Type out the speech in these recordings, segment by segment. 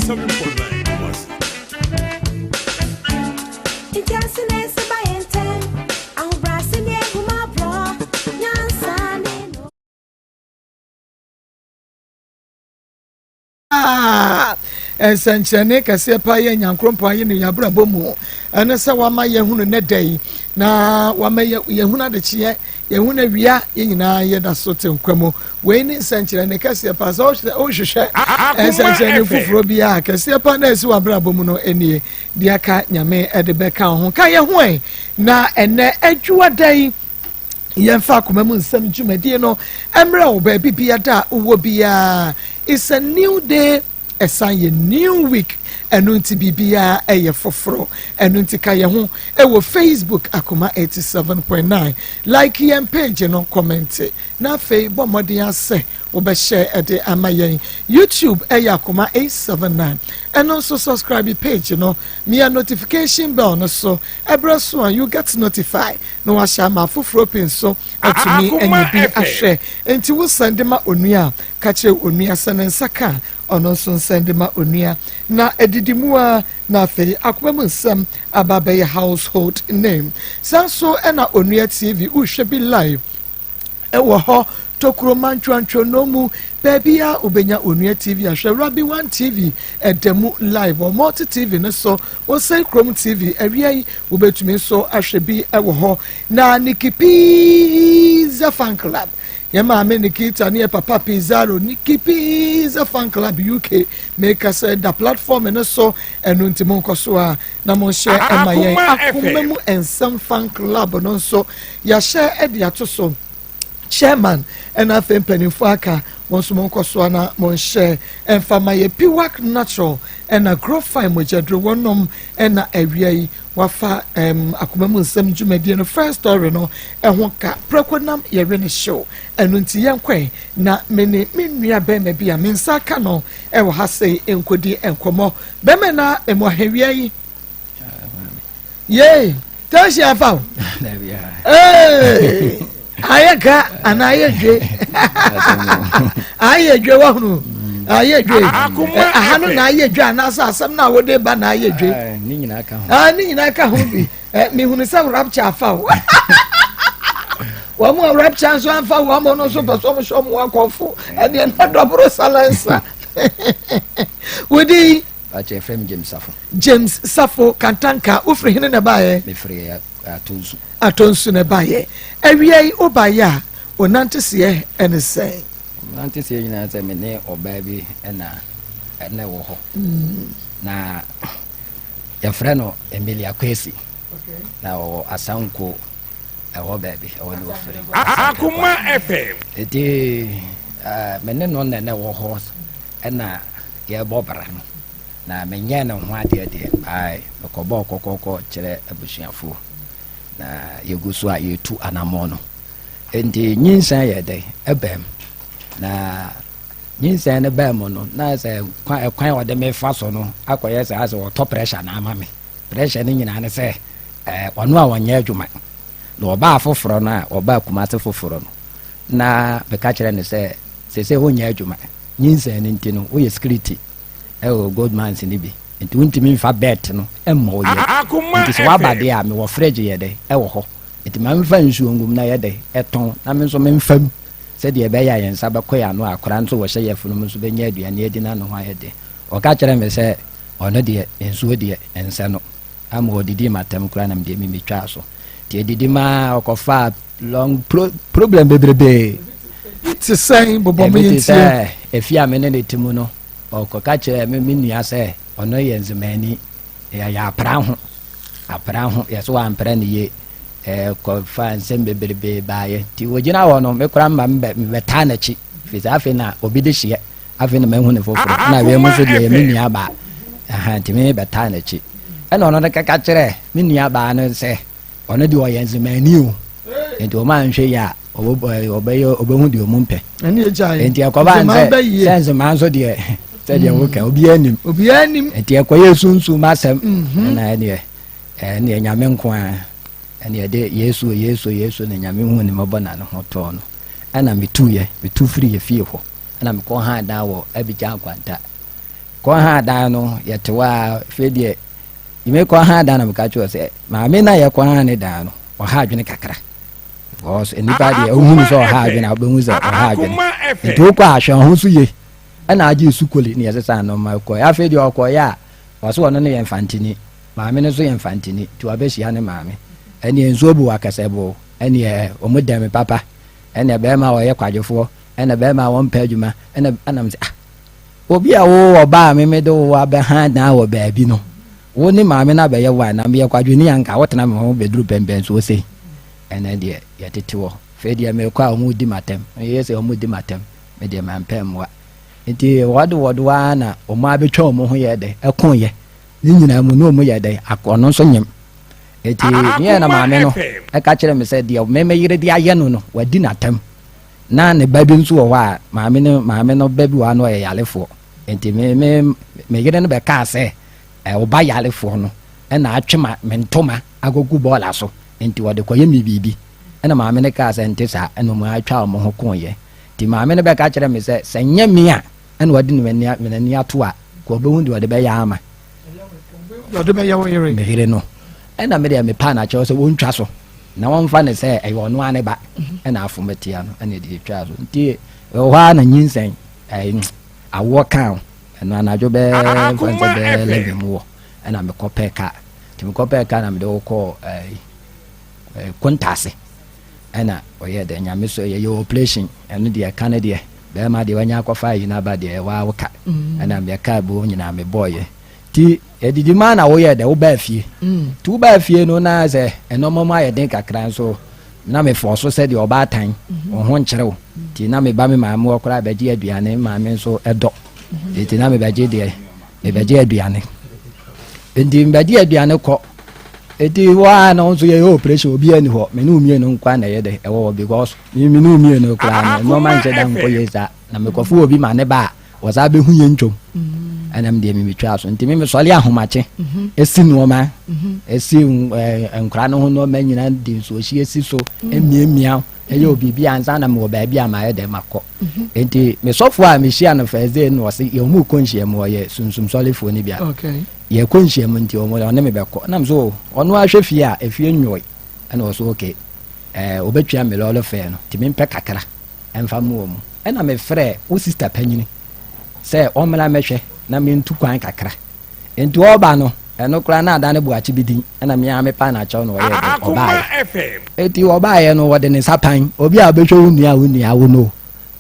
87.9 Kumasi. Nsɛnkyerɛnne kɛseɛ paa yɛ Nyankoropɔn ayɛ no yɛn abrabɔ mu ɛne sɛ wama yɛhunu nnɛ da yi na wama yɛhunu adekyeɛ yɛhunu awia yɛn nyinaa yɛda so te nkwa mu. Wei ne nsɛnkyerɛnne kɛseɛ paa. Sɛ wohwehwɛ nsɛnkyerɛnne foforɔ bi a kɛseɛ paa na ɛsi w'abrabɔ mu no nie deɛ aka Nyame ɛde bɛka ho ka yɛ ho ɛ. Na ɛnɛ adwuma da yi yɛmfa akoma mu nsɛm dwumadie no mmerɛ wo baabi bia da a wowɔ biara. It's a new day, ɛsan yɛ new week, ɛno nti biribiara ɛyɛ foforɔ. Ɛno nti ka yɛn ho ɛwɔ Facebook, Akoma 87.9, like yɛn page no, comment, na afei bɔ mmɔden asɛ wobɛhyɛ ɛde ama yɛn. YouTube ɛyɛ Akoma 879, ɛno nso subscribe page no, mia notification bell no so, ɛbrɛ so a you get notify na wahyɛ ama afoforɔ pii nso atumi anya bi ahwɛ. Nti wo send ma onua a, ka kyerɛ onua sɛ ne nsa ka, ɔno nso nsend ma onua na adidi mu a na afei akoma mu nsɛm aba bɛyɛ household name. Saa nso ɛna Onua TV wohwɛ bi live ɛwɔ hɔ, Tokuroma ntwantwa mu baabi a wobɛnya Onua TV ahwɛ. Rabi One TV ɛda mu live wɔ Multi TV no so, Wɔsɛn Kurom TV awia yi wobɛtumi nso ahwɛ bi ɛwɔ hɔ. Na Nikki Pizza Fan Club, yɛn maame Nikita ne yɛ papa Pizarro, Nikki Pizza Fan Club UK meka sɛ da platform no so. Ɛno nti mo nkɔ so a na mo nhyɛ ɛma yɛn. Akoma mu Nsɛm Fan Club no nso yɛahyɛ ɛde ato so, chairman ɛna afei mpanimfoɔ aka wɔn nso mo nkɔ so a na mo nhyɛ ɛnfama yɛ. Piwak Natural ɛna Grofine mogyaduro wɔnom ɛna awia yi wafa akoma mu nsɛm dwumadie no first story no ɛho ka prɛko nam yɛwe ne hyew. Ɛno nti yɛn kɔɛ na me ne me nua bɛrima bi a me nsa aka no ɛwɔ ha sɛ nkodi nkɔmɔ. Bɛrima na emu ahawia yi yee tɛnsi afa o ee ayɛ ka ana ayɛ dwe, ayɛ dwe wahunu ayɛ dwe aha no na ayɛ dwe anaasɛ asɛm na wɔde ba na ayɛ dwe? Ne nyinaa ka ho. Ne nyinaa ka ho bi. Mihunu sɛ rapture afa o, wɔn mu a rapture nso afa wɔn mo no nso pɛ sɛ wɔn hyɛ wɔn akɔfo ɛdeɛ na dɔboro salansa wodi. Akyɛ fɛm James Safo. James Safo Kantanka, wofiri hene na ɛbaayɛ? Mefiri Atonsu. Atonsu na ɛbaayɛ. Awia yi wobaayɛ a onante seɛ ɛne sɛn? Nante seɛ nyinaa sɛ me ne ɔbaa bi ɛna ɛwɔ hɔ na yɛfrɛ no Emilia Kwesi na ɔwɔ Asanko ɛhɔ baabi ɛwɔ ne ɔfiri. Akoma FM. Nti me ne no na ɛna ɛwɔ hɔ ɛna yɛbɔ bra no na menyɛ ne ho adeɛ deɛ bae mekɔbɔɔ kɔkɔkɔ kyerɛ abusuafoɔ na yɛgu so a yɛtu anammɔn no. Nti nyinsɛn yɛ dɛ ɛbɛm na nyinsɛn no bɛn mu no na sɛ ɛkwan a ɔde me fa so no akɔyɛ sɛ asɛ ɔtɔ pressure na ama me. Pressure no nyinaa ne sɛ ɔno a ɔnyɛ adwuma na ɔbaa foforɔ no a ɔbaa Kumase foforɔ no na meka kyerɛ no sɛ sɛsɛ wonyɛ adwuma, nyinsɛn no nti no woyɛ security ɛwɔ Goldmans no bi nti wontumi mfa bet no ɛmmɔ wo yɛ nti sɛ woaba deɛ a mewɔ fridge yɛ dɛ ɛwɔ hɔ nti ma memfa nsuo ngum na yɛ dɛ ɛtɔn na me nso memfa mu sɛdeɛ ɛbɛyɛ a yɛn nsa bɛkɔ yɛn ano a akwaraa nso wɔhyɛ yɛ funu mu nso bɛnya aduane adi na ne ho ayɛ den. Ɔka kyerɛ me sɛ ɔno deɛ nsuo deɛ nsɛ no ama ɔdidi matam koraa na medeɛ memetwaa so nti ɛdidi maa ɔkɔfaa long problem bebrebee. Te sɛn? Bobɔ mo Ebi te yɛn tie. Sɛ efi a me ne ne te mu no ɔkɔka kyerɛ me nua sɛ ɔno yɛ nzemani, yɛyɛ apra ho apra ho yɛsɛ wampra ne yie. Kɔfa nsɛm bebrebe baayɛ nti wɔgyina hɔ no me kora ma mebɛtaa n'akyi firi sɛ afei na obi de hyeɛ afei na mahu ne foforɔ na wei mu nso deɛ yɛ me nua baa aha nti me bɛtaa n'akyi ɛna ɔno no kɛka kyerɛ me nua baa no sɛ ɔno deɛ ɔyɛ nzemani o nti ɔma anhwɛ yi a ɔbɛyɛ ɔbɛhu deɛ ɔmu mpɛ. Ɛne agya yi nti ɛkɔba Nzemaa sɛ bɛyie. Sɛ nzemaa nso deɛ sɛdeɛ woka obiara nim. Obiara nim. Nti ɛkɔyɛ sunsum asɛm ɛna ɛneɛ Nyame nko a ɛne ɛde Yesu Yesu Yesu na Nyame hu ne mmɔbɔ na ne ho tɔɔ no ɛna metuyɛ metu firi yɛ fie hɔ ɛna mekɔ han dan wɔ Abigya Nkwanta. Yɛkɔ ha dan no, yɛte hɔ a, afei deɛ mekɔ ha dan na meka kyerɛ sɛ maame na yɛkɔ ha ne dan no, ɔha adwene kakra. Because nnipa deɛ wohunu sɛ ɔha adwene a, wobɛhu sɛ ɔha adwene. Nti wokɔ a hwɛ ho so ye. Ɛna agye sukoli ne yɛsesa nneɛma kɔɛ. Afei deɛ ɔkɔeɛ a, ɔse ɔno no yɛ mfantini. Maame no nso yɛ mfantini, nti wabɛhyia ne maame. Ɛneɛ nsuo bu akɛsɛ bo, ɛneɛ ɔmo dɛ me papa, ɛneɛ bɛɛma a ɔyɛ kwadwofoɔ, ɛna bɛɛma a wɔmpɛ adwuma, ɛna ɛna me sɛ ah, obi a wo ɔbaa a me mede wo abɛha dan wɔ baabi no, wo ne maame no abɛyɛ wan, na meyɛ kwadwoni a nka wotena me ho bɛduru pɛmpɛnsoɔ sei. Ɛnɛ deɛ yɛtete hɔ. Afei deɛ mekɔ a ɔmo di m'atɛm, meyɛ sɛ ɔmo di m'atɛm, me deɛ mampɛ mmoa. Nti wɔde wɔde ara na ɔmo abɛtwa ɔmo ho yɛ dɛ, ɛkoyɛ. Ne nyinaa mu no ɔmu yɛ dɛn akɔ ɔno nso nyem. Eti meɛ na maame no ɛka kyerɛ me sɛ deɛ me me yere de ayɛ no no wadi n'atam. Na ne ba bi nso wɔ hɔ a maame no maame no ba bi wɔ hɔ a na ɔyɛ yarefoɔ. Enti me me me yere no bɛkaa sɛ ɛ ɔba yarefoɔ no ɛna atwe ma me ntoma akɔgu bɔɔla so nti ɔde kɔyɛ me biribi. Ɛna maame no kaa sɛ nte saa ɛna wɔn atwa wɔn ho koeɛ. Nti maame no bɛka kyerɛ me sɛ sɛ nyɛ me a ɛna ɔde n'ani ato a, ka ɔbɛhu deɛ ɔde bɛyɛ ama. Deɛ ɔde bɛyɛ wo yere. Me yere no. Ɛna me deɛ mepaa no akyɛw sɛ wɔntwa so na wɔmfa no sɛ ɛyɛ ɔno ara ne ba. Mhm. Ɛna afom atia no ɛna ɛde twaa so. Nti ɛwɔ hɔ ara na nyinsɛn ɛɛ awoɔ kaa o. Ɛno anadwo bɛɛ mfa sɛ bɛɛ 11 mu wɔ ɛna mekɔpɛɛ kaa. Nti mekɔpɛɛ kaa na mede wo kɔɔ ɛɛ Kontase. Ɛna ɔyɛ dɛ nyame so yɛyɛ operation ɛno deɛ ɛka no deɛ bɛrima deɛ wanya akɔfa ayi no aba deɛ ɛwɔ wo ka mm. ɛna meɛ kaa bu nyinaa mebɔɔyɛ nti ɛdidi maa na woyɛ dɛ wobaa fie mm. nti wobaa fie no na sɛ ɛnɔma mu ayɛ den kakra nso na mefɔɔ so sɛ deɛ ɔbaatan mm-hmm. wo ho nkyerɛ wo nti na meba me maame wɔ koraa bɛgye aduane maame nso ɛdɔ mm-hmm. nti na mebɛgye deɛ mebɛgye aduane nti mebɛgye aduane kɔ nti hɔ a na nso yɛyɛ operation obi ani hɔ me ne mmienu nkwa na ɛyɛ dɛ ɛwɔ hɔ because me ne mmienu koraa no nneɛma nhyɛ da nkɔ yie saa na mekɔfo obi ma ne ba a wɔsaa bɛhu yɛ ntwom mm. ɛna me deɛ memetwaa so nti me mesɔre ahomakye ɛsi mhm. nneɛma ɛsi mhm. nkora no ho nneɛma nyinaa de nsuohyi ɛsi so ɛmiamia ɛyɛ obi bi ansa na mewɔ baabi a mayɛ dɛ makɔ mhm. nti me sɔfo a mehyia no first day no ɔse yɛn mu kɔ nhyiam ɔyɛ sunsum sɔlefoɔ no bi a yɛkɔ nhyiam nti ɔmo ɔne me bɛkɔ nam so ɔno ahwɛ fie a efie nwoe ɛna ɔso okay ɛɛ ɔbɛtua me lɔɔre fɛɛ no nti mempɛ kakra ɛmfa mu wɔ mu ɛna mefrɛ wo sister panyini sɛ ɔmmra mɛhwɛ na mentu kwan kakra Nti ɔɔba no, ɛno koraa na adane boakye bi din, ɛna me ara mepaa no akyɛw na ɔyɛɛ dɛn, ɔbaeɛ. Nti ɔbaeɛ no, wɔde ne nsa pan, obi a ɔbɛhwɛ wo nua a wo nua awo no o,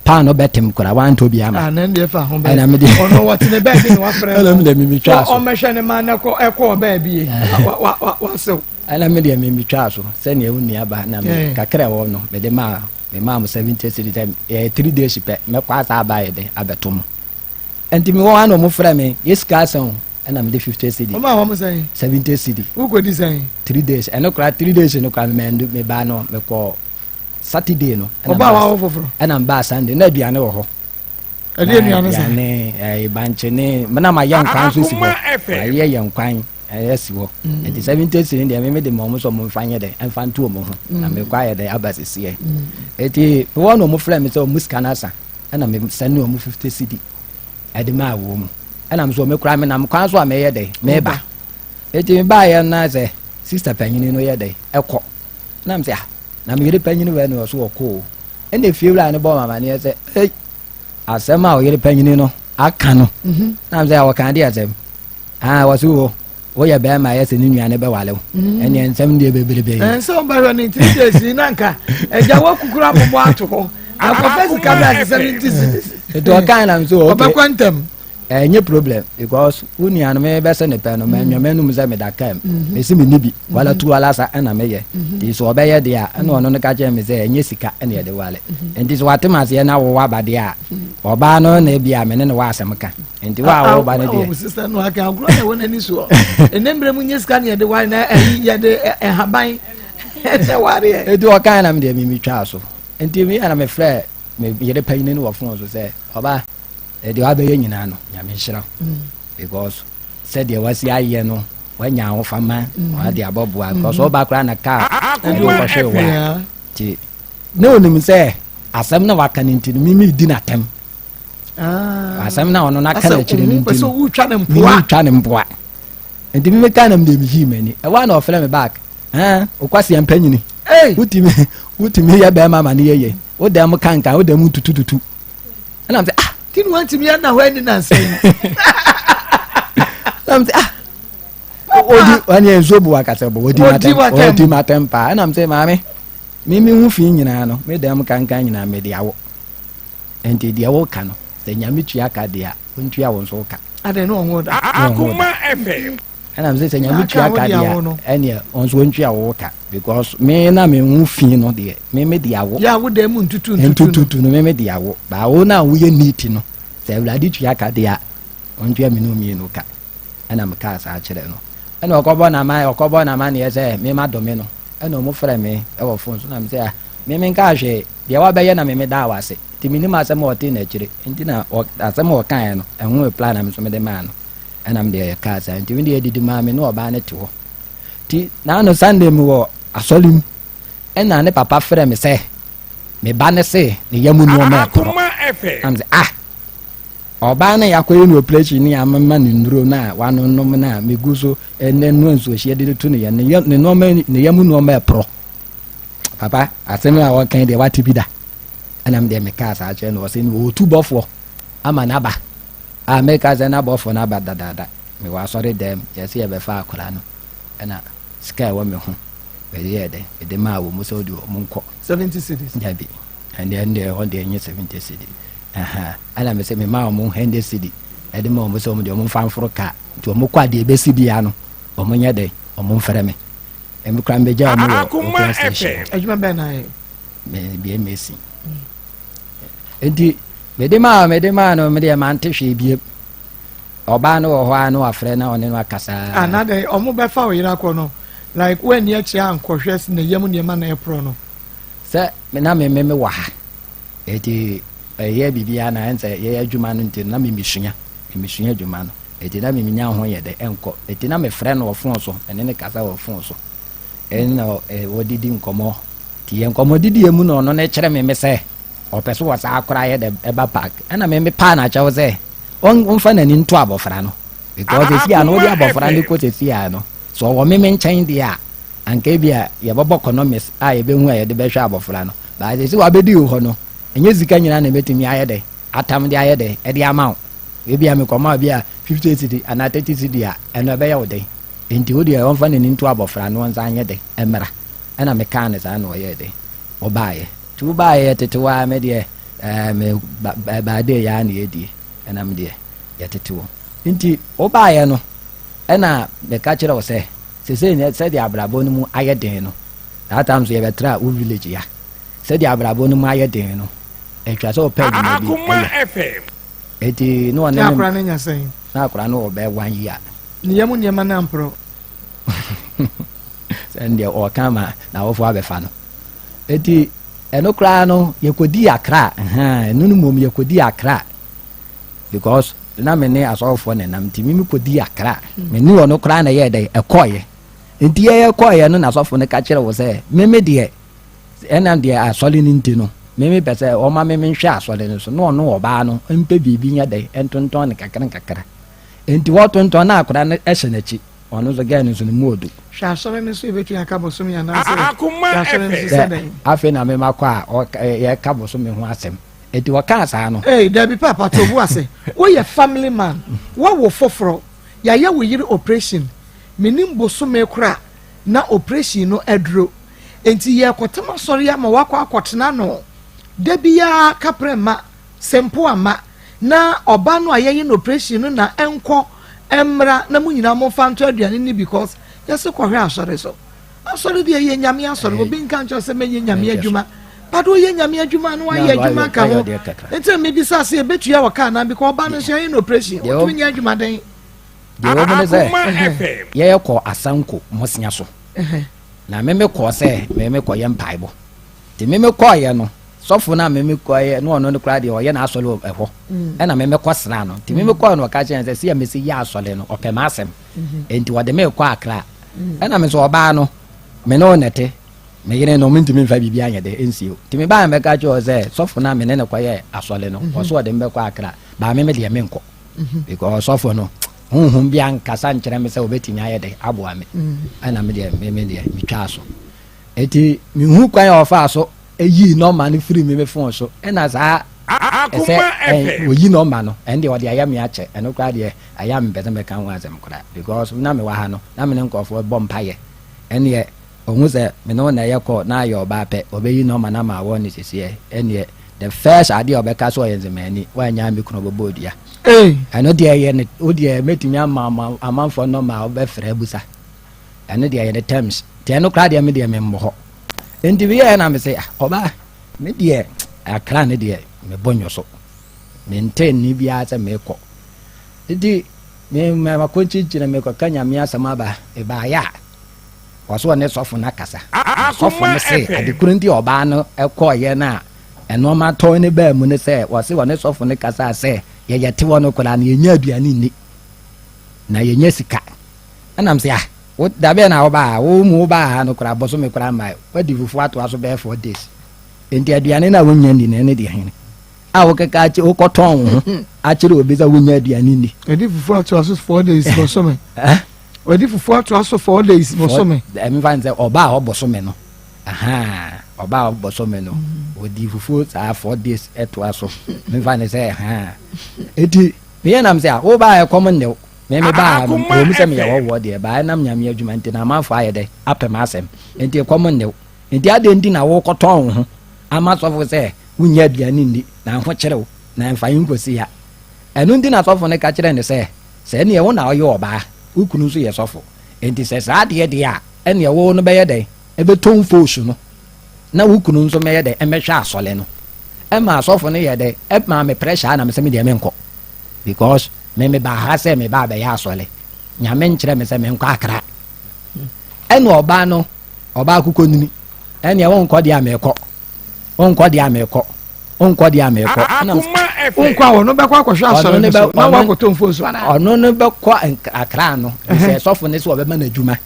pan no bɛtem koraa, wantɔ bi ama. Ah, na ɛndeɛ fa ho bɛɛ. Ɛna me deɛ. Ɔno wɔte ne baabi na wafrɛ no. Ɛna me deɛ memetwaa so. Ɔmmɛhwɛ ne ma na ɛkɔ ɛkɔɔ baabi. Wa wa wasew. Ɛna me deɛ memetwaa so sɛnea wo nua ba na me kakra ɛwɔ no mede maa me maa mo 70 cedis sɛ ɛyɛ 3 days pɛ mɛkɔ asa aba ayɛ dɛn abɛto mo. Nti mewɔ hɔ a na wɔn frɛ me, yɛ sika asɛn o, ɛna mede 50 cedi. Wɔn a wɔn sɛn? 70 cedi. Wokɔdi sɛn? 3 days, ɛno koraa 3 days no koraa mɛndu, mebaa no mekɔ Saturday no. Ɔbaa wa wɔ foforɔ? Ɛna mbaa Sunday, na aduane wɔ hɔ. Ɛde aduane sɛn? Aduane, ɛɛ bankye ne, mena ma yɛ nkwan nso si hɔ. Mayɛ yɛ nkwan ɛyɛ si hɔ. Mm. Nti 70 cedi deɛ meme de ma wɔn sɛ wɔn mfa nyɛ dɛ, ɛmfa nto wɔn ho. Mm. Na mekɔ ayɛ dɛ aba sisiɛ. Mm. Eti mewɔ na wɔn frɛ me sɛ wɔn sika no asa. ɛna me sɛne wɔn 50 cedi ɛde maa wɔn mu ɛna me so me kora me nam kwan so a meyɛ dɛ meba eti me baayɛ no na sɛ sista panyini no yɛ dɛ ɛkɔ na me sɛ ah na me yere panyini wɛ no ɔso ɔkɔ o ɛna efie wura no bɔ mama neɛ sɛ ei asɛm a ɔyere panyini no aka no mhm. na me sɛ ɔka de asɛm ah wɔso wɔ woyɛ bɛrima yɛ sɛ ne nua no bɛwale wo mm. ɛneɛ nsɛm deɛ bebrebe sɛ wobɛhwɛ no nti sɛsi na nka agya woakukuru abobɔ ato hɔ akɔfɛ sika bɛ ase 70 cities nti ɔkae nam so ɔbɛkɔ ntɛm ɛnyɛ problem because wo nua no mebɛsɛ ne pɛ no mɛnwɛ m'anum sɛ meda kaa mu mm-hmm. mesi me ni bi wala tu wala sa ɛna meyɛ mm-hmm. nti sɛ ɔbɛyɛ deɛ a ɛna ɔno no ka kyerɛ me sɛ ɛnyɛ sika ɛna yɛde wale mm-hmm. nti sɛ wate m aseɛ na wowɔ aba deɛ a ɔbaa no na ebi a me ne ne wɔ asɛm ka nti wo a woba no deɛ. sista no aka agorɔ na ɛwɔ n'ani soɔ ɛnɛ mmerɛ mu nyɛ sika ne yɛde ware na ɛyi yɛde ɛhaban ɛsɛ wareɛ. nti ɔkan na me deɛ mimi twaa so nti mi ana mefrɛ me yere panyin no wɔ fon so sɛ ɔba ɛdeɛ wabɛyɛ nyinaa no nyame nhyira mm. because sɛdeɛ wasi ayɛ no wanya ahofama mm. wade abɔboa because mm-hmm. ɔba koraa na kaa ɛde wokɔhwɛ wa nti ne onim sɛ asɛm na waka no nti no mimi di n'atɛm ah. Asɛm na ɔno n'aka n'akyire no nti no, wotwa ne mpoa. Wotwa ne mpoa. Nti mi meka nam deɛ meyii m'ani. Ɛwɔ a na ɔfrɛ me back. Ɛn, okwasi mpanyini. Wotumi wotumi yɛ bɛrima ma ne yɛ yɛ. Wo dan mu kankan, wo dan mu tutututu. Ɛna m sɛ ah. Ti ni wantumi ana hɔ ani nansa yi. Ɛna m sɛ ah. Odi ɛni nsuo bu akasɛ bɔ odi ma tɛm odi ma tɛm paa. Ɛna m sɛ maame mi mi ho fi nyinaa no mi dan mu kankan nyinaa mi de awo. Nti deɛ woka no sɛ Nyame tua ka deɛ a ɔntua wo nso wo ka. Adɛn ne ɔnwo da? Akoma FM. Ɛna mesɛ sɛ Nyame tua ka deɛ a ɛneɛ ɔnso ɔntua wo ka because me na me ho fi no deɛ me me de awo. Yɛ a wo dan mu ntutu ntutu no. Ntututu no me me de awo. Ba wo na woyɛ neat no sɛ Awurade tua ka deɛ a ɔntua me ne mmienu ka. Ɛna mekaa saa kyerɛ no. Ɛna ɔkɔbɔ n'ama ɔkɔbɔ n'amaneɛ sɛ me ma dome no. Ɛna ɔmo frɛ me ɛwɔ phone so na mesɛ ah me menkaa hwee. Deɛ wabɛyɛ na me medaa wo ase nti menim asɛm a ɔtee no akyire nti na asɛm a ɔkaeɛ no ɛho reply na me nso mede maa no ɛna me deɛ yɛkaa saa nti me deɛ didi maa me ne ɔbaa no te hɔ nti naano Sunday me wɔ asɔre mu ɛna ne papa frɛ me sɛ me ba ne se ne yam nneɛma ɛkorɔ na me sɛ ah ɔbaa no yɛakɔyɛ no operation ne amema ne nnuro no a wanonom no a megu so ɛnɛ noa nsuohyeɛ de to ne yam ne yam nneɛma ɛporɔ Papa, asɛm a ɔka yi deɛ wate bi da. Ɛna me deɛ mekaa saa kyerɛ no, ɔse no ɔretu bɔfoɔ ama n'aba. A meka sɛ na bɔfoɔ no aba dadaada. Mewɔ asɔre dɛm, yɛse yɛbɛfa akwadaa no. Ɛna sika a ɛwɔ me ho, mede yɛɛ dɛn? Mede maa wɔn sɛ ɔde wɔn nkɔ. 70 cedis? Dabi, ɛndeɛ ɛndeɛ ɛhɔ deɛ ɛnyɛ 70 cedi. Ɛha, ɛna mese memaa wɔn 100 cedi, ɛde maa wɔn sɛ wɔn deɛ wɔn mfa mforo kaa. Nti wɔn kɔ a deɛ ɛbɛsi biara no, wɔn nyɛ dɛn? Wɔn mfrɛ me. Ɛmi kura mbɛgya ɔmo wɔ Okura station. Adwuma bɛn na ayɛ? Mɛ bie mesi. Nti mede maa mede maa no mede ɛma nte hwee biem. Ɔbaa no wɔ hɔ a na wafrɛ na ɔne no akasa. Ana dɛ ɔmo bɛfa wo yere akɔ no like woanni akyire ankɔhwɛ ne yam nneɛma na ɛporɔ no. Sɛ me na me me me wɔ ha. Eti ɛyɛ biribiara na ɛnsɛ yɛyɛ adwuma no nti na me mesua me mesua adwuma no. Enti na minnya ho yɛ dɛ nkɔ. Enti na mefrɛ no wɔ fon so, me ne no kasa wɔ fon so, ɛna wɔdidi nkɔmmɔ. Nti yɛn nkɔmmɔdidie mu na ɔno no kyerɛ me me sɛ ɔpɛ so wɔsaa koraa yɛ dɛ ɛba park. Ɛna me mepaa no akyɛw sɛ ɔmfa n'ani nto abɔfra no. Because sɛsi a no wode abɔfra no kɔ sɛsi a no, sɛ ɔwɔ me me nkyɛn deɛ a, anka ebi a yɛbɛbɔ economics a yɛbɛhu a yɛde bɛhwɛ abɔfra no. But sɛsi wabɛdi wo hɔ no, ɛnyɛ sika nyinaa na ɛbɛtumi ayɛ dɛ atam de ayɛ dɛ ɛde ama wo. Ebia mekɔma obi a 50 cedi anaa 30 cedi a, ɛno ɛbɛyɛ wo dɛn? Enti wo deɛ ɔmfa n'ani nto abɔfra no ɔnsan nyɛ dɛn mmra. Ɛna mekaa no saa na ɔyɛɛ dɛn? Ɔbaeɛ. Nti wobaeɛ yɛtete hɔ ara me deɛ ɛɛ me ba baadee yɛ ara na yɛdie. Ɛna me deɛ yɛtete hɔ. Nti wobaeɛ no ɛna meka kyerɛ wo sɛ sesei nɛ sɛdeɛ abrabɔ no mu ayɛ den no, that time nso yɛbɛtra wo village ya. Sɛdeɛ abrabɔ no mu ayɛ den no, ɛtwa sɛ wopɛ adwuma bi yɛ. Eti na ɔne ne. Akora no nya sɛn? Na akora no wɔ bɛyɛ one year. Ne yam nneɛma no amporɔ. Sɛ deɛ ɔka ma n'awofo abɛfa no. Eti ɛno koraa no yɛkɔdi akra ɛno no mmom yɛkɔdi akra because na me ne asɔfoɔ na ɛnam nti me mekɔdi akra hmm. me ne ɔno koraa na ɛyɛɛ dɛ ɛkɔɔyɛ nti yɛyɛ kɔɔyɛ no na asɔfo no ka kyerɛ wo sɛ meme deɛ Ɛnam deɛ asɔre no nti no, me mepɛ sɛ ɔma me menhwɛ asɔre no so, na ɔno ɔbaa no mpɛ biribi nyɛ dɛn ntontɔn no kakra nkakra. Enti wɔtontɔn na akwadaa no hyɛ n'akyi, ɔno nso gɛɛ no nso no mu odu. Hwɛ asɔre no so yɛbɛtumi aka bosome anaasɛ hwɛ asɔre no so sɛ dɛn? Afei na mema kɔ a yɛka bosome ho asɛm. Enti wɔkaa saa no. Ei, dabi paapa to bo ase. Woyɛ family man, woawo foforɔ, yɛayɛ wo yere operation, menim bosome koraa na operation no aduro. Enti yɛrekɔtem asɔre ama wakɔ akɔtena no da biara kaprɛ mma, sempo amma, na ɔba no a yɛyɛ no operation no na ɛnkɔ mmra na mo nyinaa momfa ntɔ aduane nni because yɛse kɔhwɛ asɔre so. Asɔre deɛ yɛ nyame asɔre, obi nka nkyerɛ sɛ mɛnyɛ nyame adwuma but woyɛ nyame adwuma na wayɛ adwuma ka ho. Nti na mebisa sɛ yɛbɛtua wɔ kaa anaa because ɔba no nso yɛayɛ no operation, ɔtumi nyɛ adwuma dɛn? Deɛ ɛwɔ mu ne sɛ yɛyɛ kɔ Asanko mmosea so. Na me mekɔɔ sɛ me mekɔyɛ mpaebɔ. Nti me mekɔeɛ no, sɔfo no a me mekɔeɛ no ɔno no koraa deɛ ɔyɛ n'asɔre wɔ ɛhɔ. Mm. Ɛna me mekɔ sraa no. Nti me mm. mekɔeɛ no ɔka kyerɛ sɛ sɛ mesi yɛ asɔre no ɔpɛ m'asɛm. Mm-hmm. Nti ɔde me kɔ Accra. Mm. Ɛna me nso ɔbaa no me ne wo nɛte. Me yere no, mentumi mfa biribi anyɛ dɛ nsie o. Nti mebaeɛ mɛka kyerɛ wo sɛ sɔfo no a me ne no kɔyɛɛ asɔre no, ɔso ɔde me bɛkɔ Accra. Baa me me deɛ menkɔ. Because ɔsɔfo no, honhom bi ankasa nkyerɛ me sɛ ɔbɛtumi ayɛ dɛ aboa me. Ɛna me deɛ, me me deɛ, metwaa so. Eti mehu kwan a ɔfaa so yii nɔma no firii me me fon so. Ɛna saa ɛsɛ ɔyi nɔma no, ɛno deɛ ɔde ayɛ me akyɛ. Ɛno koraa deɛ ɛyɛ a mempɛ sɛ mɛka ho asɛm koraa. Because na mewɔ ha no, na me ne nkurɔfoɔ bɔ mpaeɛ. Ɛneɛ Ohu sɛ me ne wo na ɛyɛ kɔ na ayɛ ɔbaa pɛ, ɔbɛyi nɔma no ama awɔ no sesiɛ, ɛneɛ the first adeɛ a ɔbɛka sɛ ɔyɛ nzemaani, woanyaa me kunu ɔbɛbɔ odua. Ɛno deɛ ɛyɛ ne, wo deɛ mɛtumi ama amanfoɔ nɔma a wobɛfrɛ abusa. Ɛno deɛ ɛyɛ ne terms. Nti ɛno koraa deɛ me deɛ memmɔ hɔ. Nti meyɛɛ na mese, ah, ɔbaa, me deɛ Accra ne deɛ mebɔ nnwo so. Mente nne biara sɛ mekɔ. Nti me makɔnkyinkyin mekɔka Nyame asɛm aba, mebaeɛ a, Ɔse ɔne sɔfo no akasa. Na sɔfo no se ade koro nti a ɔbaa no kɔeɛ no a nnoɔma tɔn no baa mu ne sɛ, ɔse ɔne sɔfo no kasaa sɛ yɛyɛ te hɔ no koraa no yɛnnya aduane nni na yɛnnya sika. Ɛna mese ah wo da bɛn na wobaa ha? Wo mu wobaa ha no koraa bosome koraa mmae. Woadi fufuo atoa so bɛyɛ 4 days. Enti aduane no a wonnya nni no ɛne deɛ hene? A wokeka akyi wokɔtɔn wo ho akyerɛ obi sɛ wonnya aduane nni. Ɛdi fufuo atoa so 4 days bosome. Wadi fufuo atoa so 4 days bosome. Ɛmfa n sɛ ɔbaa hɔ bosome no ɔbaa hɔ bosome no ɔdi fufuo saa 4 days ɛtoa so memfa ne sɛ eti meyɛ nam sɛ a wobaa ɛkɔm nne wo me me baa no ɛwɔ mu sɛ meyɛ wɔwoɔ deɛ baa ɛnam Nyame adwuma nti na amanfoɔ ayɛ dɛ apɛ m'asɛm nti ɛkɔm nne wo nti adɛn nti na wokɔtɔn wo ho ama sɔfo sɛ wonnya aduane nni na ho kyere wo na ɛmfa yi nkɔsi ha. Ɛno nti na sɔfo no ka kyerɛɛ no sɛ, Sɛ ɛnneɛ wo na woyɛ ɔbaa, wo kunu nso yɛ sɔfo, enti sɛ saa adeɛ deɛ a, ɛnneɛ wo no bɛyɛ dɛn? Ɛbɛtɔ mfoosu no, na wo kunu nso mmɛyɛ dɛn? Mmɛhwɛ asɔre no. Ɛmaa sɔfo no yɛɛ dɛn? Ɛmaa me pressure a na mesɛ me deɛ menkɔ. Because me mebaa ha sɛ meba abɛyɛ asɔre. Nyame nkyerɛ me sɛ menkɔ Accra. Ɛna ɔbaa no, ɔbaa akokɔnini, ɛnneɛ wonkɔ deɛ a mekɔ. Wonkɔ deɛ a mekɔ. Wonkɔ deɛ a mekɔ. Wonkɔ a ɔno bɛkɔ akɔhwɛ asɔre no so na wakɔtɔ mfuo so anaa? Ɔno no bɛkɔ Accra no. Sɛ sɔfo no sɛ ɔbɛma no adwuma,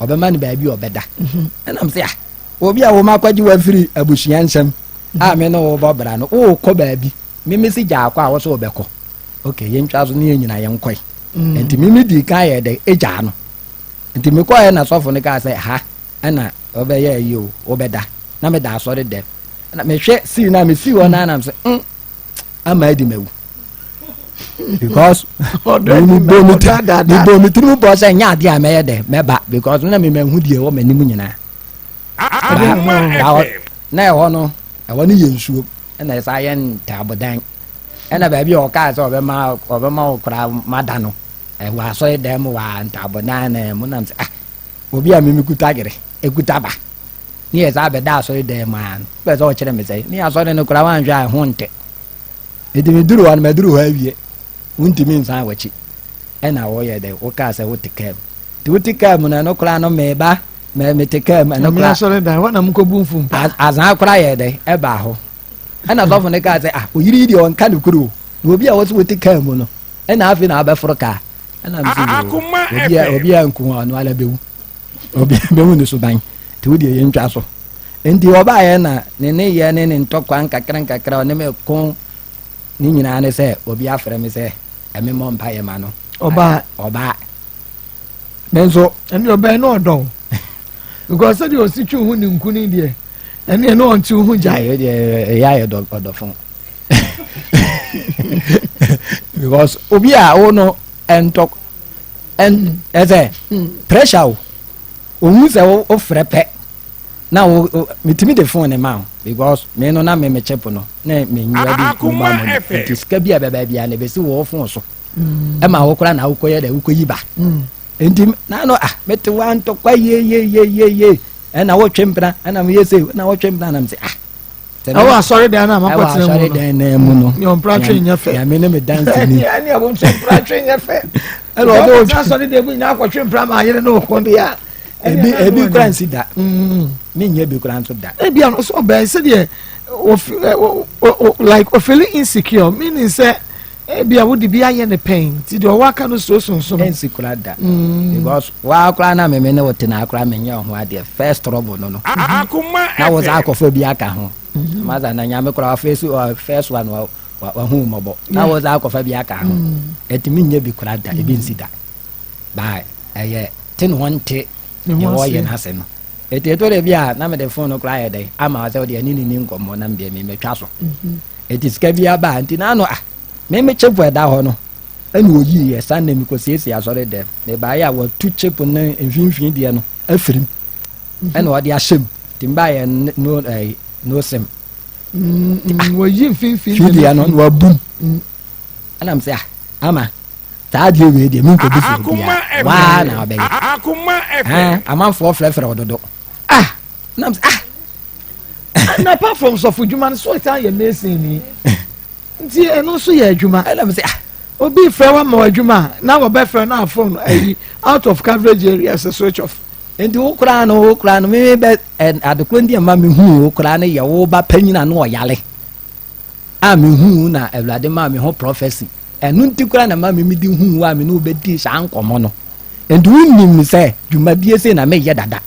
ɔbɛma no baabi a ɔbɛda. Ɛnam sɛ ah, obi a wɔn akɔgye wafiri abusua nsɛm a me ne wo bɔ bra no, wokɔ baabi. Me me si gyaa kɔ a wo so wobɛkɔ. Ok, yɛntwa so ne yɛn nyinaa yɛnkɔe. Nti me me dii kan yɛ dɛ egyaa no. Nti mekɔɛ na sɔfo no kaa sɛ ha ɛna ɔbɛyɛ ayi o, wobɛda. Na meda asɔre dɛm. Na mehwɛ sii na mesii hɔ na anam sɛ mm, ama adi mawu. Because mebɔ me tirim bɔ sɛ nyɛ adeɛ a mɛyɛ dɛ mɛba because na memahu deɛ ɛwɔ m'anim nyinaa. Na ɛhɔ no, ɛhɔ no yɛ nsuo ɛna ɛsa yɛ ntaabodan. Ɛna baabi a ɔkaa sɛ ɔbɛma ɔbɛma wo koraa mada no, ɛwɔ asɔre dan mu wɔ ntaabodan na mu nam sɛ ah obi a mimi kuta gere ekuta ba ne yɛ saa bɛda asɔre dan mu ara no wopɛ sɛ ɔkyerɛ me sɛ ne asɔre no koraa wanhwɛ a ɛho nte. Nti meduru hɔ no, maduru hɔ awie, wontumi nsan w'akyi. Ɛna wɔyɛ dɛ wokaa sɛ wote kaa mu, nti wote kaa mu no ɛno koraa no meba mete kaa mu ɛno koraa asɔre dan hɔ na mokɔbu mfumpa azan koraa yɛ dɛ ɛbaa hɔ. Ɛna sɔfo no kaa sɛ ah, oyiri yi deɛ ɔnka no kuro na obi a wɔsɛ wote kaa mu no ɛna afei na abɛforo kaa. Ɛna mesɛ obi a obi a nku ɔno ala bɛwu, obi a bɛwu ne suban, nti wo deɛ yɛntwa so. Nti ɔbaeɛ na ne ne yɛ ne ne ntɔkwa nkakra nkakra ɔne me ko ne nyinaa ne sɛ obi afrɛ me sɛ ɛme mmɔ mpaeɛ ma no. Ɔbaa. Ɔbaa. Me nso. Ɛne ɔbɛn no ɔdɔn. Because sɛdeɛ ɔsi twe ho ne nkuni deɛ ɛne ɛne ɔnte ho gya. Ɛyɛ deɛ ɛyɛ ayɛ ɔdɔfo. Because obi a wo no ɛntɔ ɛn ɛsɛ pressure o ohun sɛ wo frɛ pɛ na wo metumi de phone ne ma o because me no na me me chip no na me nyɛ bi mobile money nti sika bi a bɛbɛ bi a na ebesi wɔ phone so ɛma wo koraa na wokɔ yɛ dɛ wokɔ yi ba nti na no ah mete wa ntɔkwa ye ye ye ye ye ɛna wotwe mpena ɛna meyɛ se ɛna wotwe mpena na mese ah. Ɛwɔ asɔre dan na makɔ tena mu no. Ɛwɔ asɔre dan na mu no. Ní ɔmpra twe nyɛ fɛ. Nyame ne me dansi ni. Ɛni ɛwɔ nso mpra twe nyɛ fɛ. Ɛna ɔbɛ wɔ tena asɔre dan mu nyinaa akɔtwe mpra ma ayere ne ɔkɔn de a. Ebi ebi kura nsi da. Mi nyɛ bi kura nso da. Ebi ano so ɔbɛn sɛdeɛ ofi like ofeeli insecure meaning sɛ. Ebia wode bi ayɛ no pɛn nti deɛ ɔwɔ aka no suro sonsono. Ɛnsi kora da. Because waa koraa na meme ne wo tena koraa menyɛ ho adeɛ first trouble no no. Na wo saa akɔfa bi aka ho. Masa na nyame koraa first first one wa wahu mmɔbɔ. Na wo saa akɔfa bi aka ho. Ɛtumi nyɛ bi koraa da ebi nsi da. Ba ɛyɛ te ne ho nte deɛ wɔyɛ no ase no. Ɛti ɛtɔ da bi a na mede phone no koraa yɛ dɛn ama sɛ wode ɛne ne ni nkɔmmɔ na medeɛ memetwa so. Enti sika bi aba a, nti n'ano ah, me me chip ɛda hɔ no, ɛna oyii yɛ Sunday me kɔ siesie asɔre dɛm. Me baayɛ a wɔatu chip no mfimfini deɛ no afirim, ɛna ɔde ahyɛ mu. Nti me baayɛ no ɛɛ no sim. Wɔyi mfimfini deɛ no na wabum. Ɛna me sɛ ah, ama saa adeɛ wei deɛ menkɔ bi sɛ obiara waa na ɔbɛyɛ. Amanfoɔ frɛfrɛ wo dodo. Ah! Nam sɛ ah. Na apart from sɔfo dwuma no so ɛsan yɛ mason ni nti ɛno nso yɛ adwuma. Ɛna mi sɛ ah. Obi frɛ wa ma adwuma na wɔbɛfrɛ no afon ayi out of coverage area sɛ switch off. Nti wo koraa no wo koraa no me bɛ ɛ adekoro nti ɛma me hu wo koraa no yɛ wo ba panyin ano ɔyale a me hu na awurade maa me ho prophecy ɛno nti koraa na ma me me di hu wo a me ne wo bɛ di saa nkɔmɔ no nti wo nim sɛ dwumadie sei na meyɛ dada.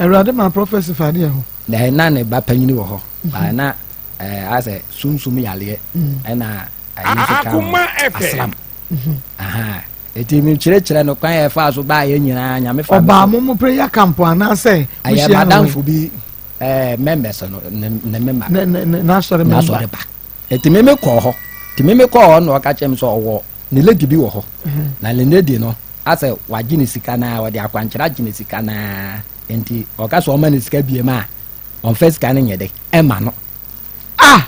Awurade maa prophecy fa adeɛ ho. Na na ne ba panyini wɔ hɔ. Ba na ɛɛ asɛ sunsum yareɛ ɛna ɛyi nso ka ho asram. Eti mi kyerɛkyerɛ no kwan yɛ fa so baa yɛ nyinaa nyame fa mi so. Ɔbaa mo mo prayer camp anaasɛ mo hyia no. Ɛyɛ madamfo bi ɛɛ members no ne ne member. Ne ne ne n'asɔre member. N'asɔre ba. Eti mi mi kɔɔ hɔ. Eti mi mi kɔɔ hɔ na ɔka kyerɛ mi sɛ ɔwɔ ne lady bi wɔ hɔ. Na ne lady no. Asɛ wagye ne sika no ara, ɔde akwankyerɛ agye ne sika no ara, nti ɔka sɛ ɔma ne sika biem a, ɔmfa sika no nyɛ dɛ, ɛma no. Ah!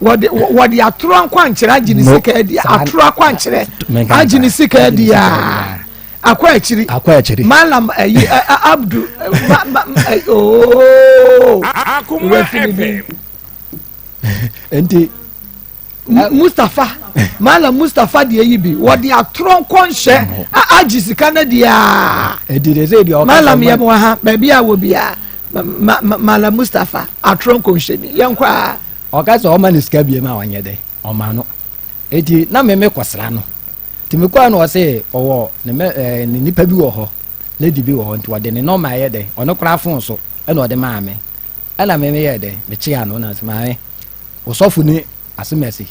wɔde wɔde atoro akwankyerɛ agye ne sika adi, atoro akwankyerɛ agye ne sika adi a akɔ akyiri. Akɔ akyiri. Malam ayi Abdu ma ma ooo. Akuma FM. Nti. Mustapha Malam Mustapha deɛ yi bi wɔde atorɔ nkɔnhyɛ agye sika no deɛ aa Malam yɛ wɔ ha baabi a wɔ bia Malam Mustapha atorɔ nkɔnhyɛ ni yɛn kɔ a. Ɔka sɛ ɔma ne sika biem a ɔnyɛ dɛ ɔma no eti na meme kɔsra no nti mekɔɛ no ɔse ɔwɔ ne mɛ ɛɛ ne nipa bi wɔ hɔ lady bi wɔ hɔ nti ɔde ne nɔma yɛ dɛ ɔno koraa fon so ɛna ɔde maa me ɛna meme yɛ dɛ mekyea no na sɛ maame Osɔfo ni asemasi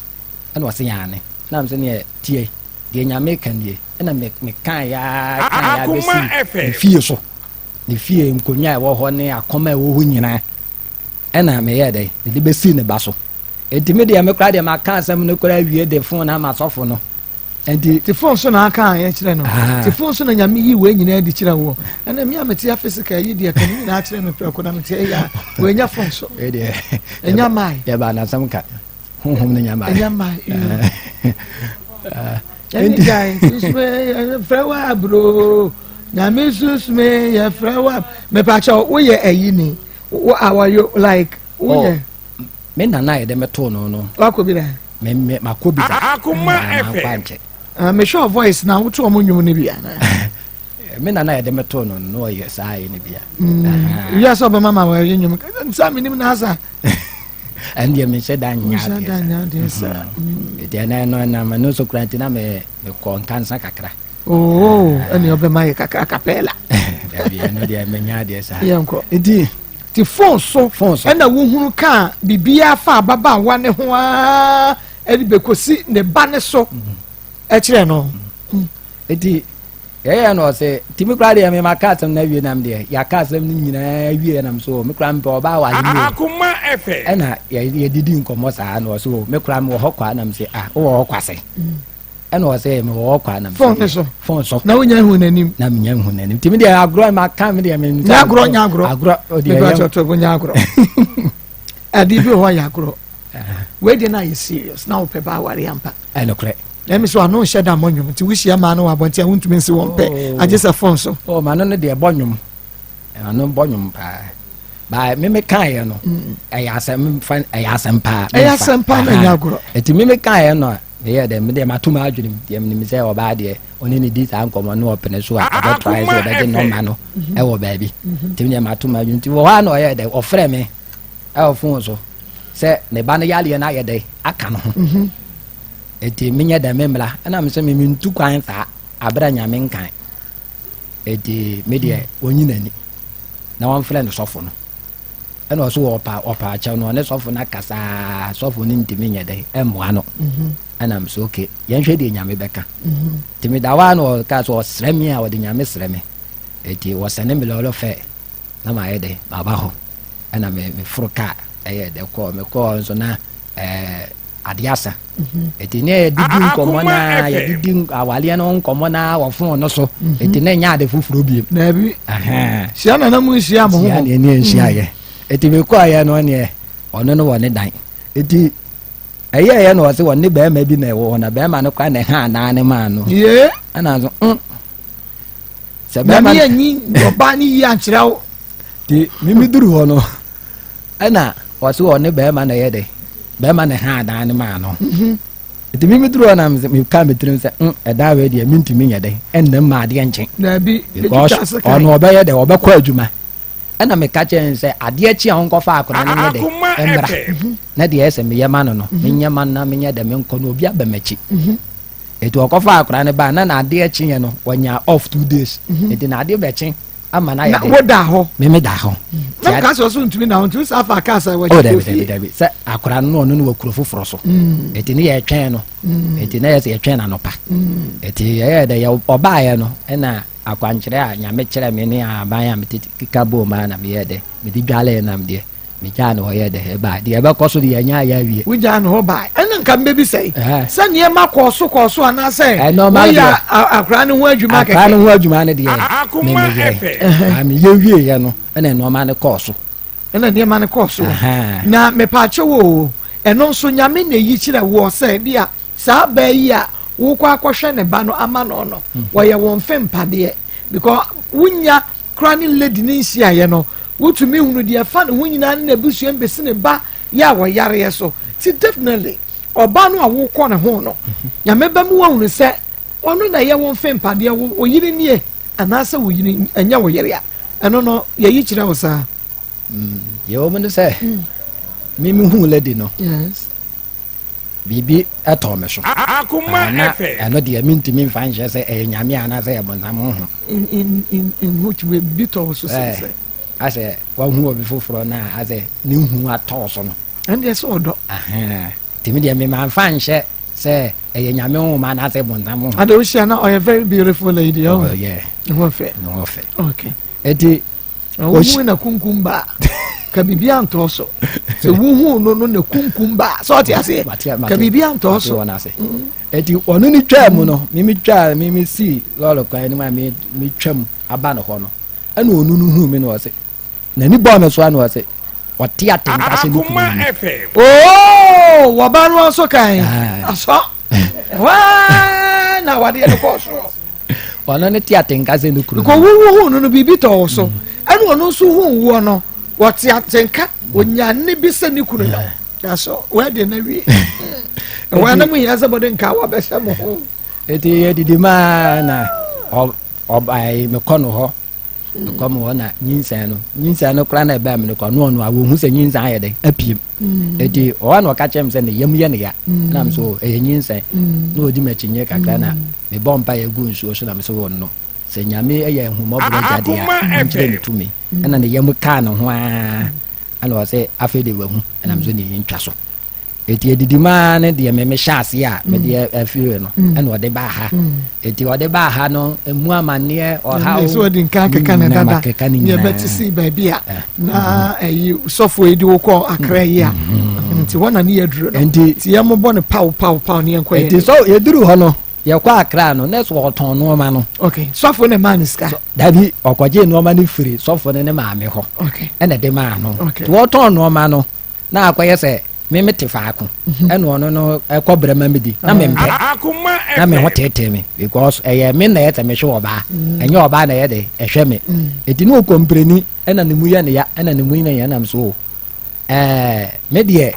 ɛna ɔse aane ɛna mese neɛ tie deɛ nyame ka nie ɛna me me kan ya kan ya bɛsi ne fie so ne fie nkonnwa a ɛwɔ hɔ ne akɔm a ɛwɔ hɔ nyinaa ɛna meyɛ dɛ mede bɛsi ne ba so enti me deɛ me koraa deɛ maka asɛm no koraa awie de fon ama sɔfo no Nti te phone so na aka a yɛkyerɛ no. Ah. Te phone so na nyame yi wei nyinaa di kyerɛ woɔ. Ɛna mi a mete afisika yi deɛ ka ne nyinaa kyerɛ me prɛko na mete ɛyɛ a wɔanya phone so. Ɛnya mae. Yɛba anasɛm ka. Honhom no nya mae. Ɛnya mae. Ɛne gyae susume yɛfrɛ wo aburo. Nyame susume yɛfrɛ wo mepakyɛ woyɛ ayi ni. Wo awɔyo like woyɛ. Oh, me nana yɛ dɛ mɛtoo no no. Wakɔ bi dɛ. Me me makɔ bi da. Akoma FM. FM. Ah, me sure voice na woto ɔmo nnwom no bi ana. Me nana yɛ de me to no no ɔyɛ saa yɛ no bi a. Wia sɛ ɔbɛma ma wɔyɛ nnwom nsa menim na asa. Ɛn deɛ menhyɛ da nyɛ adeɛ. Menhyɛ da nyɛ adeɛ saa. Ɛti ɛnɛ no ɛnam ɛno nso kura nti na me mekɔ nkansa kakra. Oo ɛne ɔbɛma yɛ kakra kapɛla. Dabi ɛno deɛ menya adeɛ saa. Yɛnkɔ. Nti Te fon so Fon so. ɛna wohunu kaa biribiara fa ababaawa ne ho ara ɛde bɛkɔsi ne ba ne so ɛkyerɛ no. Nti yɛyɛ no ɔsɛ nti me koraa deɛ mema ka asɛm no awie nam deɛ yɛaka asɛm no nyinaa awie nam so me koraa mepɛ ɔbaa wale mu Akoma FM. ɛna yɛdidi nkɔmmɔ saa na ɔsɛ o me koraa mewɔ hɔ kwa nam sɛ ah wowɔ hɔ kwa sɛ ɛna ɔsɛ mewɔ hɔ kwa na fon ne so fon so na wonya hu n'anim na menya hu n'anim nti me deɛ agorɔ ma ka me deɛ me nya agorɔ nya agorɔ agorɔ ɔdeɛ yɛ mepɛ bo nya agorɔ ɛde bi wɔ hɔ yɛ agorɔ wei deɛ na ayɛ serious na wopɛ ba aware ampa ɛnokorɛ na ɛmi so ano nhyɛ da mmɔ nnwom nti wohyia maa no wɔ abɔnten a wontumi nsi wɔn pɛ oh. agye sɛ fon so oh ma no no deɛ bɔ nnwom ɛno bɔ nnwom paa ba meme kaeɛ no mm. ɛyɛ asɛm fa ɛyɛ asɛm paa ɛyɛ asɛm paa na ɛnyɛ agorɔ ɛti meme kaeɛ no a meyɛ dɛ medeɛ mato m'adwene mu deɛ menim sɛ ɔbaa deɛ ɔne ne di saa nkɔmmɔ no ɔpene so a ɔbɛtrae sɛ ɔbɛgye nɔma no mhm. ɛwɔ baabi mhm. nti medeɛ mato m'adwene nti wɔ hɔ a na ɔyɛ dɛ ɔfrɛ me ɛwɔ fon so sɛ ne ba no yareɛ no ayɛ dɛ aka no ho mhm. Eti menyɛ dɛ memmra. Ɛna me sɛ me mentu kwan saa aberɛ Nyame nkan. Eti me deɛ ɔnyi n'ani na wɔmfrɛ no sɔfo no. Ɛna ɔso ɔpa ɔpa akyɛw no ɔne sɔfo no akasaa, sɔfo no ntumi nyɛ dɛ ɛmmoa no. Ɛna me sɛ okay, yɛnhwɛ deɛ Nyame bɛka. Nti meda hɔ a na ɔka sɛ ɔsrɛ me a ɔde Nyame srɛ me. Eti wɔsɛne me lɔɔre fɛ na mayɛ dɛ maba hɔ. Ɛna me meforo kaa ɛyɛ dɛ kɔɔ mekɔɔ nso na ɛɛ adeɛ asa. Eti ne yɛdidi nkɔmmɔ na yɛdidi awareɛ no nkɔmmɔ na wɔ fon no so. Eti na ɛnyɛ ade foforɔ biem. Daabi. Hyia na na mu nhyia mo ho. Hyia na ɛni nhyia yɛ. Eti mekɔɔ yɛ no neɛ ɔno no wɔ ne dan. Eti ɛyɛɛyɛ na ɔse ɔne bɛrima bi na ɛwɔ hɔ na bɛrima no koraa na ɛha anaa ne maa no. Yee. Ɛna nso mm. Sɛ bɛrima. Nyame anyi ɔbaa ne yie ankyerɛ wo. Ti mimi duru hɔ no ɛna ɔse ɔne bɛrima na ɛyɛ dɛ bɛrima na ɛha adan ne maa no. Nti mimi duru hɔ na meka me tirim sɛ mm ɛdan wei deɛ mentumi nyɛ dɛ ɛnna mma adeɛ nkye. Daabi. Because ɔno ɔbɛyɛ dɛ ɔbɛkɔ adwuma. Ɛna meka kyerɛ no sɛ adeɛ kye a ɔnkɔfa akwadaa no nyɛ dɛ mmra na deɛ ɛsɛ meyɛ ma no no menyɛ ma no na menyɛ dɛ menkɔ no obi aba m'akyi. Eti ɔkɔfa akwadaa no baa na na adeɛ kyeeɛ no ɔnya off 2 days. Eti na adeɛ bɛkye ama no ayɛ dɛ. Na wo da hɔ? Meme da hɔ. Na nka sɛ ɔso ntumi na hɔ nti wosa afa kaa sɛ wɔgye kɔ fie. Dabi dabi sɛ akwadaa no ɔno no wɔ kuro foforɔ so. Eti ne yɛtwɛn no. Eti na yɛ sɛ yɛtwɛn no anɔpa. Eti yɛyɛ dɛ yɛ ɔbaeɛ no ɛna akwankyerɛ a Nyame kyerɛ me ne ahaban a mete keka bɔɔ mu a na meyɛɛ dɛ mede dwalee nam deɛ megyaa no hɔ yɛɛ dɛ ɛbae. Deɛ ɛbɛkɔ so deɛ ɛnyɛ ayɛ awie. Wogyaa no hɔ bae. Ɛna nka mbɛbisa yi sɛ nneɛma kɔɔ so kɔɔ so anaasɛ woyɛ akwaraa no ho adwuma kɛkɛ. Akwaraa no ho adwuma no deɛ me meyɛɛ. Meyɛ wieeɛ no ɛna nneɛma no kɔɔ so. Ɛna nneɛma no kɔɔ so. Na mepaakyɛw o, ɛno nso Nyame na ɛyi kyerɛ woɔ sɛ bi a saa baa yi a wokɔ akɔhwɛ ne ba no ama no no wɔyɛ wɔn mfe mpadeɛ because wonya kora ne lady ne nhyiaeɛ no wotumi hunu deɛ ɛfa ne ho nyinaa ne n'abusua mbɛsi ne ba yɛ a wɔyareɛ so ti definitely ɔbaa no a wokɔ ne ho no Nyame bɛ mu wahunu sɛ ɔno na ɛyɛ wɔn mfe mpadeɛ wo wo yere nie anaasɛ wo yere ɛnyɛ wo yere a ɛno no yɛyi kyerɛ wo saa. Deɛ wɔ mu ne sɛ me mehu lady no. Yes. Biribi tɔɔ me so. Na ɛno deɛ mentumi mfa nhyɛ sɛ ɛyɛ Nyame anaasɛ ɛyɛ bonsam honhom. In which way biribi tɔ wo so sɛ sɛ? Asɛ wahu obi foforɔ no a asɛ ne hu atɔ so no. Ɛndeɛ sɛ ɔdɔ. Nti me deɛ memamfa nhyɛ sɛ ɛyɛ Nyame honhom anaasɛ bonsam honhom. Ade wohyia na ɔyɛ very beautiful lady. Oh yeah. Ne ho fɛ. Ne ho fɛ. Okay. Eti Na wohu na kunkum ba ka biribi antɔ so sɛ wohu no no na kunkum ba sɛ ɔte aseɛ ka biribi antɔ so. Eti ɔno ne twaa mu no mimi twaa mimi si lɔɔre kwan no mu a mi twam aba no hɔ no ɛna ɔno no hu mi na ɔse n'ani bɔɔ me so a na ɔse ɔte atenka sɛ ne kunu ni. Oo wɔba no nso kan asɔ waa na awadeɛ no kɔɔ soɔ. Ɔno ne te atenka sɛ ne kunu. Because wo hu no no biribi tɔ wo so. Ɛna ɔno nso hu woɔ no wɔte atenka onya ne bi sɛ ne kunu no. That's all. Wedding na wie. Ɛwɔ anam hia sɛ bɔde nka wabɛhyɛ mo ho. Eti yɛdidi maa na ɔbae mekɔ no hɔ. Mekɔ mo hɔ na nyinsɛn no nyinsɛn no koraa na ɛbaa mu no kɔ no ɔno a wɔhu sɛ nyinsɛn ayɛ dɛ apiem. Eti ɔhɔ na ɔka kyerɛ me sɛ ne yam yɛ ne ya. Na me so ɛyɛ nyinsɛn. Na ɔdi m'akyi nye kakra na mebɔ mpaeɛ gu nsuo so na me so wɔ no sɛ Nyame yɛ ahummɔborɔ agya deɛ a ɔnkyerɛ ne tumi. Ɛna ne yam kaa ne ho ara ɛna ɔsɛ afei de wahu ɛna me so ne ntwa so. Eti edidi mu ara ne deɛ me mehyɛ aseɛ a mede afiri no ɛna ɔde baa ha. Eti ɔde baa ha no emu amanneɛ ɔhaw. Ɛsɛ ɔde nka keka ne dada ne ɛbɛte si baabi a na ɛyi sɔfo yi de wo kɔ akra yi a nti hɔ na ne yɛ duro no nti yɛ mo bɔ ne paw paw paw ne yɛn kɔ yɛ. Nti sɔ yɛduru hɔ no yɛkɔ akra no na sɛ ɔtɔn nneɛma no. Ok sɔfo ne maa ne sika. Dabi ɔkɔgye nneɛma no firi sɔfo no ne maame hɔ. Ok ɛna de maa no. Ok nti wɔtɔn nneɛma no na akɔyɛ sɛ me mete faako ɛna ɔno no ɛkɔ brɛ ma medi na mempɛ na me ho teetee me because ɛyɛ me na ɛyɛ sɛ mehwɛ ɔbaa ɛnyɛ ɔbaa na ɛyɛ de ɛhwɛ me eti ne ɔkɔmpreni ɛna ne mu yɛ ne ya ɛna ne mu yɛ ne ya nam so ɛɛ me deɛ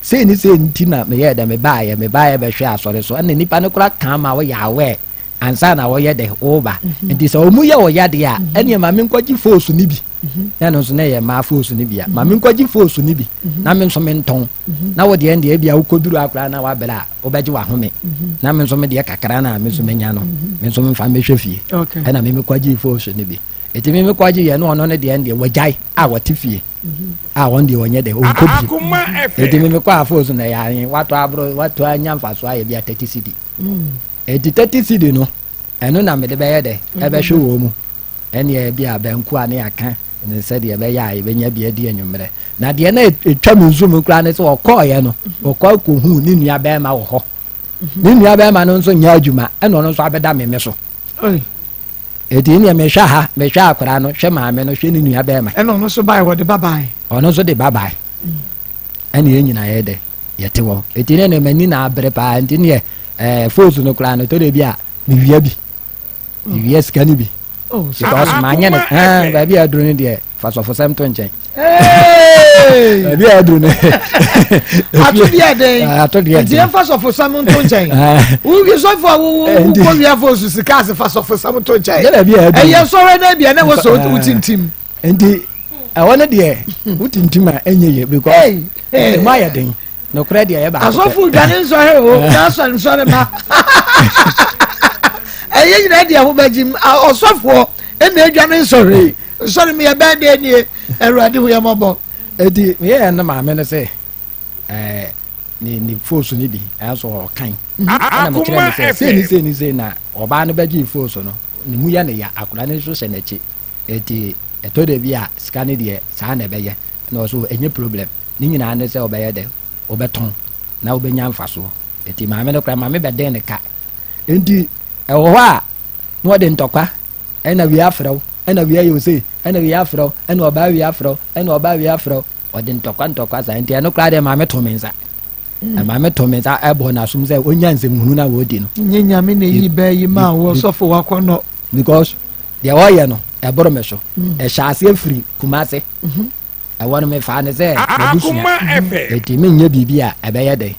sei ne sei nti na meyɛ dɛ mebaayɛ mebaayɛ bɛhwɛ asɔre so ɛna nipa no kora kan ma wɔyɛ awɛ ansa na wɔyɛ dɛ wɔba nti sɛ wɔn yɛ wɔyɛ deɛ a ɛnneɛ ma menkɔgye foosu ne bi. Na ɛno nso na ɛyɛ mmaa foosu no bi a ma menkɔgye foosu no bi na me nso mentɔn na wo deɛ deɛ ebia wokɔduru akora na wabrɛ a wobɛgye wahome na me nso me deɛ kakra na me nso menya no me nso memfa mmɛhwɛ fie. Ɛna me mekɔgye foosu no bi, ɛti me mekɔgye yɛ no, ɔno no deɛ deɛ wagyae a wɔte fie a wɔn deɛ wɔnyɛ dɛ ɔnkɔ bi. Ɛti me mekɔ a foosu no ɛyɛ ahe watɔ aboro watɔ anya mfaso ayɛ bi a 30 cedi. Ɛti 30 cedi no ɛno na mede bɛyɛ dɛ ɛbɛhwɛ wɔ mu. Ɛnneɛ ebia banku a ne yɛaka ne sɛdeɛ ɛbɛyɛ a yɛbɛnya bi adi anwummerɛ. Na deɛ na ɛtwa me nso mu koraa ne sɛ ɔkɔɔeɛ no, ɔkɔ kɔhuu ne nua bɛrima wɔ hɔ. Ne nua bɛrima no nso nyɛ adwuma, ɛna ɔno nso abɛda me me so. Eti neɛ mehwɛ ha, mehwɛ akwadaa no, hwɛ maame no, hwɛ ne nua bɛrima. Ɛna ɔno nso bae, wɔde ba bae. Ɔno nso de ba bae. Ɛna yɛn nyinaa yɛ dɛ, yɛte hɔ. Eti ne ne m'ani na abere paa, nti neɛ ɛɛ foosu no koraa no, tɔ de bi a mewia bi. Mewia sika no bi. Oh, because manyɛ no ɛɛ baabi a aduro no deɛ fa sɔfosɛm to nkyɛn. Baabi a aduro no. Ato deɛ den. Ato deɛ den. Nti yɛn fa sɔfosɛm nto nkyɛn. Wowie sɔfo a wo kɔ wia fo su sika ase fa sɔfosɛm to nkyɛn. Yɛ baabi a aduro. Ɛyɛ sɔrɔ na ebia na wɔ sɛ wotintim. Nti ɛhɔ no deɛ wotintim a ɛnyɛ yie because ɛmu ayɛ den. Nokorɛ deɛ ɛyɛ baako pɛ. Asɔfo dwane nsɔre o, na asɔre nsɔre ma. Ɛyɛ nyinaa deɛ ho bɛgye mu. Ɔsɔfoɔ ɛna adwane nsɔre. Nsɔre mi ɛbɛn deɛ nie, Awurade hu yɛ mɔbɔ. Eti meyɛ yɛn no maame no sɛ ɛɛ ne ne foosu no bi ɛnso ɔkan. Ɛna mekyerɛ no sɛ sei ne sei ne sei na ɔbaa no bɛgye foosu no ne mu yɛ ne ya, akwadaa no nso hyɛ n'akyi. Eti ɛtɔ da bi a sika no deɛ saa na ɛbɛyɛ. Ɛna ɔso ɛnyɛ problem. Ne nyinaa ne sɛ wobɛyɛ dɛ, wobɛtɔn na wobɛnya mfasoɔ. Enti maame no koraa, maame bɛden ne ka. Enti ɛwɔ hɔ a na ɔde ntɔkwa, ɛna wei afrɛ wo, ɛna wei ayɛ wo sei, ɛna wei afrɛ wo, ɛna ɔbaa wei afrɛ wo, ɛna ɔbaa wei afrɛ wo. Ɔde ntɔkwa ntɔkwa saa. Enti ɛno koraa deɛ maame too me nsa. Mm. Maame too me nsa ɛbɔ n'asom sɛ ɔnya nsɛmhunu no a wɔdi no. Nye nyame na eyi bɛɛ yi maa wɔ sɔfo wakɔnɔ. Because deɛ ɔyɛ no ɛboro me so. Mm. Ɛhyɛ aseɛ firi Kumase. Mm-hmm. Ɛwɔ no mefaa no sɛ m'abusua, enti menyɛ biribi a ɛbɛyɛ dɛn,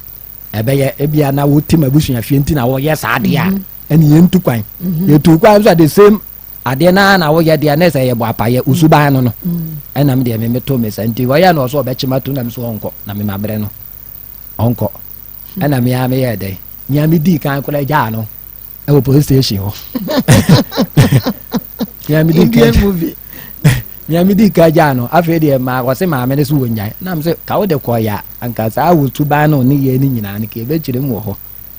ɛbɛyɛ ebia na wote m'abusua fie nti na wɔyɛ saa adeɛ a, mhm. ɛne yɛntu kwan. Mhm. Yɛtu kwan nso a the same adeɛ naa na woyɛ deɛ na ɛsɛ yɛbɔ apayɛ osuban no no mhm. ɛna me deɛ me meto me sa nti wɔyɛ na ɔsɛ ɔbɛkye ma to na me so ɔnkɔ na me mabrɛ no ɔnkɔ ɛna me a meyɛ dɛn nea medii kan koraa gyaa no ɛwɔ police station hɔ. Indian movie. Nea midii kan gyaa no, afei deɛ maa wɔse maame no so wɔnnyae. Na mese, ka wode kɔeɛ a, anka saa wo suban no ne yɛn no nyinaa no, ka yɛbɛkyerɛ mu wɔ hɔ.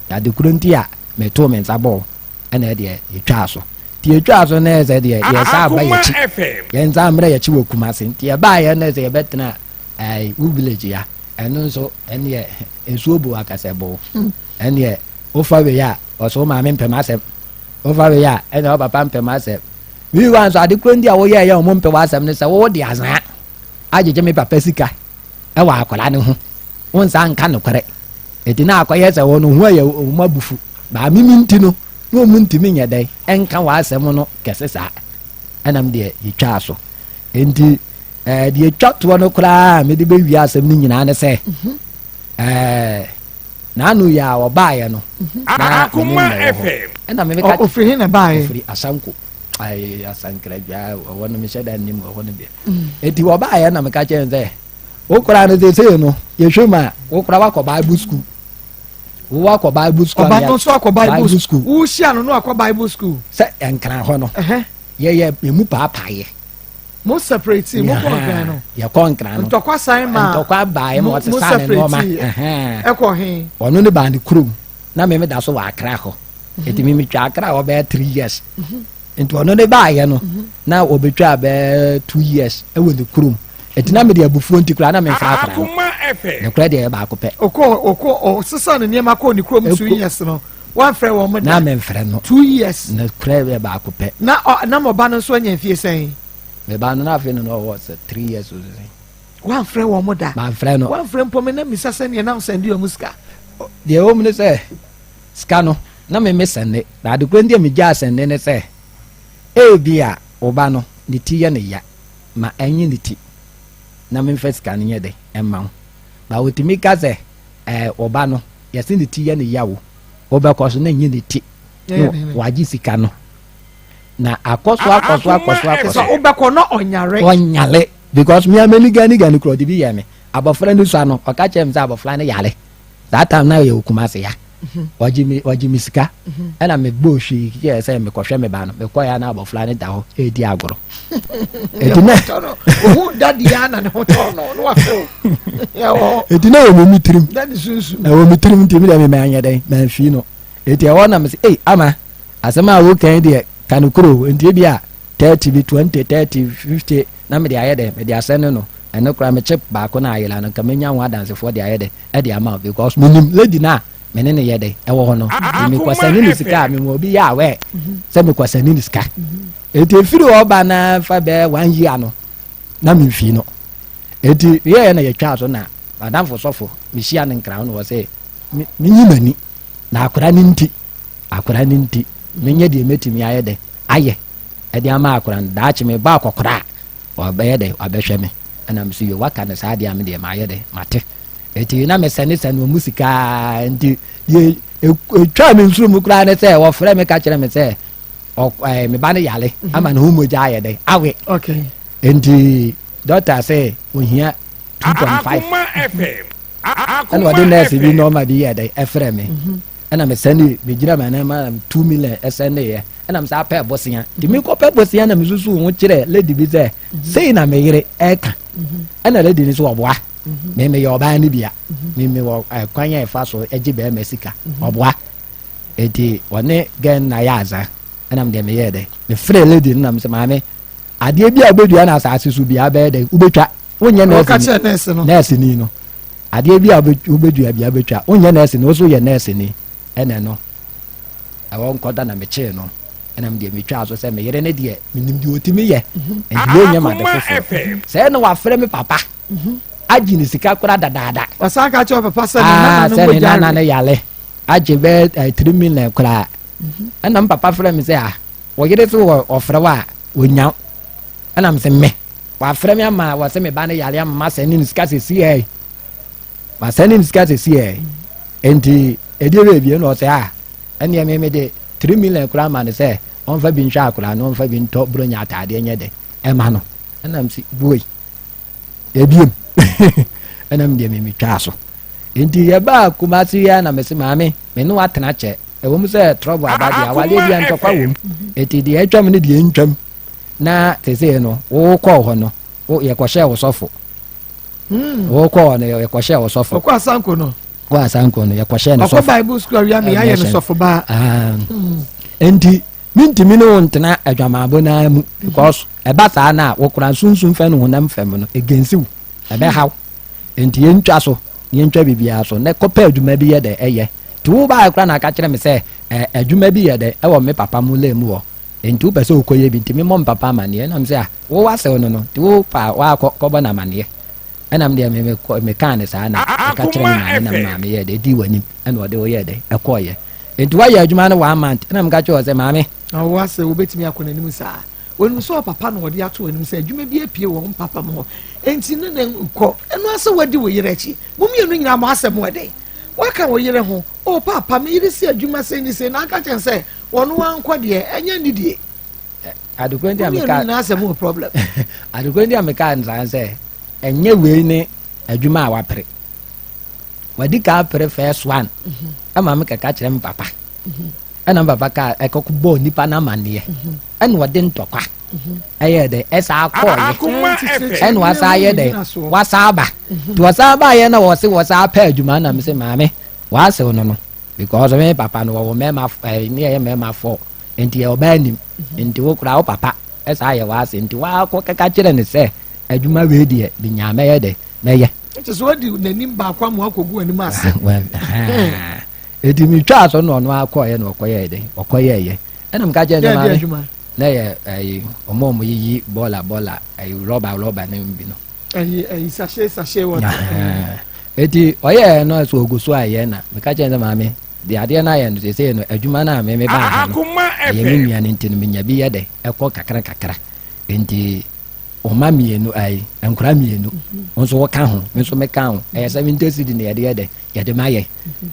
Na ade koro nti a metoo me nsa bɔɔ ɛna ɛdeɛ yɛtwaa so. Nti yɛtwaa so na ɛsɛ deɛ yɛsan ba yɛkyi. Yɛnsan mmerɛ yɛkyi wɔ Kumase. Nti yɛbaeɛ na ɛsɛ yɛbɛtena ɛɛ wo village ya. Ɛno nso ɛneɛ nsuo bo akasɛ bo. Ɛneɛ wofa wei a ɔsɛ wo maame mpɛ m'asɛm. Wofa wei a ɛna wo papa mpɛ m'asɛm. Meanwhile nso ade koro nti a woyɛɛ yɛ wɔn mpɛ w'asɛm ne sɛ wode azaa agyegye me papa sika wɔ akwadaa no ho. Wo nsa nka nokorɛ. Eti na akɔyɛ sɛ wɔn ho ayɛ wɔn abufu. Maame mi nti no, na wɔn ntumi nyɛ dɛn nka w'asɛm no kɛse saa. Ɛnam deɛ yɛtwaa so. Enti ɛɛ deɛ etwa toɔ no koraa a mede bɛwie asɛm no nyinaa ne sɛ ɛɛ N'ano yɛ a ɔbaeɛ no, na me ne no na ɛwɔ hɔ. Ɛna me meka Ɔfiri he na ɛbaeɛ? Ɔfiri Asanko. Ayi Asankradwa ɛhɔ no mehyɛ da nnim ɛhɔ no deɛ. Eti ɔbaeɛ na meka kyerɛ no sɛ, wo koraa no seesei no yɛhwɛ mu a wo koraa wakɔ Bible school. Wo wakɔ Bible school. Ɔba no nso akɔ Bible school. Wohyia no no akɔ Bible school. Sɛ Nkran hɔ no yɛyɛ emu paapaeɛ. Mo separate mo kɔ nkran no. Yɛ kɔ nkran no. Ntɔkwa san ma. Ntɔkwa baa yɛ ma ɔsesa ne nneɛma. Ɛkɔ he. Ɔno ne baa ne kurom na mimi da so wɔ Accra hɔ. Mhm. Eti mimi twa Accra hɔ bɛyɛ 3 years. Mhm. Nti ɔno ne baa yɛ no mhm. na ɔbɛtwa bɛyɛ 2 years ɛwɔ ne kurom. Eti na mi de abufuo nti koraa na mi nfa akora no. Ne kora deɛ yɛ baako pɛ. Ɔkɔ ɔkɔ ɔsesa ne nneɛma kɔ ne kurom 2 years no. Wamfrɛ wɔn da. Na memfrɛ no. 2 years. Na kura yɛ baako pɛ. Na ɔ na mo ba no nso anya mfie sɛn? Me ba no na afei no na ɔwɔ sɛ 3 years o sɛ. Wamfrɛ wɔn da. Mamfrɛ no. Wamfrɛ mpo me na misa sɛ neɛ na sɛnde wɔn sika. Deɛ ɛwɔ mu ne sɛ sika no na me me sɛnde na ade koro nti a megyaa sɛnde ne sɛ ebi a wo ba no ne ti yɛ ne ya ma ɛnye ne ti na memfa sika no nyɛ dɛ ɛmma wo ba otumi ka sɛ ɛɛ wo ba no yɛse ne ti yɛ ne ya o, wobɛkɔ so na nye ne ti na wagye sika no. Na akɔ so akɔ so akɔ so akɔ so. Sɛ wobɛkɔ na ɔnyare. Ɔnyare because me a m'ani gani gani korɔ ɔde bi yɛ me. Abɔfra no sua no ɔka kyerɛ me sɛ abɔfra no yare. That time na yɛ wɔ Kumasi ya. Ɔgye me ɔgye me sika ɛna me bɔ hwii kyerɛ sɛ mekɔhwɛ me ba no. Mekɔ ya na abɔfra no da hɔ ɛredi agorɔ. Eti na ohun dadi ya na ne ho tɔ no na wafew. Eti na ɛwɔ me tirim. Ɛwɔ me tirim nti mi deɛ mi manyɛ dɛn manfii no. Eti ɛhɔ na me sɛ ei ama asɛm a woka yi deɛ ka no koro nti ebi a 30 bi 20 30 50 na mede ayɛ dɛ mede asɛne no ɛno koraa me chip baako na ayera no nka menya ho adansefoɔ de ayɛ dɛ ɛde ama wo because menim lady no a me ne no yɛ dɛ ɛwɔ hɔ no nti mekɔsɛne ne sika a mema obi yɛ awɛ sɛ mekɔsɛne ne sika nti ɛfiri hɔ ba na fa bɛɛ one year no na memfii no nti yɛyɛ na yɛtwaa so na madamfo sɔfo mehyia no nkra ho na wɔ sɛ menyi m'ani na akora no nti Akwadaa no nti, menyɛ deɛ mɛtumi ayɛ dɛ ayɛ ɛde ama akwadaa no. Daakye mebɔ akɔkora a, ɔbɛyɛ dɛ wabɛhwɛ me. Ɛna me so yɛ waka no saa deɛ a me deɛ mayɛ dɛ mate. Eti na mesɛnesɛne wɔn mu sika nti deɛ etwa me nsuro mu koraa ne sɛ wɔfrɛ me ka kyerɛ me sɛ ɔ me ba no yare mhm. ama ne ho mogya ayɛ dɛ awe. Okay. Nti dɔkta sɛ ohia 2.5 ɛna ɔde nɛɛse bi nɔɔma bi yɛ dɛ ɛfrɛ me. Mhm. Ɛna me sɛnde me gyina ma ma 2 million ɛsɛnde yɛ. Ɛna me sɛ apɛ bosea nti me kɔ pɛ bosea na me susu ho kyerɛ lady bi sɛ sei na me yere ɛka. Ɛna lady no so ɔboa me, me yɛ ɔbaa no bia me me wɔ ɛkwan a ɛfa so ɛgye bɛrima sika ɔboa. Eti ɔne gɛn na yɛ aza. Ɛna me deɛ me yɛ dɛ me frɛ lady no na me sɛ, maame, adeɛ bi a wobɛdua no asase so bia bɛyɛ dɛ wobɛtwa. Wonyɛ nɛɛse ni, nɛɛse ni no, adeɛ bi a wobɛdua bia wobɛtwa. Wonyɛ nɛɛse ni, wo so yɛ nɛɛse ni. Ɛna no ɛwɔ nkɔda na mekyee no. Ɛna me deɛ metwaa so sɛ me yere ne deɛ menim deɛ ɔtumi yɛ mhm. Nti wɔnyɛ ma de foforɔ sɛ ɛna wafrɛ me papa agye ne sika kora dadaada. Ɔsan ka kyerɛ papa sɛ ne nana no sɛ ne nana no yale agye bɛɛ 3 million koraa mhm. Ɛna me papa frɛ me sɛ a wɔyere so wɔ ɔfrɛ wo a wɔnya. Ɛna me sɛ me wafrɛ me ama wɔ sɛ me ba no yale ama masɛ ne ne sika sɛsi ɛ masɛ ne ne sika sɛsi ɛ nti ɛdeɛ baabi na ɔsɛ a ɛneɛ me mede 3 million koraa ma no sɛ ɔmfa bi nhwɛ akwaraa no, ɔmfa bi ntɔ buronya ataadeɛ nyɛ dɛ ɛma no. Ɛnam sɛ boi ebiem ɛnam deɛ memetwaa so nti yɛbaa Kumase yi a na mese, maame, me ne watena kyɛ. Ɛwɔ mu sɛ trɔbo aba deɛ, awaleɛ bia ntɔkwa wɔ mu, ɛti deɛ atwam ne deɛ ntwam na sesei no wokɔɔ hɔ no yɛkɔhyɛɛ wo sɔfo wokɔɔ hɔ no yɛkɔhyɛɛ wo sɔfo. Ɔkɔ Asanko no. Kɔ Asanko no yɛkɔhyɛɛ no sɔfo. Ɔkɔ Bible school awia mi yɛayɛ no sɔfo baa. Nti mentumi ne wo ntena adwamaabo naa mu because ɛba saa no a wokora sunsum fɛ no honam fam no ɛgɛnsi wo ɛbɛhaw. Nti yɛntwa so, yɛntwa biribiara so na kɔpɛ adwuma bi yɛ dɛ ɛyɛ. Nti wo baa kora na aka kyerɛ me sɛ adwuma bi yɛ dɛ ɛwɔ me papa mu lɛ mu hɔ nti wopɛ sɛ wokɔyɛ bi nti memmɔ me papa amanneɛ. Ɛnam sɛ a wo wasew no nti wo pa waakɔ kɔbɔ no amanneɛ. Ɛnam deɛ me mekaa ne saa na ɛka kyerɛ me maame na me maame yɛ dɛ di w'anim ɛna ɔde wo yɛ dɛ ɛkɔɔyɛ. Nti woayɛ adwuma no one month ɛna meka kyerɛ wɔ sɛ maame. Na wo asɛ wobɛtumi akɔ n'anim saa wɔnim sɛ ɔpapa na ɔde ato anim sɛ adwuma bi apue wɔ mpapa mu hɔ nti ne ne nkɔ. Ɛno asɛ wadi wo yere akyi, mo mmienu nyinaa mo asɛm wɔ dɛn waka wo yere ho o papa me yere si adwuma sɛ ni sɛ na aka kyɛn sɛ wɔn ankɔ deɛ ɛnyɛ nidie. Adekoro nti a meka nyinaa asɛm wɔ problem. Adekoro nti a meka nsaa sɛ ɛnyɛ wei ne adwuma a wapere wadi ka apere first one ɛma me kɛka kyerɛ me papa ɛna me papa ka ɛkɔkɔ bɔɔ nipa n'amanneɛ ɛna ɔde ntɔkwa ɛyɛ dɛ ɛsa akɔɔyɛ ɛna wasa ayɛ dɛ wasa aba nti wɔsa aba yɛ na wɔse wɔsa apɛ adwuma na me sɛ maame wɔasew no because me papa no wɔwɔ mmarima ɛɛ ne yɛ mmarima fɔ nti yɛ ɔbaa nim nti wo kora wo papa ɛsa ayɛ wɔase nti wakɔ kɛka kyerɛ ne sɛ adwuma wei deɛ binya mɛyɛ dɛ mɛyɛ. Nti sɛ wadi n'anim baako ama wakɔgu anim ase. Eti mi twa so na ɔno akɔyɛ na ɔkɔyɛ dɛ ɔkɔyɛɛyɛ ɛna mi ka kyerɛ ne maame na yɛ ɛyi ɔmo a ɔmo yiyi bɔɔla bɔɔla ɛyi rɔba rɔba ne bi no. Ɛyi sachet sachet water. Eti ɔyɛ no so ogu so ayɛ na mi ka kyerɛ ne maame de adeɛ no ayɛ no sese no adwuma no a mi mi ba ha no ɛyɛ mi nua no nti no mi nya bi yɛ dɛ ɛkɔ kakra kakra nti ɔma mmienu ayi nkora mmienu nso wɔka ho me nso meka ho ɛyɛ 70 cedi na yɛde yɛ dɛ yɛde ma yɛ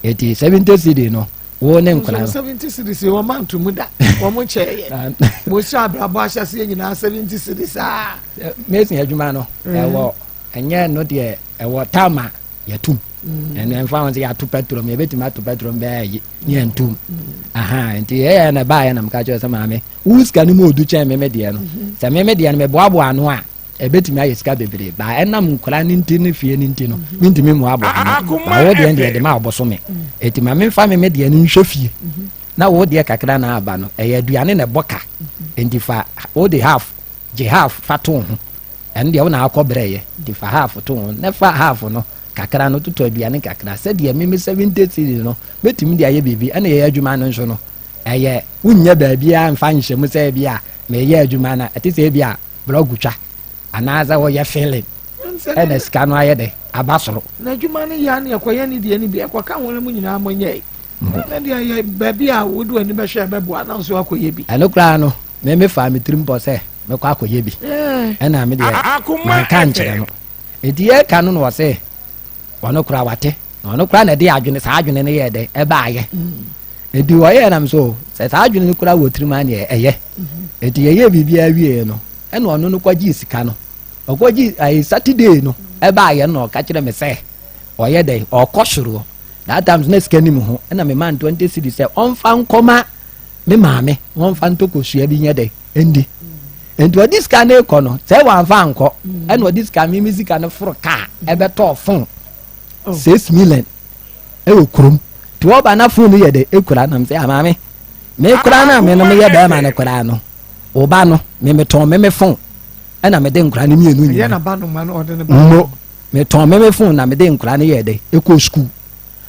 eti 70 cedi no. Wo ne nkwadaa no. 70 cedis wɔn ma ntomu da wɔn nkyɛn yɛ mo si abrabɔ ahyɛseɛ nyinaa 70 cedis aa. Mason adwuma no ɛwɔ ɛnyɛ no deɛ ɛwɔ tam a yɛtum ɛno ɛmfa ho sɛ yɛato petrol mu yɛbɛtumi ato petrol mu bɛyɛ yi ne yɛntum aha nti yɛyɛ na ɛbaeɛ na meka kyerɛ sɛ maame wo sika no mu ɔdu kyɛn meme deɛ no sɛ meme deɛ no meboaboa ano a ɛbɛtumi ayɛ sika bebree ba ɛnam nkora no nti ne fie no nti no mentumi mmoaboa ano ba wo deɛ deɛ de ma ɔbosome ɛti ma memfa meme deɛ no nhwɛ fie na wo deɛ kakra na aba no ɛyɛ aduane na ɛbɔ ka nti fa wo de half gye half fa to ho ɛno deɛ wo na akɔ brɛyɛ nti fa half to ho na fa half no kakra no totɔ aduane kakra sɛdeɛ meme 70 cedis no mɛtumi de ayɛ biribi. Ɛna yɛyɛ adwuma no nso no ɛyɛ wonyɛ baabiara mfa nhyɛ mu sɛ bi a meyɛ adwuma no ɛte sɛ bi a blɔgu twa anaasɛ wɔyɛ filling ɛna sika no ayɛ dɛ aba soro. Na adwuma no yɛ ne ɛkɔyɛ ne deɛ no bi ɛkɔka ho no mu nyinaa monyɛe na deɛ yɛ baabi a wode w'ani bɛhwɛ ɛbɛboa na nso akɔyɛ bi. Ɛno koraa no me faa me tirim pɔ sɛ mɛkɔ akɔyɛ bi ɛna me deɛ manka nkyerɛ no ɛti yɛka no na ɔsɛ ɔno koraa wate na ɔno koraa na ɛde adwene saa adwene no yɛ dɛ ɛbaayɛ ɛti wɔyɛ nam so sɛ saa adwene no koraa wɔ tirim a neɛ ɛyɛ ɛti yɛyɛ biribiara wieɛ no ɛna ɔno no kɔgyee sika no ɔkɔgye ayi Saturday no ɛbaayɛ no na ɔka kyerɛ me sɛ ɔyɛ dɛ ɔkɔ soro that time na sika nim ho ɛna me man 20 cedis sɛ ɔmfa nkɔma me maame wɔmfa ntɔ kosua bi nyɛ dɛ ɛndi nti ɔde sika no kɔ no sɛ wɔamfa nkɔ ɛna ɔde sika mimi sika no foro kaa ɛbɛtɔɔ phone 6 million ɛwɔ kurom nti wɔba na phone no yɛ dɛ ekura nam sɛ amaame me kura na me no meyɛ bɛrima no koraa no ɔba no me metɔn me me phone ɛna mede nkora no mmienu nyinaa mo metɔn me me phone na mede nkora no yɛ dɛ ɛkɔ sukuu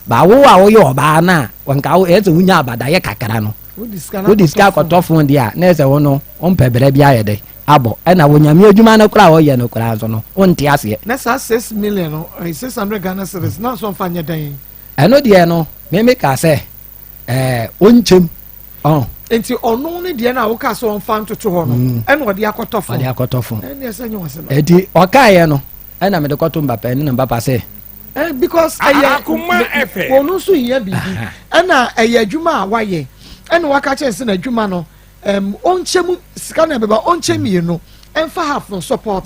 baawo a woyɛ ɔbaa no a nka wo ɛyɛ sɛ wonya abadayɛ kakra no wode sika akɔtɔ phone deɛ a na ɛsɛ wo no wompɛ berɛ bi ayɛ dɛ abɔ ɛna wo Nyame adwuma no koraa a ɔyɛ no koraa nso no wonte aseɛ. Na saa 6 million no, 600 Ghana cedis na nso ɔmfa nyɛ dɛn? Ɛno deɛ no meme ka sɛ ɔnkyɛm ɔn. Nti ɔno ne deɛ no a woka sɛ ɔmfa ntoto hɔ no ɛna ɔde akɔtɔ phone. Ɔde akɔtɔ phone. Ɛne ɛsɛ nyɛ wɔsɛm. Ɛti ɔkaeɛ no ɛna mede kɔto mbapa ɛne na mbapa sɛ. Because ɛyɛ wɔn nso hia biribi ɛna ɛyɛ adwuma a wayɛ ɛna waka kyerɛ sɛ n'adwuma no ɔnkyɛ mu sika na ɛbɛba ɔnkyɛ mmienu ɛnfa half no support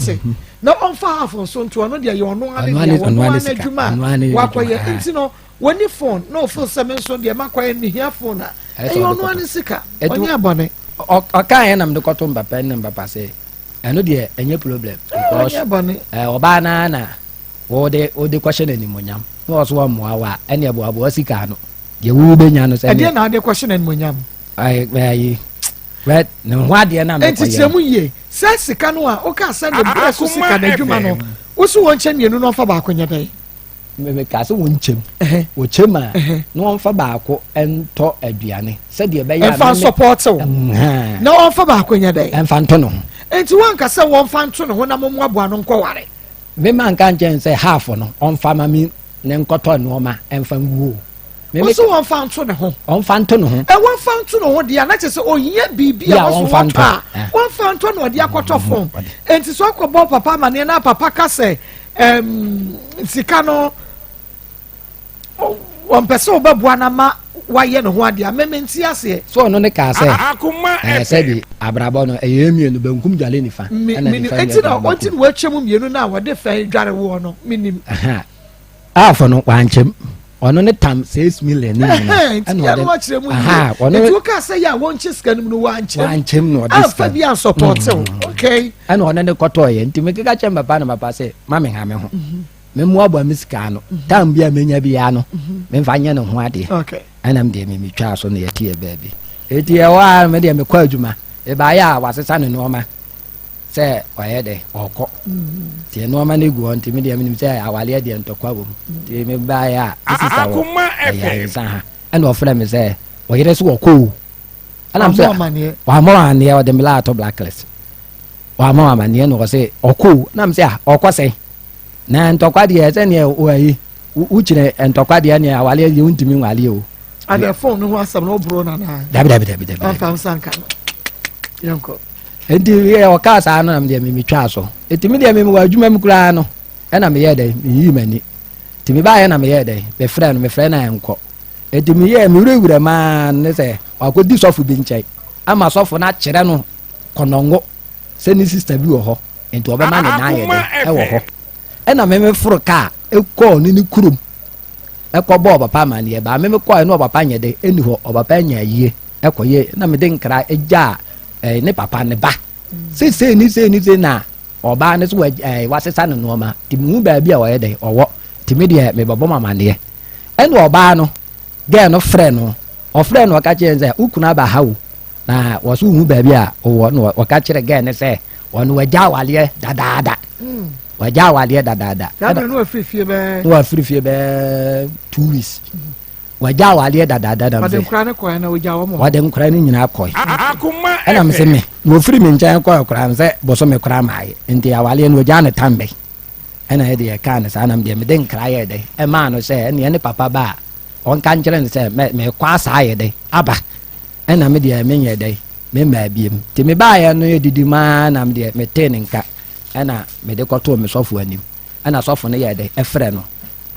na ɔnfa half nso nto ɔno deɛ yɛ ɔno ane deɛ ɔno ane adwuma a wakɔyɛ nti no wɔni phone na ɔfo sɛ me nso deɛ makɔyɛ ne hia phone a ɛyɛ ɔno ane sika ɔnyɛ abɔne. Ɔkaeɛ na mede kɔto mbapa ne mbapa sɛ ɛno deɛ ɛnyɛ problem because ɔbaa naa na wɔde wɔde kɔhyɛ n'animonyam na ɔso ɔmmoa wo a ɛne ɛboaboa sika no deɛ wo bɛnya no sɛ. Ɛdeɛ na ade kɔhyɛ n'animonyam. Ayi wɛ ne ho adeɛ na mekɔyɛ. Nti kyerɛ mu yie sɛ sika no a woka sɛ ne berɛ so sika n'adwuma no wosi wɔn nkyɛn mmienu na ɔfa baako nyɛ dɛn. Meka sɛ wɔn nkyɛm wɔkyɛm a na wɔmfa baako ntɔ aduane sɛdeɛ ɛbɛyɛ a ɛmfa nsɔpɔte wo na wɔmfa baako nyɛ dɛn. Ɛmfa nto ne ho. Nti wɔnka sɛ wɔmfa nto ne ho na mo mmoaboa no nkɔware. Mema nka nkyɛn sɛ half no ɔmfa ma mi ne nkɔtɔ nneɛma ɛmfa nguo. Wosi wɔmfa nto ne ho. Ɔmfa nto ne ho. Ɛ wɔmfa nto ne ho deɛ na kyerɛ sɛ ohia biribi a wɔso wɔtɔ a wɔmfa ntɔ na ɔde akɔtɔ phone. Nti sɛ ɔkɔbɔ papa amaneɛ na papa ka sɛ sika no wɔmpɛ sɛ wɔbɛboa no ma wayɛ ne ho adeɛ a mɛmɛ nti aseɛ. So ɔno ne kaa sɛ ɛɛ sɛbi abrabɔ no ɛyɛ mmienu benkum dwale nifa ɛna nifa nyɛ dwale benkum. Eti na wɔakyɛ mu mmienu na wɔde fɛn dware woɔ no menim. Afɔ no wankyɛm ɔno ne tam 6 million ne nyina. Ɛna ɔde akyerɛ mu yie nti woka sɛ yɛ a wɔnkyɛ sika no mu no wankyɛm wankyɛm na ɔde sika amfa bi ansɔpɔte wo okay. Ɛna ɔno ne kɔtɔɔ yɛ nti mekeka kyerɛ papa na papa sɛ ma me ha me ho memmoaboa me sika ano tam bi a menya biara no memfa nyɛ ne ho adeɛ ɛna medeɛ memetwaa so na yɛte yɛ baabi ɛti ɛhɔ a medeɛ mekɔ adwuma ɛbaeɛ a wasesa ne nnoɔma sɛ ɔyɛ dɛ ɔkɔ nti nnoɔma no gu hɔ nti medeɛ menim sɛ awaleɛ deɛ ntɔkwa wɔ mu nti mebaeɛ a me sista wɔ ɛyɛ ayensa ha ɛna ɔfrɛ me sɛ ɔyere so wɔkɔ o ɛna sɛ wammɔ amanneɛ ɔde me laato blacklist wammɔ amanneɛ na ɔsɛ ɔkɔ o na sɛ ɔkɔ sɛn na ntɔkwa deɛ sɛneɛ ayi wokyerɛ ntɔkwa deɛ neɛ awaleɛ deɛ wontumi nwaleɛ o. Adeɛ phone no ho asɛm no woboro no anaa? Dabi dabi dabi dabi. Amfa nsa nka no yɛnkɔ. Nti yɛ ɔkaa saa no na medeɛ memetwaa so nti medeɛ memewɔ adwuma mu koraa no ɛna meyɛɛ dɛn meyii m'ani nti mebaeɛ na meyɛɛ dɛn mefrɛ no mefrɛ no a ɛnkɔ. Enti meyɛɛ mewurawura mu ara ne sɛ wakɔdi sɔfo bi nkyɛn ama sɔfo no akyerɛ no kɔnɔngo sɛ ne sista bi wɔ hɔ nti ɔbɛma ne nan ayɛ dɛ ɛwɔ hɔ. Ɛna me meforo kaa ɛkɔɔ ne ne kurom ɛkɔbɔɔ ɔpapa amanneɛ baa me mekɔɛ na ɔpapa nyɛ dɛ ɛni hɔ ɔpapa anya ayie ɛkɔyɛ na mede nkra ɛgyaa eh, ne papa ne ba sɛ sei ne sei ne sei na ɔbaa no so eh, wasesa ne nneɛma nti mehu baabi a ɔyɛ dɛ ɔwɔ nti me deɛ mebɛbɔ mo amanneɛ ɛna ɔbaa no gɛɛ no frɛ no ɔfrɛ no ɔka kyerɛ sɛ wo kunu aba ha o na wɔso wohu baabi a ɔwɔ na ɔka kyerɛ gɛɛ no sɛ ɔno wagya awadeɛ dadaada hmm. wagya awadeɛ dadaada na wafiri fie bɛɛ na wafiri fie bɛɛ 2 weeks wagya awadeɛ dadaada na wɔde nkora no kɔɛ na ogya wɔn wɔde nkora no nyinaa kɔɛ ɛna mesɛ me na ofiri me nkyɛn kɔɛ koraa sɛ bosome koraa maayɛ nti awadeɛ no ogya ne tam bɛyi ɛna ɛde ɛkaa no saa nam deɛ mede nkra yɛ dɛ ɛmaa no sɛ ɛneɛ ne papa ba a ɔnka nkyerɛ no sɛ mekɔ asa ayɛ dɛ aba ɛna me deɛ menyɛ dɛ memmaa biem nti mebaeɛ no yɛdidi maa nam deɛ metee ne nka ɛna mede kɔtoo me sɔfo anim ɛna sɔfo no yɛ dɛ ɛfrɛ no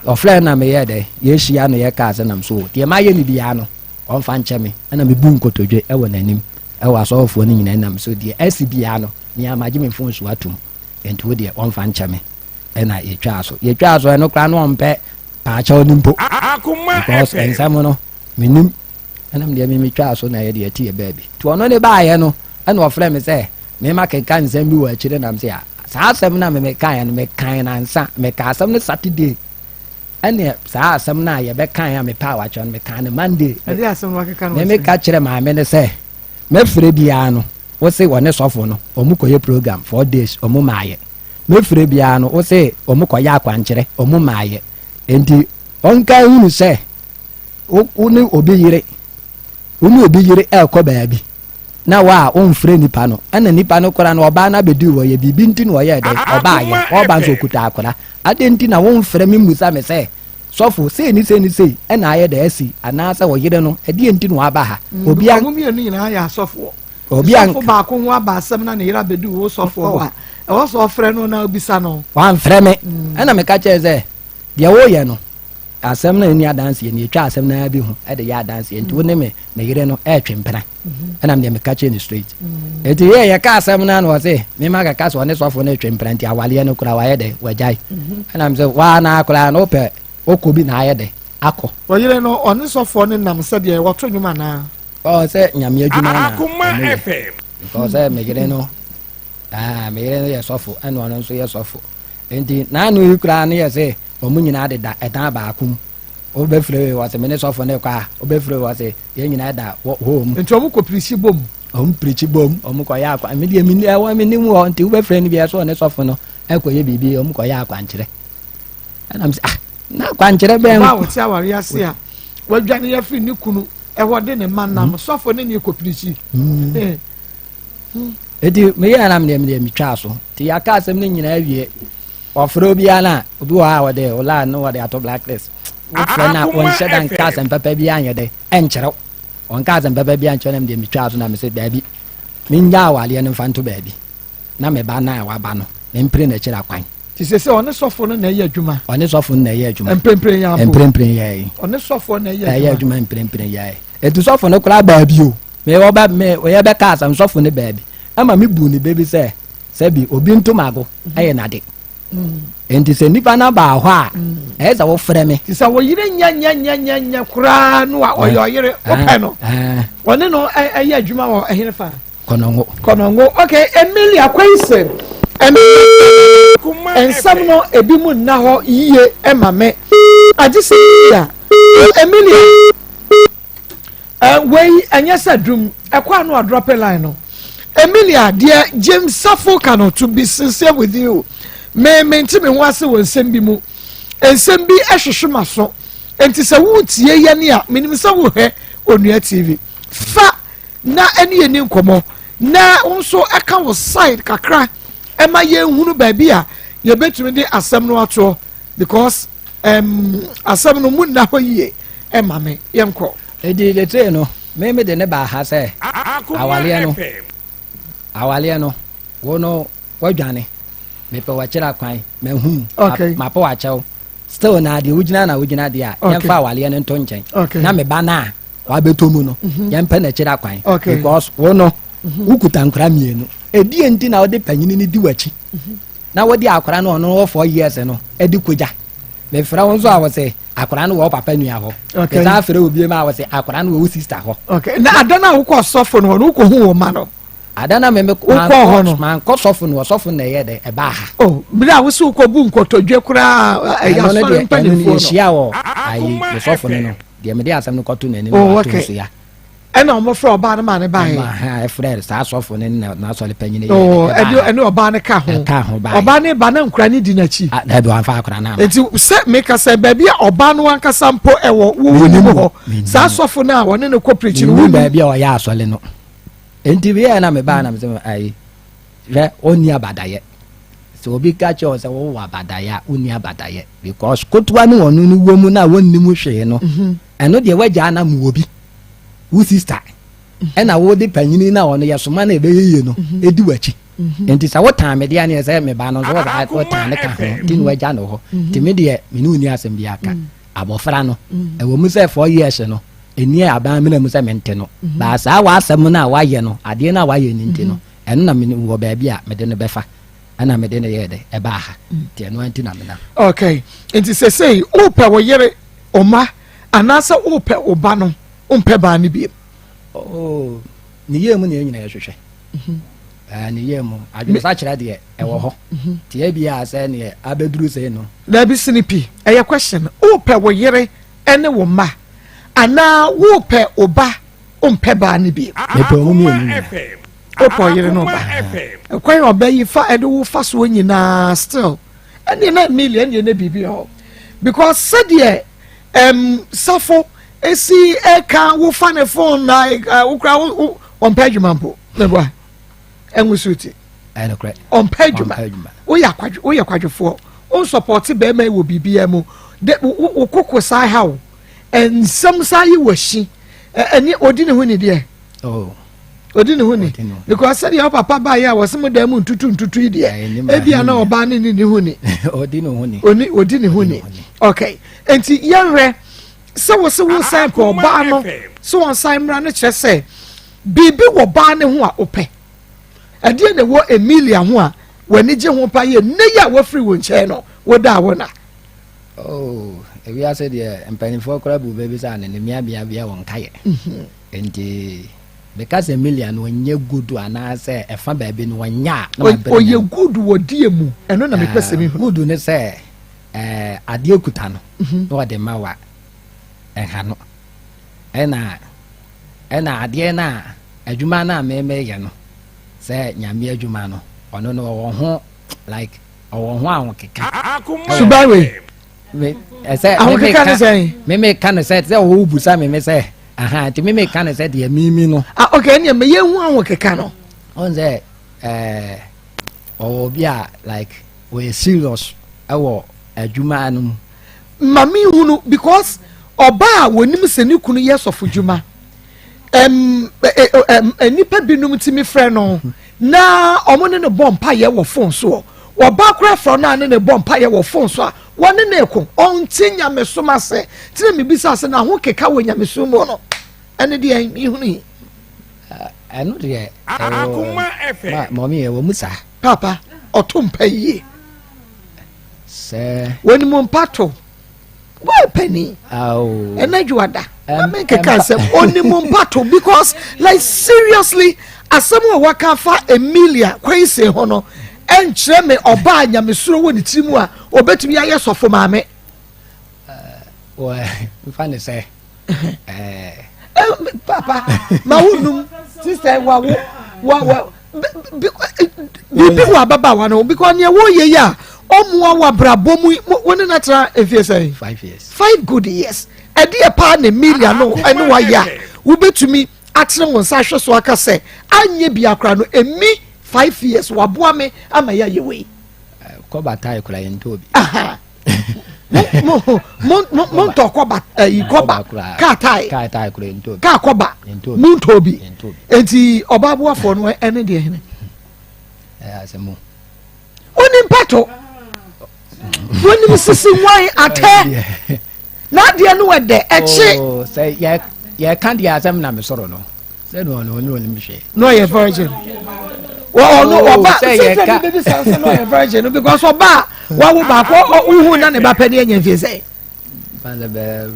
ɔfrɛ no na meyɛ dɛ yɛhyia no yɛkaa sɛ nam so deɛ mayɛ no biara no ɔmfa nkyɛ me ɛna mebu nkotodwe ɛwɔ n'anim ɛwɔ asɔfoɔ no nyinaa nam so deɛ asi biara no mea magye me mfo nso atom nti wo deɛ ɔmfa nkyɛ me ɛna yɛtwaa so yɛtwaa so ɛno koraa no ɔmpɛ paakyɛw no mpo because nsɛm no menim ɛnam deɛ memetwaa so na yɛde ɛte yɛ baabi nti ɔno ne baayɛ no ɛna ɔfrɛ me sɛ mema keka nsɛm bi wɔ akyire nam sɛ a saa asɛm no a memekaeɛ no mekan nansa meka asɛm no Saturday ɛne saa asɛm no a yɛbɛkan a mepɛ a wakyerɛ no mekaa no Monday memeka kyerɛ maame no sɛ mɛfrɛ biara no wo se wɔne sɔfo no ɔmo kɔyɛ program 4 days ɔmo maayɛ mɛfrɛ biara no wo se ɔmo kɔyɛ akwankyerɛ ɔmo maayɛ nti ɔnka hunu sɛ wo ne obi yere wo ne obi yere ɛrekɔ baabi na wa a ɔmfrɛ nipa no ɛna nipa no koraa no ɔbaa no abɛdi wɔ yɛ biribi nti na ɔyɛ dɛ ɔbaayɛ ɔba nso ɔkuta akora ade nti na womfrɛ me mmusa me sɛ sɔfo sei ne sei ne sei ɛna ayɛ dɛ asi anaasɛ ɔyere no ɛdeɛ nti na waba ha obi a mmienu nyinaa yɛ asɔfoɔ obi a sɔfo baako ho aba asɛm na ne yere abɛdi wo sɔfoɔ hɔ a ɛwɔ sɛ ɔfrɛ no na obisa no wamfrɛ me ɛna meka kyerɛ sɛ deɛ woyɛ no asɛm no ɛni adanseɛ ni ɛtwa asɛm no bi ho ɛde yɛ adanseɛ nti wo ne me me yere no ɛɛtwe mpena ɛna deɛ meka kyerɛ no straight ɛnti yɛ yɛka asɛm no ana ɔse mema kaka sɛ ɔne sɔfo no ɛtwe mpena nti awaleɛ no koraa wayɛ dɛ wagyae ɛna m sɛ waa na koraa no wopɛ wokɔ bi na ayɛ dɛ akɔ ɔyere no ɔne sɔfoɔ no nam sɛdeɛ wɔto nnwom anaa ɔ sɛ nyame adwuma na ɔmo because sɛ me yere no ah, me yere no yɛ sɔfo ɛna ɔno nso yɛ sɔfo nti naano yi koraa no yɛ sɛ ɔmo nyinaa deda ɛdan baako mu wobɛfrɛ wei wɔ sɛ me ne sɔfo no kɔ a wobɛfrɛ wɔ sɛ yɛn nyinaa da hɔ mu nti ɔmo kɔ pirikyi bom ɔmo pirikyi bom ɔmo kɔ yɛ akwa me deɛ me ɛwɔ me nim hɔ nti wobɛfrɛ no bi ɛso ɔne sɔfo no ɛkɔ yɛ biribi ɔmo kɔ yɛ akwankyerɛ ɛna mo sɛ ah na akwankyerɛ bɛn ɔbaa wɔte aware ase a wadwane yɛfiri ne kunu ɛhɔ de ne ma nam sɔfo ne ne kɔ pirikyi eti meyɛ anam deɛ medeɛ metwaa so nti yɛaka asɛm no nyinaa wie ɔfrɛ obiara no a obi wɔ hɔ a wɔde ɔlaa no wɔde ato blacklist wofrɛ no a wɔnhyɛ da nka asɛm papa bi anyɛ dɛ ɛnkyerɛw ɔnka asɛm papa bi ankyerɛ nam deɛ metwaa so na mesɛ daabi menya awareɛ no mfa nto baabi na meba no a waba no mempere n'akyiri akwan ti sɛ sɛ ɔne sɔfo no na ɛyɛ adwuma ɔne sɔfo no na ɛyɛ adwuma mprempren yɛ ampo mprempren yɛ yi ɔne sɔfo na ɛyɛ ɛyɛ adwuma mprempren yɛ yi etu sɔfo no koraa baabi o me ɔba me ɔyɛ bɛka asɛm sɔfo no baabi ɛma me bu ne baabi sɛ sɛbi obi ntomago ɛyɛ n'ade nti sɛ nipa no baa hɔ a ɛyɛ sɛ wofrɛ me ti sɛ wɔyere nyɛnyɛnyɛnyɛ koraa no a ɔyɛ ɔyere wopɛ no ɔne no ɛyɛ adwuma wɔ ɛhene fa Kɔnɔngo. Kɔnɔngo okay Emilia Kwense Emilia nsɛm no ebi mu nna hɔ yie ɛma me agye sɛ Emilia Emilia wei ɛnyɛ sɛ dum ɛkɔ ano a drop line no Emilia deɛ James Safo ka no to be sincere with you me me nti me ho ase wɔ nsɛm bi mu nsɛm bi ɛhwehwɛ ma so nti sɛ wotie yɛ ne a menim sɛ wohwɛ Onua TV fa na ɛne yɛ ni nkɔmɔ na nso ɛka wo side kakra ɛma yɛnhunu baabi a yɛbɛtumi de asɛm no atoɔ because asɛm no mu nna hɔ yie ɛma me yɛnkɔ. Edi letee no me de ne baa ha sɛ awaleɛ no awaleɛ no wo no wadwane mepɛ wakyerɛ akwan mahu. Okay. Mapɛ wakyɛw. Still na deɛ wogyina na wogyina deɛ a, yɛmfa awaleɛ no nto nkyɛn. Na me ba no a wabɛtɔ mu no, mhm. yɛmpɛ n'akyiri akwan. Because wo no, mhm. wokuta nkora mmienu. Ɛdeɛ nti na wode panyini no di w'akyi. Mhm. Na wode akora no ɔno wɔ 4 years no de kogya. Mefrɛ wo nso a wɔ sɛ akora no wɔ papa nua hɔ. Mesan frɛ obi ma a wɔ sɛ akora no wɔ wo sister hɔ. Na ada no a wokɔ sɔfo no hɔ no, wokɔhu wo ma no? Ada na meme wokɔɔ hɔ no mankɔ sɔfo no ɔsɔfo na ɛyɛ dɛ ɛbaa ha. Oh, bere a wosi wokɔ bu nkotodwe koraa ɛyɛ asɔre mpanimfoɔ no. Yɛhyia wɔ ayi me sɔfo no no deɛ mede asɛm no kɔto n'anim oh, ato nso ya. Ɛna wɔn frɛ ɔbaa no maa ne baa yɛ. Ɛma ɛfrɛ saa sɔfo no na n'asɔre panyin yɛ. Oh, ɛde ɛne ɔbaa no ka ho. Ɛka ho baa. Ɔbaa no ba na nkura no di n'akyi. Ah, dabi wɔn afa akora no ama. Nti sɛ meka sɛ baabi a ɔbaa no ankasa mpo ɛwɔ wo wo nim hɔ saa sɔfo no a wɔne no kɔ pirikyi no wo nim. Baabi a ɔyɛ asɔre no. Enti wieɛ na mebaa na mesɛ ayi hwɛ ɔnni abadayɛ sɛ obi ka kyerɛ wo sɛ wowɔ abadayɛ a wonni abadayɛ because kotoa ne ɔno no wɔ mu no a wɔnni mu hwee no mhm. ɛno deɛ woagyaa na mowɔ bi wo sister mhm. ɛna wode panyini na ɔno yɛsoma no ɛbɛyɛ yie no mhm. ɛdi w'akyi nti sɛ wotan me deɛ neɛ sɛ meba no nso wotan ne ka ho nti na wagya no hɔ nti me deɛ mene wonni asɛm bi aka abɔfra no ɛwɔ mu sɛ 4 years no Ɛnni aban mena mu sɛ mente no. Mhm. Baa saa w'asɛm no a wayɛ no, adeɛ no a wayɛ no nti no, mhm. ɛno na wɔ baabi a mede no bɛfa. Ɛna mede no yɛɛ dɛ, ɛbaa ha. Mm. Nti ɛno nti na menam. Okay. Nti sɛsei wopɛ wo yere, ɔma, anaasɛ wopɛ wo ba no, wompɛ baa no biem? Oh, ne yie mu na yɛn nyinaa yɛhwehwɛ. Mhm. Eh, ne yie mu. Adwenesakyera deɛ ɛwɔ hɔ. Nti ebia sɛ neɛ abɛduru sei no. Daabi sini pi, ɛyɛ question. Wopɛ wo yere ne wo mma anaa wopɛ wo ba wompɛ baa no bio. Mepɛ ɔmo mmienu nyinaa. Wopɛ ɔyere ne ɔba. Ɛkwan a ɔba yi fa ɛde wo fa soɔ nyinaa still ɛneɛ na Emilia ɛneɛ na biribi hɔ because sɛdeɛ ɛm safo esi ɛka wofa ne phone na wokura wo ɔmpɛ adwuma mpo mɛboa. Ɛnwo so ti. Ɔmpɛ adwuma. Woyɛ akwadwo woyɛ kwadwofoɔ. Wonsɔpɔte bɛrima yi wɔ biribiara mu. De wo koko saa ha wo. Nsɛm saa yi wɔ ahyi. Ɛne odi ne ho ni deɛ. Oh. Odi ne ho ni. Because sɛdeɛ wo papa baayɛ a wɔse mo dan mu ntutu ntutu yi deɛ. Ebia na ɔbaa ne ne ne ho ni. Odi ne ho ni. Oni odi ne ho ni. Okay. Enti yɛnhwɛ sɛ wo se wo san pɛ ɔbaa no sɛ wɔnsan mmra no kyerɛ sɛ Biribi wɔ baa no ho a wopɛ? Ɛdeɛn na ɛwɔ Emilia ho a w'ani gye ho paa yie nnɛ yi a wafiri wo nkyɛn no, wodaa wo na? Oh, ewiase deɛ mpanimfoɔ koraa bu bɛ bi sɛ anene mmeabeabea wɔn nkaeɛ. Mhm. Nti meka sɛ Emilia no ɔnyɛ good anaasɛ ɛfa baabi no ɔnyɛ a na mabrɛ Ɔyɛ good wɔ deɛ mu, ɛno na mepɛ sɛ mehunu. Good ne sɛ eh, adeɛ kuta no mhm. na ɔde ma wa ɛha no ɛna Ɛna adeɛ no a, adwuma no a me meyɛ no, sɛ Nyame adwuma no, ɔno no ɔwɔ ho like ɔwɔ ho ahokeka. Suban wei. Me ɛsɛ ahokeka ne sɛn? Me me ka no sɛ sɛ ɔwɔ busa me me sɛ aha nti me me ka no sɛ deɛ mimi no. Ah okay ɛnneɛ meyɛ hu ahokeka no. Ɔn sɛ ɛɛ ɔwɔ obi a like ɔyɛ serious ɛwɔ adwuma no mu. Ma me nhunu because ɔbaa a wɔnim sɛ ne kunu yɛ sɔfo dwuma ɛm ɛm nnipa binom tumi frɛ no na wɔn ne no bɔ mpaeɛ wɔ fon soɔ ɔbaa koraa frɛ no a ne ne bɔ mpaeɛ wɔ fon so a wɔne ne ko ɔnte nyamesom ase tena mebisa sɛ na ho keka wɔ nyamesom mu no ɛne deɛ mehunu yi ɛno deɛ mɔmi ɛwɔ mu saa papa ɔto mpa yie Sɛ. Wɔnim mpa to. Boy panin. Ɛna dwoada. Mame nkeka asɛm. Onim mpa to because like seriously asɛm a waka afa Emilia Kwense ho no ɛnkyerɛ me ɔbaa nyamesuro wɔ ne tiri mu a obetumi ayɛ sɔfo maame. Nfa ne sɛ. Papa ma wo num sister wa wo wa wa biribi wɔ ababaawa no because nea wɔyɛ yi a ɔmoa wɔ abrabɔ mu wo ne no atena mfie sɛn five good years ɛdeɛ paa na Emilia no ɛne wayɛ a wobɛtumi atene wo nsa ahwɛ so aka sɛ anyɛ bi akora no ɛmi 5 years waboa me ama yɛ ayɛ wei kɔba tae kora yɛntɔ bi montɔ kɔba ɛyi kɔba kaa tae kaa kɔba montɔ bi nti ɔbaa boafoɔ no ɛne deɛ hene oni mpato. Wonim sisi nwan atɛ. N'adeɛ no ɛdɛ ɛkye. Oh, sɛ yɛ yɛka deɛ asɛm na mesoro no sɛ no ɔno ɔne ɔnim hwee. Na ɔyɛ virgin. Ɔno oh, ɔba sɛ sɛ mi bɛbi sa sɛ na ɔyɛ virgin no because ɔba a wawo baako wohu na ne ba pɛ ne anya mfie sɛ. Aba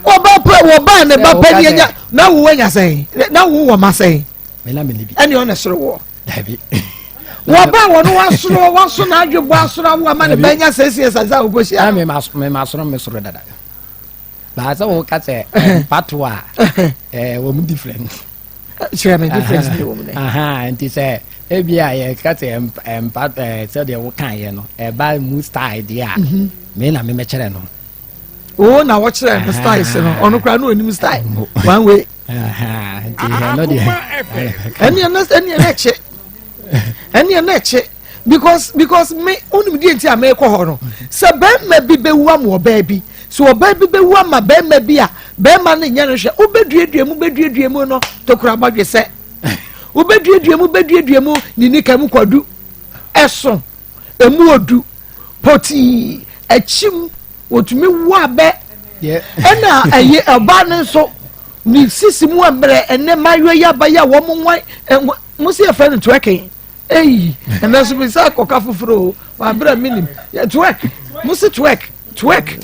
ɔba pɛ wɔba ne ba pɛ ne anya na wo anya sɛn na wo wɔ ma sɛn. Ɛne ɔna soro wɔ. Dabi. Wɔba wɔn wasoro waso n'adwe bɔ asoro awo ama ne ba nya sɛsi ɛsɛ sɛ awokɔ hyia. Ɛna mi ma soro mi soro dada. Baasa wo ka sɛ mpato a ɛɛ wɔn different. Kyerɛ mi difference ni wɔn nɛ. Nti sɛ ebi a yɛ ka sɛ mpa ɛɛ sɛdeɛ wɔka yɛ no ɛba mu style deɛ a mi na mi mɛkyerɛ no. O na wɔkyerɛ no styles no ɔno koraa no onim style one way. Ɛnneɛ na ɛnneɛ na ɛkye ɛnneɛ na ɛkye because because me onim deɛ nti a mekɔ hɔ no sɛ bɛrima bi bɛwu ama ɔbaa bi sɛ ɔbaa bi bɛwu ama bɛrima bi a bɛrima no nyɛ no hwɛ wobɛduadua mu bɛduadua mu no tokura bɔdwe sɛ wobɛduadua mu bɛduadua mu ne nika mu kwadu ɛso emu odu pɔtii akyim wɔtumi wo abɛ ɛna ɛyɛ ɔbaa no nso ne sisi mu mmerɛ ɛnɛ mmaayewa yi aba yi a wɔn nwan ɛnwa mo si yɛfrɛ no twerking eyi ɛnɛ nso mi sɛ akɔka foforɔ o wabere mi nim yɛ twerk mo si twerk twerk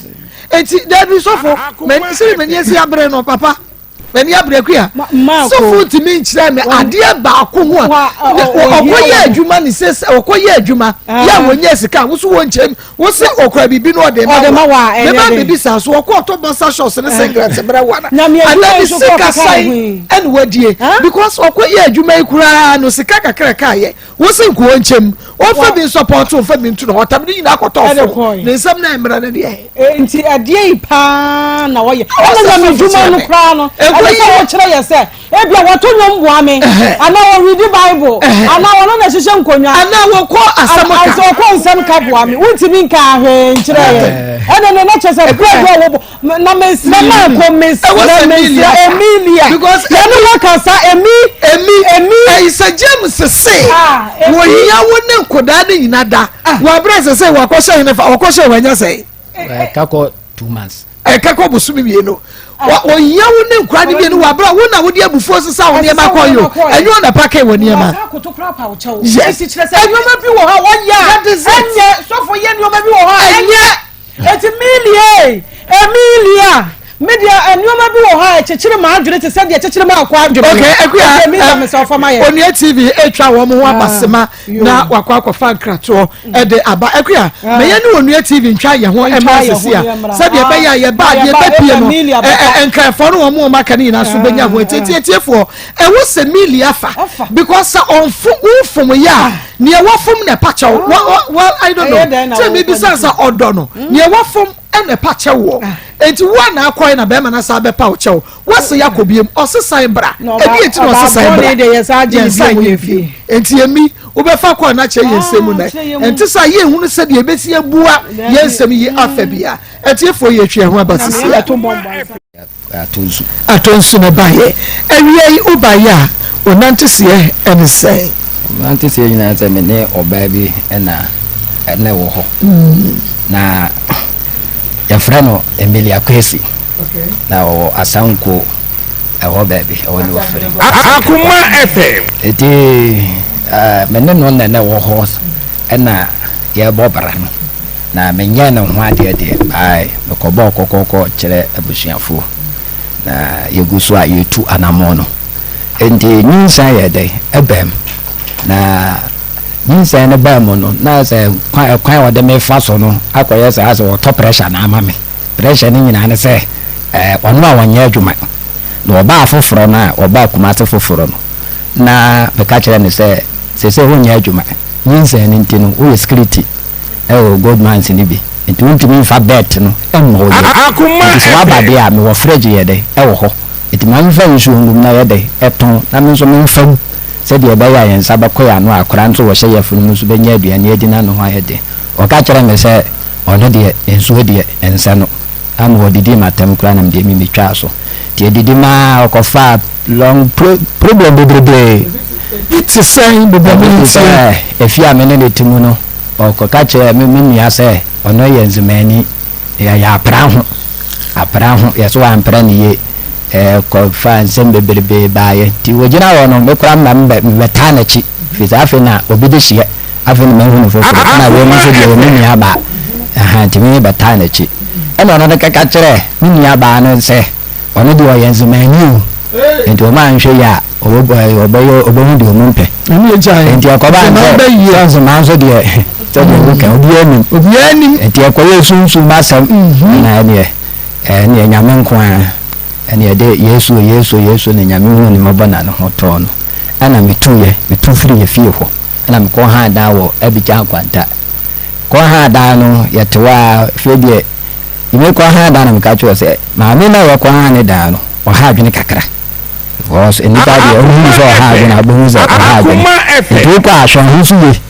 eti dɛbi sɔfo mɛ sɛ mɛ ni esi abere no papa mɛ ni abere kuya sɔfo ntumi nkyerɛ mi adeɛ baako ho a ɔkɔ yɛ adwuma ne sɛ ɔkɔ yɛ adwuma yɛ a wɔnyɛ sika woso wɔn nkyɛn wosɛ ɔkura biribi na ɔde ma wa ne ba biribi saa so ɔkɔ ɔtɔ boxer shorts ne singlet brɛ wa na ana ne sika san ɛna wadie because ɔkɔ yɛ adwuma yi koraa no sika kakra ka yɛ wosɛ nkuo nkyɛm ɔnfa bi nsɔpɔto ɔnfa bi ntu na ɔtam ne nyinaa akɔtɔ fo ne nsɛm na mmerɛ ne deɛ. E, nti ɛdeɛ yi paa na wɔyɛ ɛna nyame dwuma no koraa no ɛna sɛ wɔkyerɛ yɛ sɛ Ebia wɔto nnwom boa me, anaa wɔredi Bible, anaa wɔno na ɛhyehyɛ nkonnwa. Anaa wɔkɔ asɛm ka. Anaa wɔkɔ nsɛm ka boa me. Wontumi nkaa hwee nkyerɛ yɛn. Ɛnna ne na kyerɛ sɛ berɛ bi a wɔbɔ na mesrɛ maako mesrɛ mesrɛ Emilia. Yɛne wɔ kasa Emi. Emi. Emi. Ɛyi sɛ James se wɔhia wo ne nkodaa ne nyina da. Wɔabrɛ sɛ sɛ wɔakɔhyɛ hene fa wɔkɔhyɛ wɔanya sɛn. Ɛka 2 months. Ɛka kɔ bosome 2. Wɔhia wo ne nkura no 2 wɔ abere a wo na wode abufuo sesa wo nneɛma kɔ yo ɛnyɛ ɔna pa kɛn wɔ nneɛma. Yes. Nneɛma bi wɔ hɔ a wɔyɛ a ɛnyɛ sɔfo yɛ nneɛma bi wɔ hɔ a ɛnyɛ. Eti Emilia Emilia me deɛ nneɛma bi wɔ hɔ a ɛkyekyere maa adwene te sɛ deɛ ɛkyekyere maa akɔ adwene. Okay, akuya Emilia mesɛ ɔfa ma yɛ. Onua TV atwa wɔn ho abasema na wakɔ akɔfa nkratoɔ ɛde aba. Akuya ma yɛn ne Onua TV ntwa yɛn ho ɛmra sisi a sɛdeɛ ɛbɛyɛ a yɛba adeɛ bɛpie no nkrafoɔ no wɔn wɔn aka no nyinaa so bɛnya ho atietiefoɔ. Ɛwɔ sɛ Emilia fa because sɛ ɔnfo wofom yɛ a nea wafom na ɛpa kyɛw. Well, I don't know sɛ mi bisa sɛ ɔdɔ no nea wafom ɛna ɛpa kyɛw wɔ eti wo a na akɔɛ na bɛrima na saa bɛpa wo kyɛw wɔsi yakɔ biem ɔsesan bra ebi eti na ɔsesan bra yɛn nsa yɛ fie eti emi wobɛfa kɔ na kyerɛ yɛn nsɛm mu nɛ ɛnti sɛ yɛn hunu sɛ deɛ ebesi ebua yɛn nsɛm yi afa bia ɛtiefoɔ yɛ twi ɛho aba sisi a. Atɔ nsu. Atɔ nsu na ɛbaeɛ. Awia yi wobaeɛ a, wo nanteseɛ ne sɛn? Nanteseɛ nyinaa sɛ me ne ɔbaa bi na ɛna ɛwɔ hɔ. Na yɛfrɛ no Emilia Kwesi. Na ɔwɔ Asanko ɛhɔ baabi, ɛhɔ ne ɔfiri. Akoma FM. Eti me ne no na ɛna ɛwɔ hɔ ɛna yɛrebɔ bra no. Na menyɛɛ ne ho adeɛ deɛ, ae, mekɔbɔɔ kɔkɔkɔ kyerɛ abusuafoɔ, na yɛgu so a yɛretu anammɔn no. Enti nyinsɛn yɛ dɛn? Ɛbaam. Na nyinsɛn no baa mu no, na sɛ kwan ɛkwan a wɔde me fa so no akɔyɛ sɛ asɛ wɔtɔ pressure na ama me. Pressure no nyinaa ne sɛ ɛɛ ɔno a ɔnyɛ adwuma na ɔbaa foforɔ no a ɔbaa Kumase foforɔ no, na meka kyerɛ no sɛ seesei wonyɛ adwuma, nyinsɛn no nti no woyɛ security. Ɛwɔ gold mines no bi nti wontumi nfa bet no mmɔ wo yere nti sɛ waba deɛ a mewɔ fridge yɛ dɛ ɛwɔ hɔ nti ma memfa nsuo ngum na yɛ dɛ ɛtɔn na me nso memfa mu sɛdeɛ ɛbɛyɛ a yɛn nsa bɛkɔ yɛn ano a akwadaa nso wɔhyɛ yafunu mu nso bɛnya aduane adi na ne ho ayɛ den. Ɔka kyerɛɛ me sɛ ɔno deɛ nsuo deɛ ɛnsɛ no ama ɔdidii m'atɛm koraa na medeɛ me metwaa so nti ɛdidi maa ɔkɔfaa long pro problem bebrebee. Ebi te sɛn? Bobɔ me ntie. Ebi te sɛ efie a me ne no te mu no. Ɔkɔka kyerɛɛ me me nua sɛ ɔno yɛ Nzemani, yɛyɛ apra ho, apra ho, yɛ so wampra no yie. Ɛkɔfaa nsɛm bebrebe baeɛ. Nti wɔgyina hɔ no, me koraa na mebɛtaa n'akyi, firi sɛ afei na obi de hyeɛ, afei na mahu no foforɔ, ɛna wei no nso deɛ ɛyɛ me nua baa. Aha, nti me bɛtaa n'akyi. Ɛna ɔno no kɛka kyerɛɛ me nua baa no sɛ, Ɔno deɛ ɔyɛ nzemani o, nti wɔn anhwɛ yie a ɔbɛyɛ ɔbɛhu deɛ wɔn mpɛ. Nti ɛkɔba no sɛ sɛ nzemaa nso deɛ sɛdeɛ woka obiara nim. Obiara nim. Nti ɛkɔyɛ sunsum asɛm ɛna ɛneɛ ɛneɛ Nyame nko ara ɛne ɛde Yesu o Yesu o Yesu na Nyame hu ne mmɔbɔ na ne ho tɔɔ no. Ɛna metuiɛ, metu firi yɛ fie hɔ ɛna mekɔ haa dan wɔ Abidjan Kwanta. Kɔ haa dan no yɛte hɔ ara afei deɛ Mekɔ ha da na meka kyerɛ sɛ maame na yɛkɔ ha ne daa no ɔha adwene kakra because nnipa deɛ ɔhu sɛ ɔha adwene a wobɛhu sɛ ɔha adwene nti wokɔ a hwɛ ho so yie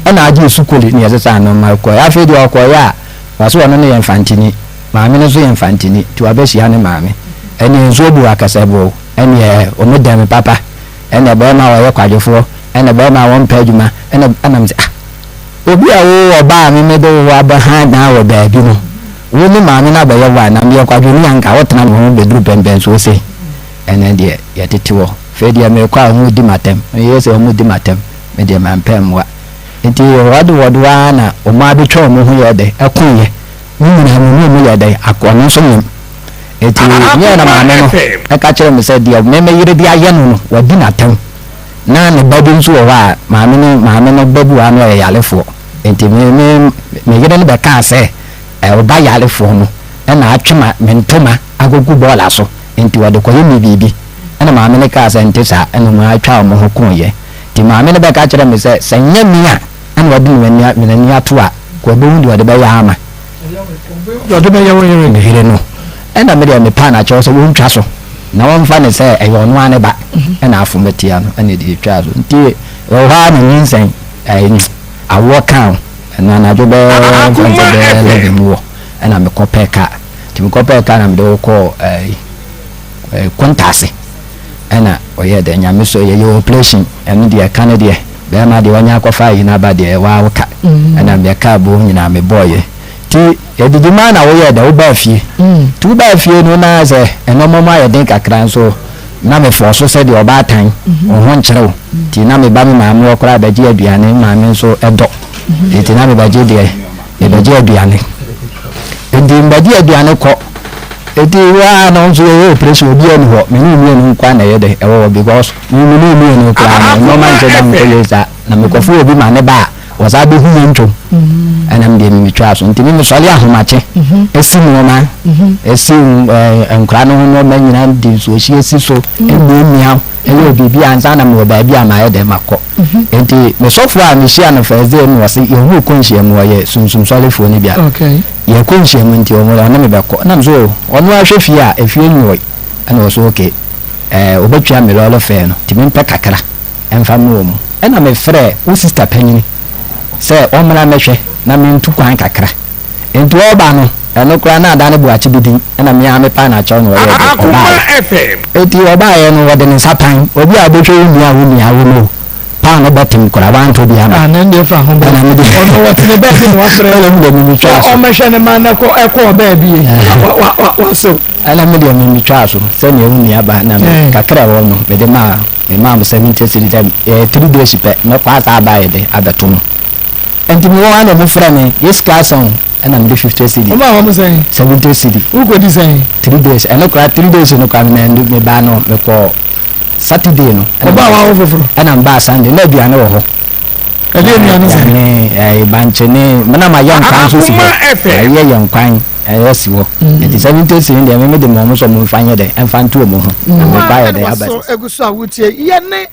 ɛna agye sukuli ne yɛsesa no ma kɔɛ. Afei deɛ ɔkɔeɛ a wɔse ɔno no yɛ mfantini, maame no nso yɛ mfantini, nti wabɛhyia ne maame ɛneɛ nsuo bu akɛsɛ bo ɛneɛ ɔmo dɛm papa ɛna bɛrima a ɔyɛ kwadwofoɔ ɛna bɛrima a wɔmpɛ adwuma ɛna ɛna sɛ ah. Obi a wowɔ ɔba a me mede wo abɛha dan wɔ baabi no, wo ne maame no abɛyɛ one, na meyɛ kwadwoni a anka wotena me ho bɛduru pɛmpɛnsoɔ sei. Ɛnnɛ deɛ yɛtete hɔ. Afei deɛ merekɔ a wɔredi m'atɛm. Meyɛ sɛ wɔredi m'atɛm. Me deɛ mampɛ mmoa. Nti wɔde wɔde ara na wɔn abɛtwa wɔn ho yɛɛ dɛ, ɛkoeɛ. Ne nyinaa mu ne wɔn yɛɛ dɛ, akoa no nso nyem. Nti meɛ na maame no ɛka kyerɛɛ me sɛ deɛ me me yere de ayɛ no no, wadi n'atɛm. Na ne ba bi nso wɔ hɔ a maame no maame no ba bi wɔ hɔ a na ɔyɛ yarefoɔ nti me me me yere no bɛkaa sɛ ɛ ɔba yarefoɔ no ɛna atwe ma me ntoma akɔgu bɔɔla so nti ɔde kɔyɛ me biribi ɛna maame no kaa sɛ nte saa ɛna wɔn atwa wɔn ho koeɛ nti maame no bɛka kyerɛ me sɛ sɛ nyɛ me a ɛna ɔde me ani me ani ato a kɔ ɔbɛhu deɛ ɔde bɛyɛ ama Deɛ ɔde bɛyɛ wo yere. Me yere no. Ɛna me deɛ mepaa no akyɛw sɛ wɔntwa so na wɔmfa no sɛ ɛyɛ ɔno ara ne ba ɛna afom atia no ɛna ɛde twaa so. Nti ɛwɔ hɔ ara na nyinsɛn ɛɛ awoɔ kaa o. Ɛno anadwo bɛyɛ mfa no sɛ bɛyɛ 11 mu hɔ ɛna mekɔ pɛɛ kaa. Nti mekɔ pɛɛ kaa na mede wo kɔɔ ɛɛ Kontaase. Ɛna ɔyɛɛ dɛ Nyame so yɛyɛ operation ɛno deɛ ɛka no deɛ bɛɛma deɛ wanya akɔfa ayi no aba deɛ waa wo ka ɛna meɛ kaa boom nyinaa me bɔɔyɛ nti yɛdidi maa na woyɛɛ dɛ wobaa fie nti wobaa fie no na sɛ ɛnɔma mu ayɛ den kakra nso na me fɔɔ so sɛdeɛ ɔbaatan wo ho nkyerɛ wo nti na meba me maame hɔ koraa bɛgye aduane maame nso ɛdɔ nti na mebɛgye deɛ mebɛgye aduane nti mbɛgye aduane kɔ nti waa na nso yɛyɛ operation obi ani hɔ me ne mmienu nkoa na ɛyɛ dɛ ɛwɔ hɔ because me ne mmienu koraa no nneɛma nhyɛ da nkɔ yie saa na mekɔfo obi ma ne ba a wɔsaa bɛhu yɛ ntwom ɛna me deɛ metwaa so nti me mesɔre ahomakye ɛsi nneɛma ɛsi nkora no ho nneɛma nyinaa de nsuohyi asi so ɛmiamia ɛyɛ biribi ansa na mewɔ baabi a mayɛ dɛ makɔ. Enti me sɔfoɔ a mehyia no first day no ɔse yɛn kɔ nhyiamu ɔyɛ sunsum sɔrefoɔ no bi a yɛkɔ nhyiamu nti ɔmo ɔne me bɛkɔ ɛna me so o ɔno ahwɛ fie a efie nyoe ɛna ɔso okay ɛɛ ɔbɛtua me lɔɔre fare no nti mempɛ kakra ɛmfa mma ɔmo ɛna me frɛ wo sister panyini sɛ ɔmmra mmɛhwɛ na mentu kwan kakra Nti ɔɔba no, ɛno koraa na ada ne boakye bi din, ɛna me ara me paa no akyɛw na ɔyɛɛ dɛ, ɔbaeɛ. Nti ɔbaeɛ no, ɔde ne nsa pan, obi a ɔbɛhwɛ wo nua a wo nua awo no o, pan no bɛtem koraa, wantɔ bi ama. Ah, na ɛndeɛ fa ho bɛ. Ɛna me deɛ. Ɔno wɔte ne baabi na wafrɛ. Ɛna me deɛ me metwaa so. Ɔmmɛhwɛ ne ma na ɛkɔ ɛkɔɔ baabi yi, wa wa wa wasew. Ɛna me deɛ me metwaa so, sɛdeɛ wo nua ba na me kakra ɛwɔ no, mede maa, me maa mo 70 cedis sɛ ɛyɛ 3 days pɛ, mɛkɔ asa aba ayɛ dɛ abɛto no. Nti mewɔ hɔ a na ɔmo frɛ me, yɛ sika asa o, ɛna mede 50 cedi. Womaa wɔn sɛn? 70 cedi. Wokɔdi sɛn? 3 days, ɛno koraa 3 days no koraa me me mebaa no mekɔɔ Saturday no. Ɔbaa w'awo foforɔ? Ɛna mebaa Sunday, na aduane wɔ hɔ. Ɛdeɛ aduane sɛn? Ne ɛɛ bankye ne, na mayɛ nkwan nso si hɔ. Mayɛ yɛ nkwan ɛyɛ si hɔ. Nti 70 cedi deɛ me mede ma ɔmo sɛ ɔmo mfa nyɛ dɛ, ɛmfa nto ɔmo ho. Na mekɔ ayɛ dɛ aba. So egu so a wotie yɛne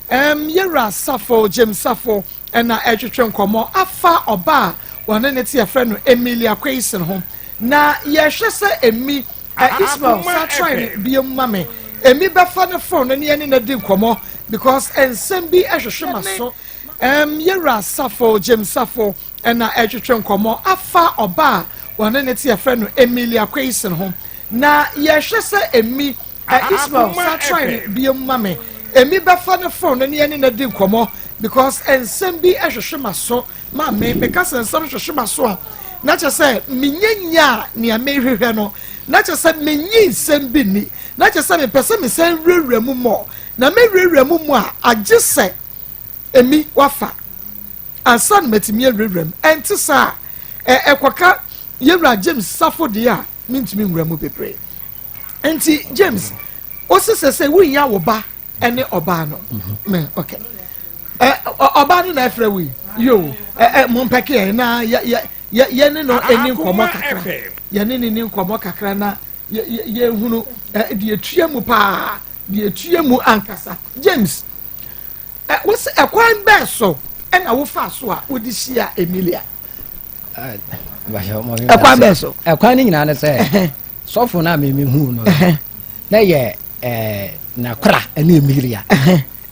ɛm yɛwura Safo James Safo na ɛretwetwe nkɔmmɔ afa ɔba a wɔne ne te yɛfrɛ no Emilia Quayson ho. Na yɛhwɛ sɛ Emi, eh, Ismael, sa try no biom ma me. Emi bɛfa ne phone no ne yɛne no adi nkɔmmɔ because nsɛm bi hwehwe m'aso. Um, yɛwura Safo, James Safo, na ɛretwetwe nkɔmmɔ afa ɔba a wɔne ne te yɛfrɛ no Emilia Quayson ho. Na yɛhwɛ sɛ Emi, Eh Ismael san try no biom ma me. Emi bɛfa ne phone no ne yɛne no adi nkɔmmɔ. Because nsɛm bi hwehwe m'aso ma me, meka sɛ nsɛm hwehwe m'aso a, na kyerɛ sɛ menyɛ nyaa nea mehwehwɛ no, na kyerɛ sɛ menyi nsɛm bi nni, na kyerɛ sɛ mepɛ sɛ mesan wurawura mu mmɔ, na mewurawura mu mu a, agye sɛ emi wafa ansa na matumi awurawura mu. Ɛnte saa a, ɛkɔka yɛwura James Safo deɛ a, mentumi nwura mu bebree. Nti James, wosi sɛ sɛ wonya wo ba ɛne ɔbaa no mɛ ok, ɛ ɔbaa no na ɛfrɛ wo yi yo, ɛ ɛ mo mpɛke yɛ na yɛ yɛ yɛ yɛ ne no ɛni nkɔmɔ kakra, yɛ ne ne ni nkɔmɔ kakra na yɛ yɛ yɛ hunu ɛ deɛ etua mu paa, deɛ etua mu ankasa. James, ɛ wosi ɛkwan bɛɛ so ɛna wofa so a wode hyia Emilia? Ɛkwan bɛɛ so? Ɛkwan no nyinaa ne sɛ sɔfo no a memehu no na yɛ ɛɛ nakora ɛne Emilia,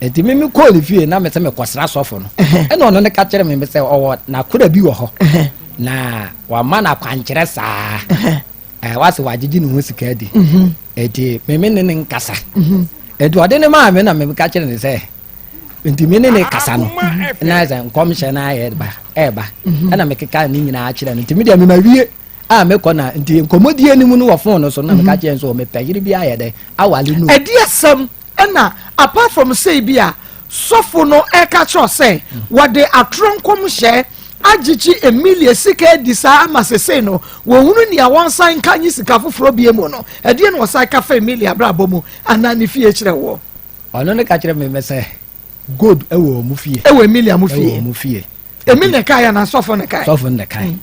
nti mi mi kɔɔ ne fie na mi sɛ mi kɔsra sɔfo no, ɛna ɔno ne ka kyerɛ mi sɛ ɔwɔ nakora bi wɔ hɔ na wama no akwankyerɛ saa, ɛɛ wase wagyegye ne ho sika adi, nti mi mi ne ne nkasa. Nti ɔde ne maa mi na mi ka kyerɛ ne sɛ nti mi ne ne kasa no na sɛ nkɔmhyɛ no ayɛ ba ɛɛba, ɛna mi keka ne nyinaa kyerɛ no. Nti mi deɛ mi ma wie a mekɔ na nti nkɔmmɔdie no mu no wɔ phone no so na meka kyerɛ nso mepɛ yere bi ayɛ dɛ awale no. Ɛdi asɛm ɛna apart from say bi a sɔfo no ɛka kyerɛ sɛ wɔde atorɔ nkɔmhyɛ agyegye Emilia sika adi saa ama sesei no wɔhunu nea wɔnsan nka nye sika foforɔ bie mu no, ɛdeɛ na wɔsan ka fa Emilia abrabɔ mu anaa ne fie kyerɛ wɔ? Ɔno ne ka kyerɛ me sɛ gold ɛwɔ ɔmo fie. Ɛwɔ Emilia mo fie? Ɛwɔ ɔmo fie. Emi na kae anaa sɔfo na kae? Sɔfo na kae.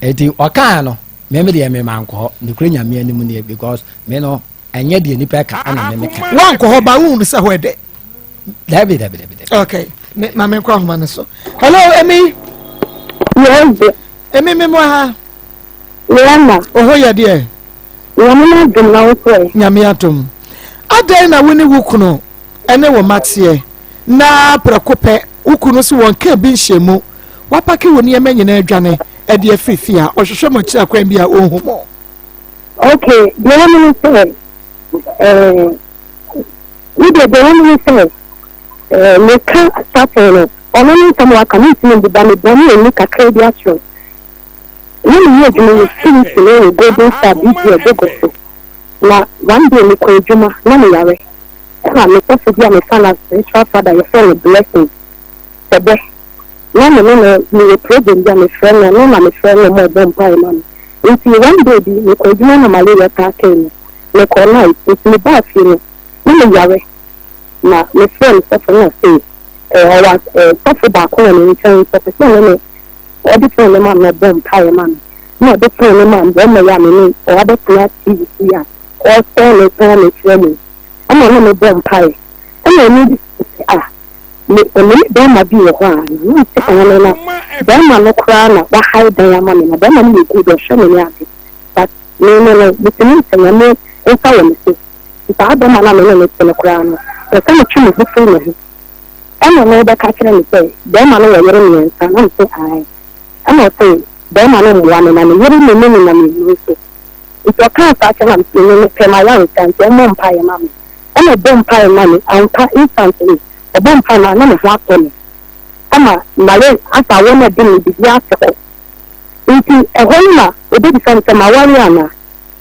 Eti ɔkaa no, me me deɛ me ma nkɔ hɔ. Ne kura Nyame anim nie, because me no ɛnyɛ deɛ nipa ka ɛna me me ka. Wankɔ hɔ ba wohunu sɛ hɔ ɛdɛ? Dabi dabi dabi dabi. Okay, me ma me nkɔ ahoma no so. Hello, Emi. Yes. Emi me mo ha. Leana. Oho yɛ deɛ. Nyame adom na wo sɛ. Nyame adom. Adɛn na wo ne wo kunu ɛne wo mma teɛ na prɛko pɛ wo kunu se wɔnkaa bi nhyɛɛ mu, wapake wo nneɛma nyinaa adwane de afiri fie a ɔhwehwɛ mo akyiri akwan bi a ɔnhu mo? Ok, deɛ ɛwɔ mu ne sɛ, eh, me deɛ deɛ ɛwɔ mu ne sɛ, eh, meka starting no, ɔno ne nsɛm waka, mentumi mbuba, mebɔ ne ani kakra bi akyerɛ. Na meyɛ adwuma wɔ security no wɔ Golden Star BGL Bogor so. Na one day mekɔ adwuma na meyare. Ɛna me sɔfo bi a mefa no as spiritual father yɛfrɛ no Blessing Sɛbɛ, na me ne no mewɔ problem bi a mefrɛ no, ɔno na mefrɛ no ma ɔbɔ mpae ma me. Nti one day bi mekɔ adwuma na malaria taa kɛɛ me, mekɔɔ night, nti mebaa fie no na meyare na mefrɛɛ me sɔfo no na ɔse eh, ɔwɔ eh, sɔfo baako wɔ ne nkyɛn nti ɔpɛ sɛ ɔne me ɔde phone no ma me na ɔbɔ mpaeɛ ma me, na ɔde phone no ma me, bɛrima yi a me ne ɔabɛtena TV so yi a ɔresɛe me tɔn me kyerɛ me yi. Ɛna na mebɔ mpaeɛ. Ɛna ɔno bisa me sɛ, ah, me me ne bɛrima bi wɔ hɔ a, na mente aane na bɛrima no koraa na wahae dan ama me, na bɛrima no yɛ good, ɔhwɛ me ne ade, but me ne no, metumi nsɛ Nyame nsa wɔ me so, nti saa bɛrima no a me ne no te no koraa no, pɛ sɛ metwe me ho firi ne ho. Ɛna ɔno bɛka kyerɛ me sɛ bɛrima no wɔ yere mmiɛnsa, na mese ae. Ɛna ɔse bɛrima no mmoa me, na ne yere ne me nenam nnuro so. Nti ɔkaa saa kyerɛ na mese me mepɛ m'ayaresa nti ɔmmɔ mpaeɛ ma me. Ɛna ɔbɔɔ mpaeɛ ma me ampa, instantly ɔbɔɔ mpaeɛ ma na me ho atɔ me ama mayɛ asɛ awɔ no ɛde me biribiara ate kɔ. Nti ɛhɔ no na ɔbɛbisa me sɛ maware anaa?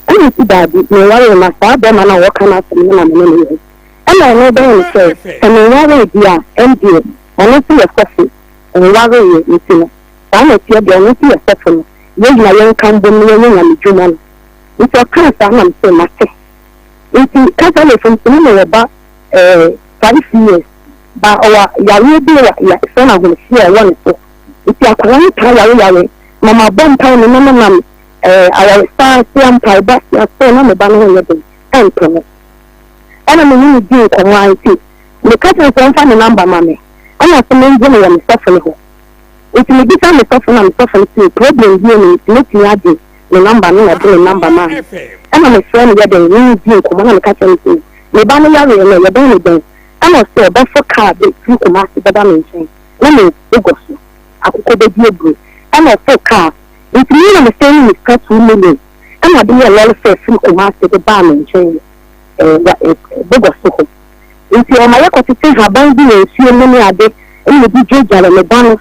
Ɛna mese daabi menwaree na saa bɛrima no a ɔka n'asɛm no na me ne no yɛ. Ɛna ɔno bɛyɛ no sɛ sɛ menwaree deɛ a ɛndeɛ ɔno nso yɛ sɔfo ɔnwareeɛ nti no Saa na ɛteɛ deɛ, ɔno nso yɛ sɔfo no, yɛn nyinaa yɛnka mbom na yɛnyɛ Nyame dwuma no. Nti ɔkaa saa na mese mate. Nti kasa na ɛfam so na mewɔ ba eh, 5 years, ba ɔwɔ yareɛ bi wɔ yɛfrɛ no ahomehyeɛ a ɛwɔ ne so. Nti akwadaa no taa yare yare, na mabɔ mpae me na menam eh, ayaresa ase mpaebɔ ase asɛ na me ba no ho nyɛ den, ɛntɔ no. Ɛna me ne no dii nkɔmmɔ ara nti meka kyerɛ no sɛ ɔmfa ne number ma me, ɛna ɔse mengye no wɔ me sɔfo no hɔ. Nti mebisa me sɔfo na me sɔfo no se problem bia nni nti mɛtumi agye ne number no na ɔde ne number maa me. Ɛna mefrɛ no yɛdɛn ne no dii nkɔmmɔ na meka kyerɛ no se me ba no yareɛ no yɛbɛn no dɛn, ɛna ɔse ɔbɛfo car bɛfiri Kumasi bɛba me nkyɛn na me gua so akokɔ bɛdi aburo. Ɛna ɔfo car nti me na mesɛne ne sika 2 million ɛna ɔde yɛɛ lɔre fare firi Kumasi de baa me nkyɛn wɔ Bogɔ so hɔ. Nti ɔma yɛkɔtete nhaban bi wɔ nsuo mu ne ade ɛna ɛdi. megyinagyina no, me ba no,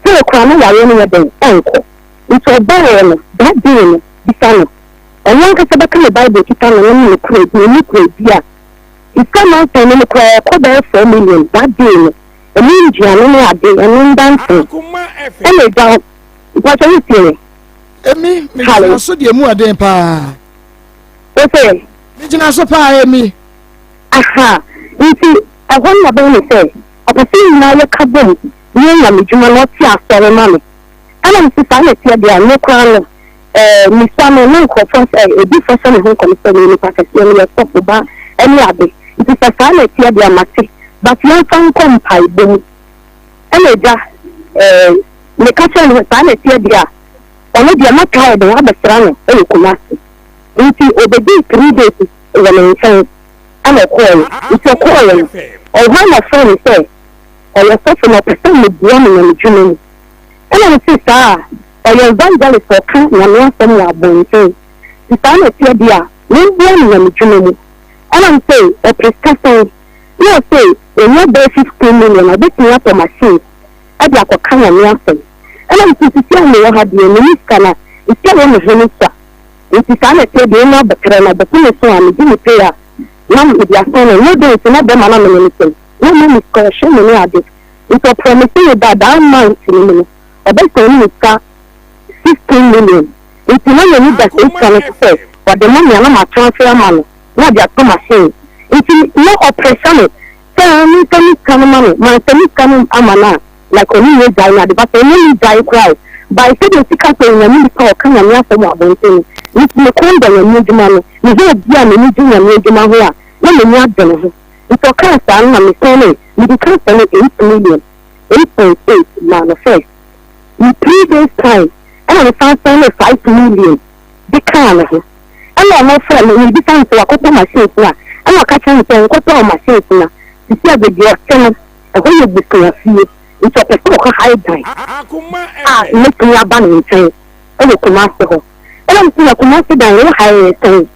still koraa na yareɛ no nyɛ dɛn, ɛnkɔ. Nti ɔbaeɛ no, that day no, bisa no, ɔno ankasa bɛka ne Bible kita no no ne ne kura bi, ɔnni kura bi a, sika nansa no mu koraa ɛkɔ bɛyɛ 4 million that day no, ɛne nduane ne ade, ɛno ndanse. Ɛna agya, mpakyɛ wotie me? Emi, megyina so deɛ mu ɔden paa. Wo sɛ? Megyina so paa, Emi. Aha, nti ɛhɔ no na bɛyɛ ne sɛ, ɔpɛ sɛ nyinaa yɛka bom na yɛnya me dwuma na ɔte asɔre ma me. Ɛna mese saa na ɛteɛ deɛ a, me koraa no, ɛɛ, mesua no na nkurɔfoɔ sɛ, ebifoɔ hyɛ me ho nkɔm sɛ meyɛ nipa kɛseɛ, meyɛ sɔfo ba ne ade. Nti sɛ saa na ɛteɛ deɛ a, mate. But yɛmfa nkɔ mpaebɔ mu. Ɛna agya, ɛɛ, meka kyerɛɛ no sɛ saa na ɛteɛ deɛ a, ɔno deɛ mɛtaa yɛ dɛn abɛsra no wɔ Kumasi. Nti ɔbɛdii 3 days wɔ me nkyɛn ɛna ɔkɔɔeɛ. Nti ɔkɔɔeɛ no, ɔhɔ na ɔfrɛɛ me sɛ ɔyɛ sɔfo na ɔpɛ sɛ meboa no nyame dwuma mu. Ɛna mese saa a, ɔyɛ evangelist a ɔka Nyame asɛm wɔ abɔnten. Nti saa na ɛteɛ deɛ a, memboa no nyame dwuma mu. Ɛna mese ɔpɛ sika sɛn? Na ɔse ɔnya bɛyɛ 15 million a, ɔbɛtumi atɔ machine de akɔka Nyame asɛm. Ɛna mese sisi a mewɔ ha deɛ, menni sika na sika a ɛwɔ me ho no sua. Nti saa na ɛteɛ deɛ, ɔnya abɔterɛ no, ɔbɛto me so a, megye me pay a, na mede asɛn no. No day nso na bɛrima no a mene no te no, na ɔma me sika, ɔhwɛ me ne ade. Nti ɔpromise me ba that month no mu no, ɔbɛsɛn me sika 16 million. Nti na m'ani da saa sika no so sɛ ɔde ma me a na ma transfer ama no na ɔde atɔ machine. Nti na ɔpressure me sɛ memfa me sika no ma no, manfa me sika no ama no a, like ɔne me agyae no ade, but ɔne me gyae koraa o. By sɛdeɛ ɔsi ka sɛ Onyame nipa a ɔka Nyame asɛm wɔ abɔnten no, me nso me kɔn dɔ Nyame adwuma no, mehwɛ obi a n'ani gye Nyame adwuma ho a, na m'ani agye ne ho. Nti ɔkaa saa no na mesɛn no, mede ka sɛ no 8 million, 8.8 maa no first. In 3 days time, ɛna mesan sɛn no 5 million de kaa ne ho. Ɛna ɔno frɛ me, mebisa no sɛ wakɔtɔ machines no a, ɛna ɔka kyerɛ me sɛ nkɔtɔɔ machines no a, sisi a baabi a ɔte no, ɛhɔ yɛ busuafie, nti ɔpɛ sɛ ɔkɔ hae dan a mɛtumi aba ne nkyɛn ɛwɔ Kumase hɔ. Ɛna mese na Kumase dan no wo hae yɛ sɛn?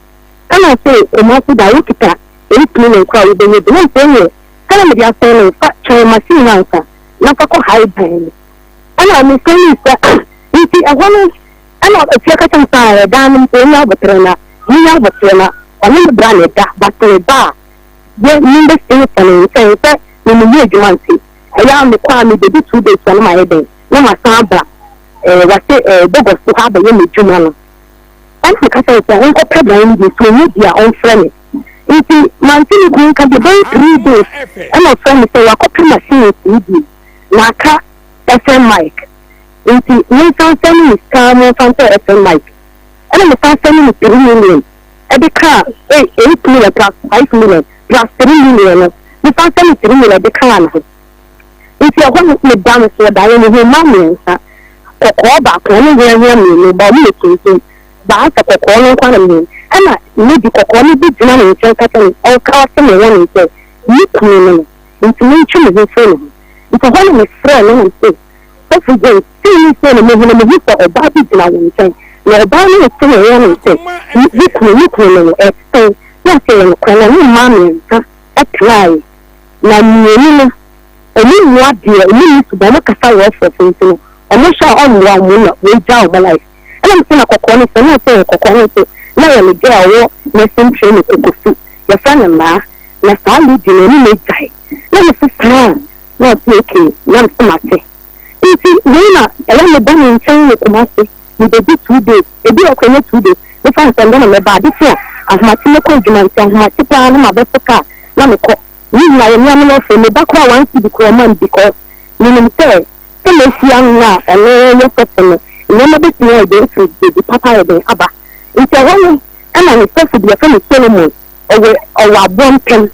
Ɛna ɔse Kumase dan wokita 8 million koraa a wobɛnya bi. Na mese ɛneɛ sɛdeɛ mede asɛn no, fa twɛn machine no ansa na fa kɔ hae dan no. Ɛna mesɛn ne sɛ nti ɛhɔ no ɛna afie ka kyerɛ me sɛ ɛdan no mpo ɔnya abɔterɛ na menya abɔterɛ na ɔne me bra na ɛda, but me ba a yɛ membɛsi sɛ ne nkyɛn sɛ memeyɛ adwuma, nti ɛyɛ a mekɔ a mebɛdi 2 days a na mayɛ dɛn na masan aba ɛɛ wase ɛɛ Bɔgɔ so ha abɛyɛ m'adwuma no. Ɛna meka kyerɛ sɛ ɔnkɔpɛ dan no bi, nti ɔnyɛ bi a ɔmfrɛ me. Nti mante ne kunu nka bi bɛyɛ 3 days, ɛna ɔfrɛ me sɛ wakɔpɛ machines no bi na aka FM mic, nti mensan sɛ ne me sika momfa ntɔ FM mic. Ɛna mesan sɛ ne me 3 million ɛde kaa 8 million plus 5 million plus 3 million no, mesan sɛ ne 3 million de kaa ne ho. Nti ɛhɔ no meda no so ɔdaeɛ mehu mmaa mmiɛnsa, kɔkɔɔ baako ne hweahwea mmienu ba, ɔmo yɛ tuntum baasa, kɔkɔɔ no nkwa na mmienu. Ɛna lady kɔkɔɔ no bi gyina ne nkyɛn ka kyerɛ me, ɔka ɔse me wɔ ne nkyɛn ne kunu no nti mentwe me ho firi ne ho. Nti hɔ no mefrɛ no na mese, "Sɔfo James, sei ne sei na mehu no, mehu sɛ ɔbaa bi gyina wo nkyɛn na ɔbaa no rete ne wɔ ne nkyɛn ne kunu no ɛsɛn na ɔsɛ yɛ nokorɛ na ne mmaa mmiɛnsa ɛtenaeɛ na mmienu no ɔmo mmua deɛ ɔmo nni suban, ɔmo kasa wɔ ɔfɔfo, nti no ɔmo hyɛ a ɔmmoa ɔmo na wɔagya ɔmo life." Ɛna mese na kɔkɔɔ no sɛ na ɔsɛ yɛ kɔkɔɔ no nso na yɛ ne girl a ɔwɔ nursing training Kokofu, yɛfrɛ no Naa, na saa lady no ɔne no agyae. Na mese saa? Na ɔse okay. Na mese mate. Nti wei na ɛyɛ meba ne nkyɛn wɔ Kumase, mebɛdi 2 days, ebi wɔ kora nyɛ 2 days, mefa nsɛm dɛ na mɛba ade so a ahomakye mɛkɔ adwuma, nti ahomakye paa na mabɛfo kaa na mekɔ ne nyinaa yɛ mmea me lɔfo meba koraa 1 cedi koraa ɔma me, because menim sɛ mehyia no a ɔno yɛ sɔfo no, nneɛma bɛtumi ayɛ dɛn firi baabi papa ayɛ dɛn aba. Nti ɛhɔ no ɛna ne sɔfo bi yɛfrɛ no Solomon, ɔwɔ aboɔ mpɛm.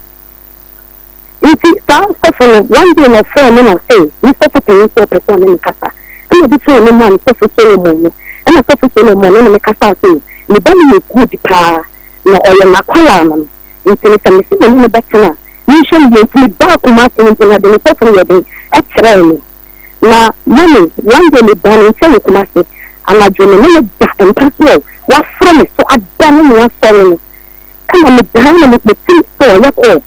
Nti saa sɔfo no, one day na ɔfrɛ me na ɔsɛ ne sɔfo panyin sɛ ɔpɛ sɛ ɔne me kasa. Ɛna ɔde fon no maa ne sɔfo Solomon no, ɛna sɔfo Solomon no ne me kasa sɛ ne ba no yɛ good paa na ɔyɛ n'akwalaa no nti no sɛ mese me ne no bɛtena a, menhwɛ no yie. Nti mebaa Kumase no mpo no ɔde ne sɔfo no yɛ den ɛkyerɛɛ me. Na mami, one day mebaa ne nkyɛn wɔ Kumase anadwo no, ne no da mpa so a waforo me so ada ne me asɔre no, ɛna medaa na metim sɛ ɔyɛ kɔɔ.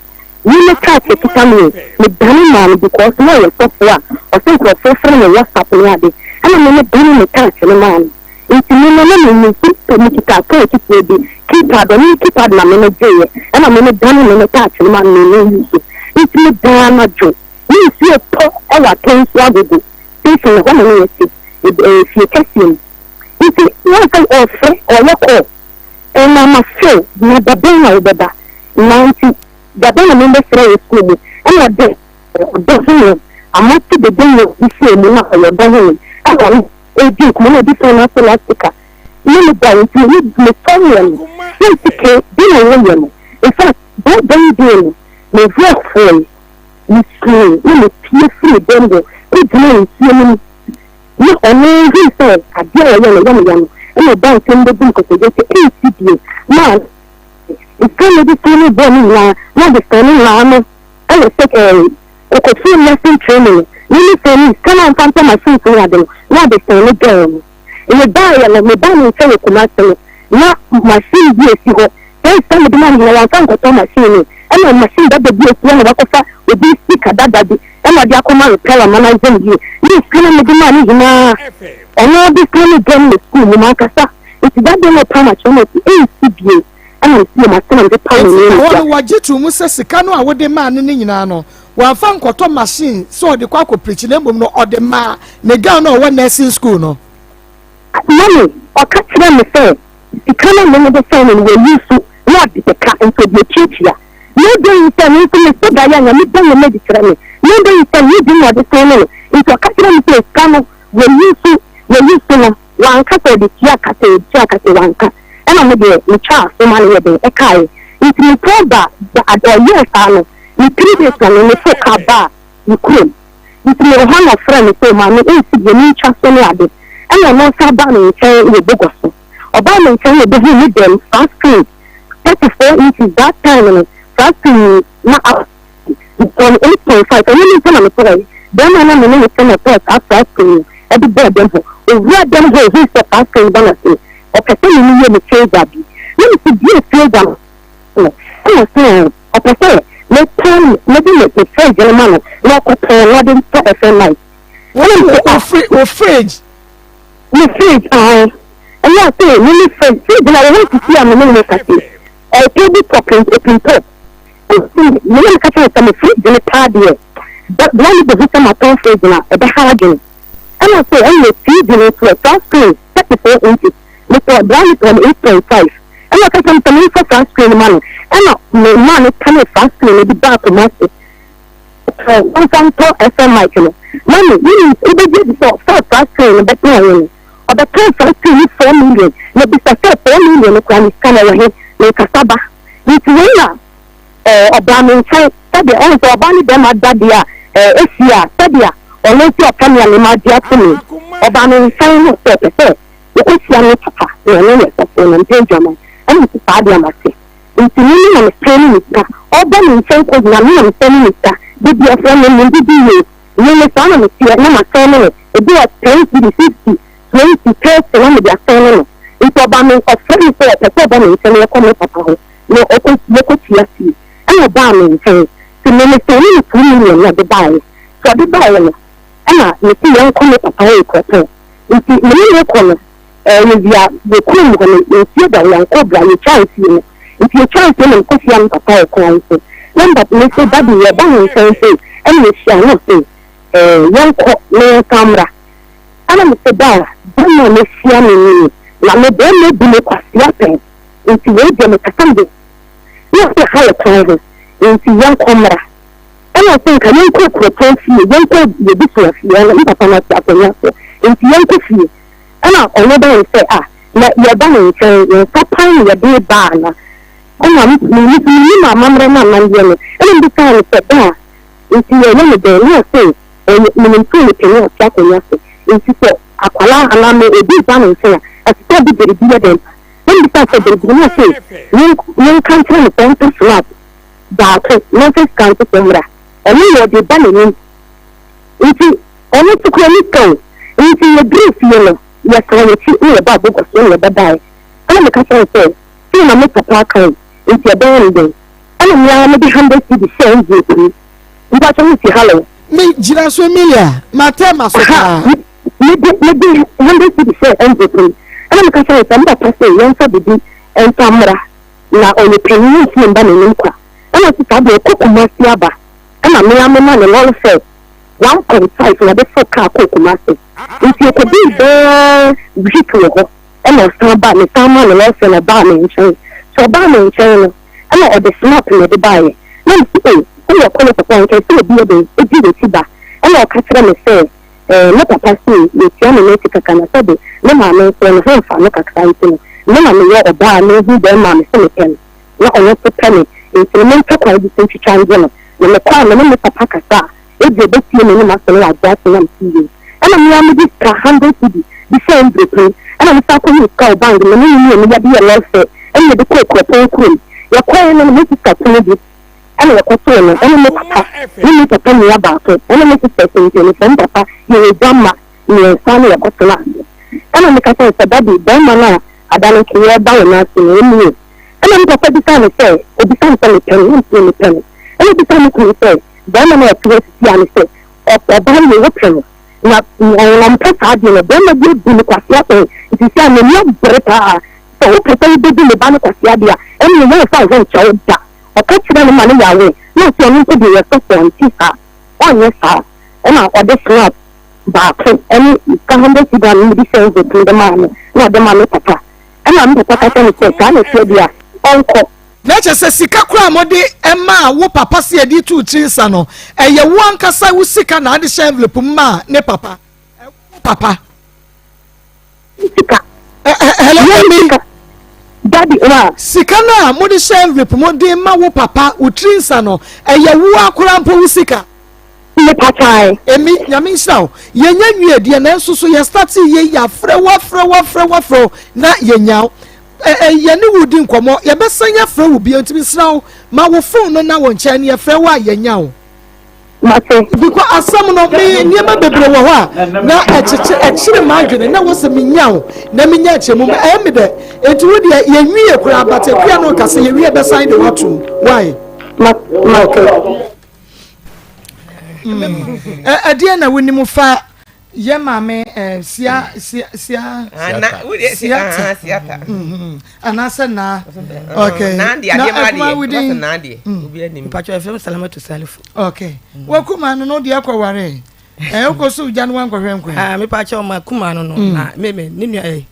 Me me touch kita me o, me dane maa no because na ɔyɛ sɔfoɔ a ɔse nkorɔfoɔ frɛ no WhatsApp ne ade, ɛna me me dane me touch no maa no. Nti me no na me use pɛ me kita phone ketewa bi, keypad, ɔno ne keypad na me me gyeeɛ, ɛna me me dane me me touch no maa no me me use. Nti me daa anadwo, ne nsuo tɔ ɛwɔ Akansu Agogo station ɛhɔ na ne yɛte, fie kɛseɛ mu. Nti na sɛ ɔfrɛ, ɔyɛ call. Ɛna masew, na dabɛn na wobɛba? Na nti dabɛn na mebɛsrɛ wɔ sukuu mu? Ɛna ɔde ɔdɔ hene amate dede wɔ bi fie mu na ɔyɛ ɔdɔ hene. Ɛna ɔno redi nkɔmmɔ na ɔdi phone no ato loudspeaker. Ne me da nti me mesɔreɛ no, na nti ke de na woyɛ no. In fact, that very day no, me werɛ hoe, mesui na mepue firii dɛm hɔ kɔgyinaa nsuo no mu. Na ɔno hui sɛ adeɛ a ɔyɛ no ɛyɛ no ya no, ɛna ɔbaa nkyɛn bɛbu nkotodwe sɛ, Ɛnsi bio. Na sika a mede sua ne bɔɔ no nyinaa, na ɔde sɛn ne nyinaa no ɛwɔ sɛ ɛɛ kɔkɔtuo nursing training no, ne ne sɛn ne sika no a ɔmfa ntɔ machines ne ade no, na ɔde sɛn ne girl no. Mebaeɛ no, mebaa ne nkyɛn wɔ Kumasi no, na machine bi esi hɔ. Saa sika mede maa no nyinaa, wamfa ankɔtɔ machine no. Ɛna machine dada bi esi hɔ na wakɔfa obi speaker dada bi ɛna ɔde akɔma repair ma no ayɛ no yie. Ne sika no mede maa no nyinaa, ɔno ɔde sika no dɛm wɔ school mu mankasa. Nti that day na ɔpam akyerɛ me ɔse ɛnsi bio. Ɛna mese yɛ mate na mede pam Enti no ɛhɔ gya. no wɔgye too mu sɛ sika no a wode maa no no nyinaa no, wamfa ankɔtɔ machine sɛ ɔde kɔ akɔprikyi na mmom no ɔde maa ne girl no a ɔwɔ nursing school no. Mummy, ɔka kyerɛɛ me sɛ sika no a me mede sɛn no no wayi so na ɔde bɛka nti ɔde atuatua. Na dɛn yi sɛ me nso meso daeɛ a Nyame da nneɛma adi kyerɛ me. Na dɛn yi sɛ me bi na ɔde sɛn me no nti ɔka kyerɛɛ me sɛ sika no wayi so, wayi so no wanka sɛ ɔde tua ka sɛ ɔde tua ka sɛ wanka. Ɛna me deɛ metwaa so ma no yɛ den ɛkaeɛ. Nti metɔn ba ba ɔyɛɛ saa no me 3 days na me mefoo car baa me kurom. Nti mewɔ hɔ na ɔfrɛɛ me sɛ maame nsi deɛ mentwa so ne ade. Ɛna ɔno nsa baa me nkyɛn wɔ Bogor so. Ɔbaa me nkyɛn na ɔbɛhuu me dɛm flat screen 34 inches that time no flat screen yi na a metɔɔ no 8.5 ɛno ne mpo na metɔɔe. Bɛrima na me ne no te na ɔtɔɔ saa flat screen no ɛde bɔɔ dɛm hɔ. Owura dɛm hɔ ohuu sɛ flat screen ba n'ase ɔpɛ sɛ me ne yɛ no favour bi. Na mese bue favour no ɛna ɔse Ɔpɛ sɛ metɔn mede me me fridge no ma no na ɔkɔtɔn na ɔde tɔ ɛfɛ light. Ɛna mese Wo ah. fri wo fridge. Me fridge ae. Ɛna ɔse me me fridge fridge no ɛwɔ hɔ sisi a me ne wo kasa yi. Ɛyɛ table top open top. Ɛna ɔse me na meka kyerɛ no sɛ me fridge no paa deɛ bra no bɛhu sɛ matɔn fridge no a ɛbɛha adwene. Ɛna ɔse ɛneɛ TV no nso ɛ flat screen 34 inches metɔ bra no tɔɔ no 8.5 ɛna ɔka kyerɛ me sɛ memfa flat screen no ma no ɛna me maa no tane flat screen no de baa Kumasi tɔɔ ɔmfa ntɔ FM mic no ma me. Wonim wobɛgye adi sɛ ɔfaa flat screen no bɛtɔn no ɔbɛtɔn flat screen no 4 million na bisa sɛ 4 million no koraa ne sika no ɛwɔ he menkasa ba nti wei na Ɛɛ, ɔbaa me nkyɛn sɛdeɛ ɔhu sɛ ɔbaa ne bɛrima da deɛ a, ɛɛ, ɛsi a, sɛdeɛ ɔno nso ɔpɛ me a me magye ato me. Ɔbaa me nkyɛn no sɛ ɔpɛ sɛ ɔkɔhyia me papa na ɔno yɛ sɔfoɔ na ɔmpɛ adwaman. Ɛna mese saa deɛ mate. Nti me me na mesɛne ne sika. Ɔba me nkyɛn kɔgyina me na mesɛne ne sika. Da bi ɔfrɛ me, mendidi yie. Me me saa na meteɛ na masɛne no. Ebi wɔ 10 cedi, 50, 20, 30 na mede asɛne no. Nti ɔba me, ɔfrɛ me sɛ ɔpɛ sɛ ɔba me nkyɛn na yɛkɔ me papa hɔ. Na ɔkɔ yɛkɔtua fie ɛna ɔbaa me nkyɛn nti me mesɛne no 2 million na ɔde baeɛ nti ɔde baeɛ no ɛna mese yɛnkɔ me papa hɔ Ekuapɔn nti me ne no rekɔ no ɛɛ yɛwia yɛ kurom hɔ no nsuo da hɔ yɛankɔ bra yɛtwaa nsuo no nti yɛtwaa nsuo na mekɔhyia me papa wɔ kwan so na me papa mese daddy yɛba wo nkyɛn sei ɛna yɛhyia na ɔse ɛɛ yɛnkɔ na yɛnsan mmra ɛna mese daa bɛrima a mahyia no nie na me bɛrima bu me kwasea pɛn. Nti wei deɛ mekasa mede na ɔse ha yɛ kwan ho nti yɛnkɔ mmra. Ɛna ɔse nka yɛnkɔ kuropɔn fie, yɛnkɔ yɛbusua fie, ɛna me papa no ɔte akonnwa so nti yɛnkɔ fie. Ɛna ɔno bɛn sɛ ah na yɛba ne nkyɛn yɛn nsa pan na yɛde reba ana? Ɛna me me nso mennim amammerɛ ne amanneɛ no. Ɛna mebisaa no sɛ daa nti yɛyɛ no dɛn? Na ɔse ɔyɛ menim sɛ ɔyɛ panin a ɔte akonnwa so nti sɛ akwadaa anaa me obi reba ne nkyɛn a ɛsɛ sɛ ɔde biribi yɛ dɛn ba. Na mebisaa sɛ, Biribi na ɔse menka nkyerɛ no sɛ ɔntɔ snap baako na ɔmfa sika nto so mmra. Ɔno deɛ ɔde ba n'anim. Nti ɔno nso kura ne sika o. Nti yɛduruu fie no, yɛsan yɛn akyi na yɛbaa Bogor so na yɛbɛdaeɛ. Ɛna meka kyerɛɛ no sɛ, sei na me papa aka o, nti ɛbɛyɛ no dɛn? Ɛna me ara mede hundred cedi hyɛɛ envelope mu. Mpakyɛ wo ti hallo. Me gyina so Emilia, matɛ maso paa. Mede mede hundred cedi hyɛɛ envelope mu. Ɛna meka kyerɛɛ no sɛ me papa se yɛmfa biribi mfa mmra na ɔyɛ panyin ntumi mba n'anim kwa. Ɛna ɔse saa deɛ ɔkɔ Kumasi aba. Ɛna me ara mema no lɔre fare 1.5 na ɔde foro kaa kɔɔ Kumasi. Nti ɔkɔdii bɛɛ week wɔ hɔ ɛna ɔsan baa, mesan maa no lɔre fare na ɔbaa me nkyɛn. Nti ɔbaa me nkyɛn no ɛna ɔde snap na ɛde baeɛ. Na mese ei sɛdeɛ ɔkɔ ne papa hɔ nka ɛsɛ obi yɛ dɛn ɛdi w'akyi ba. Ɛna ɔka kyerɛ me sɛ ɛɛ ne papa se yɛtua me n'akyi kakra na sɛbe ne maame nso ne ho mfa no kakra nti no me na meyɛ ɔbaa a mehu bɛrima a mese mepɛ no. na ɔno nso pɛ me, enti no mentɔ kwan bi so ntwitwa ngye no. Na mekɔ a, me ne me papa kasa a, ebia obetie m'anom asɛm na wagye atom na mete yie. Ɛna me ara mede sika, hundred cedi, bi hyɛɛ envelope mu, ɛna mesan kɔyii sika wɔ bank, me ne no mmienu yɛde yɛɛ lɔre fare, ɛna yɛde kɔɔ kuropɔn kurom. Yɛkɔeɛ no na me sista kunu bi ɛna yɛkɔtoo no, ɛne me papa, ne me papa nua baako, ɛne me sisters mpaninfoɔ, me papa yɛwɔ agya mma mmiɛnsa na yɛkɔtenaa ase. Ɛna meka kyerɛɛ no sɛ, Daddy, barima no a ada no nka yɛreba yɛn ase no, ɔnni o. Ɛnna me papa bisaa me sɛ, obisaa me sɛ mepɛ no, na mese mepɛ no. Ɛnna obisaa me kunu sɛ, barima no a ɔte hɔ seesei ara no sɛ, ɔbaa no yɛ wopɛ no? Na ɔmpɛ saa adeɛ no, barima bi abu no kwasea pɛn, nti seesei ara n'ani abere paa. Sɛ wopɛ sɛ wobɛbu me ba no kwasea deɛ a, ɛnneɛ yɛmfa wo ho nkyɛ wo da. Ɔka kyerɛɛ no ma no yawee, na ɔse ɔno mpo deɛ yɛ sɔfo, ɔnte saa, ɔnyɛ saa. Ɛnna ɔde snap baako ne sika hundred cedi a mede hyɛɛ envelope mu de maa no, na ɔde maa me papa. Ɛnna me papa ka kyerɛɛ me sɛ, saa na ɛteɛ deɛ a, ɔnkɔ. Na kyerɛ sɛ sika koraa a mode maa wo papa sɛ yɛde tu tiri nsa no, ɛyɛ wo ankasa wo sika na ade hyɛ envelope mu maa ne papa. Wo papa. Sika. Hello, Emi. Daddy, wa. Sika no a mode hyɛ envelope mu de ma wo papa wo tiri nsa no, ɛyɛ wo akora mpo wo sika. Mepatae. Emi, Nyame nhyira wo. Yɛnya nwie deɛ nanso so yɛ startee yei yɛafrɛ wo afrɛ wo afrɛ wo afrɛ wo na yɛnya wo. Ɛ ɛ yɛne wo redi nkɔmmɔ yɛbɛsan afrɛ wo bio nti mesrɛ wo ma wo phone no na wo nkyɛn na yɛfrɛ wo a yɛnya wo. Mate. Because asɛm no me nneɛma bebree wɔ hɔ a na ɛkyekye ɛkyere m'adwene na wɔ sɛ menya wo na menya nkyɛmu ɛyɛ me dɛ nti wo deɛ yɛnwie koraa but akua no ka sɛ yɛwie bɛsan de woatom why? Mate. Okay. Ɛdeɛn na wonim fa yɛ maame sia sia sia siata siata anaasɛ naa okay na ɛkuma wodin mpatwa ɛfɛm salamatu salifu okay wakuma no no deɛ kɔ ware ɛyɛ wokɔ so gya no wankɔhwɛ nkwa ah mepakyɛ ɔma kuma no no na me me ne nua ɛ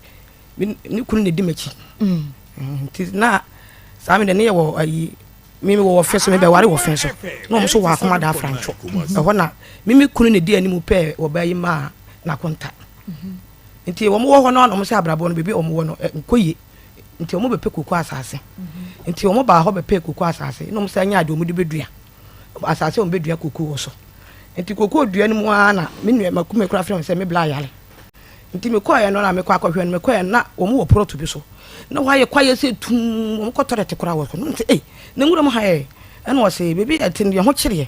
ne kunu na di m'akyi nti na saa me de ne yɛ wɔ ayi Me mewɔ ɔfe so, mebɛware wɔ ɔfe so, na wɔn nso wɔ akoma da afrantwo. Ɛhɔ na me me kunu na di anim pɛɛ ɔbaa yi maa n'akonta. Nti wɔn wɔ hɔ no na wɔn sɛ abrabɔ no baabi a wɔn wɔ no nkɔ yie. Nti wɔn bɛpɛ koko asase. Nti wɔn baa hɔ bɛpɛ koko asase na wɔn sɛ anya adeɛ wɔn de bɛdua asase a wɔn bɛdua koko wɔ so. Nti koko dua no mu ara na me nua makume kora frɛ me sɛ me bla yare. Nti mekɔeɛ no na mekɔ akɔhwɛ no, mekɔeɛ no na wɔn wɔ prɔto bi so, na hɔ ayɛ kwaeɛ sɛ tumm, wɔn kɔ tɔlɛt koraa wɔ hɔ, na mese ei, na nwura mu ha ɛ, ɛna ɔse baabi a yɛte no yɛn ho kyereɛ,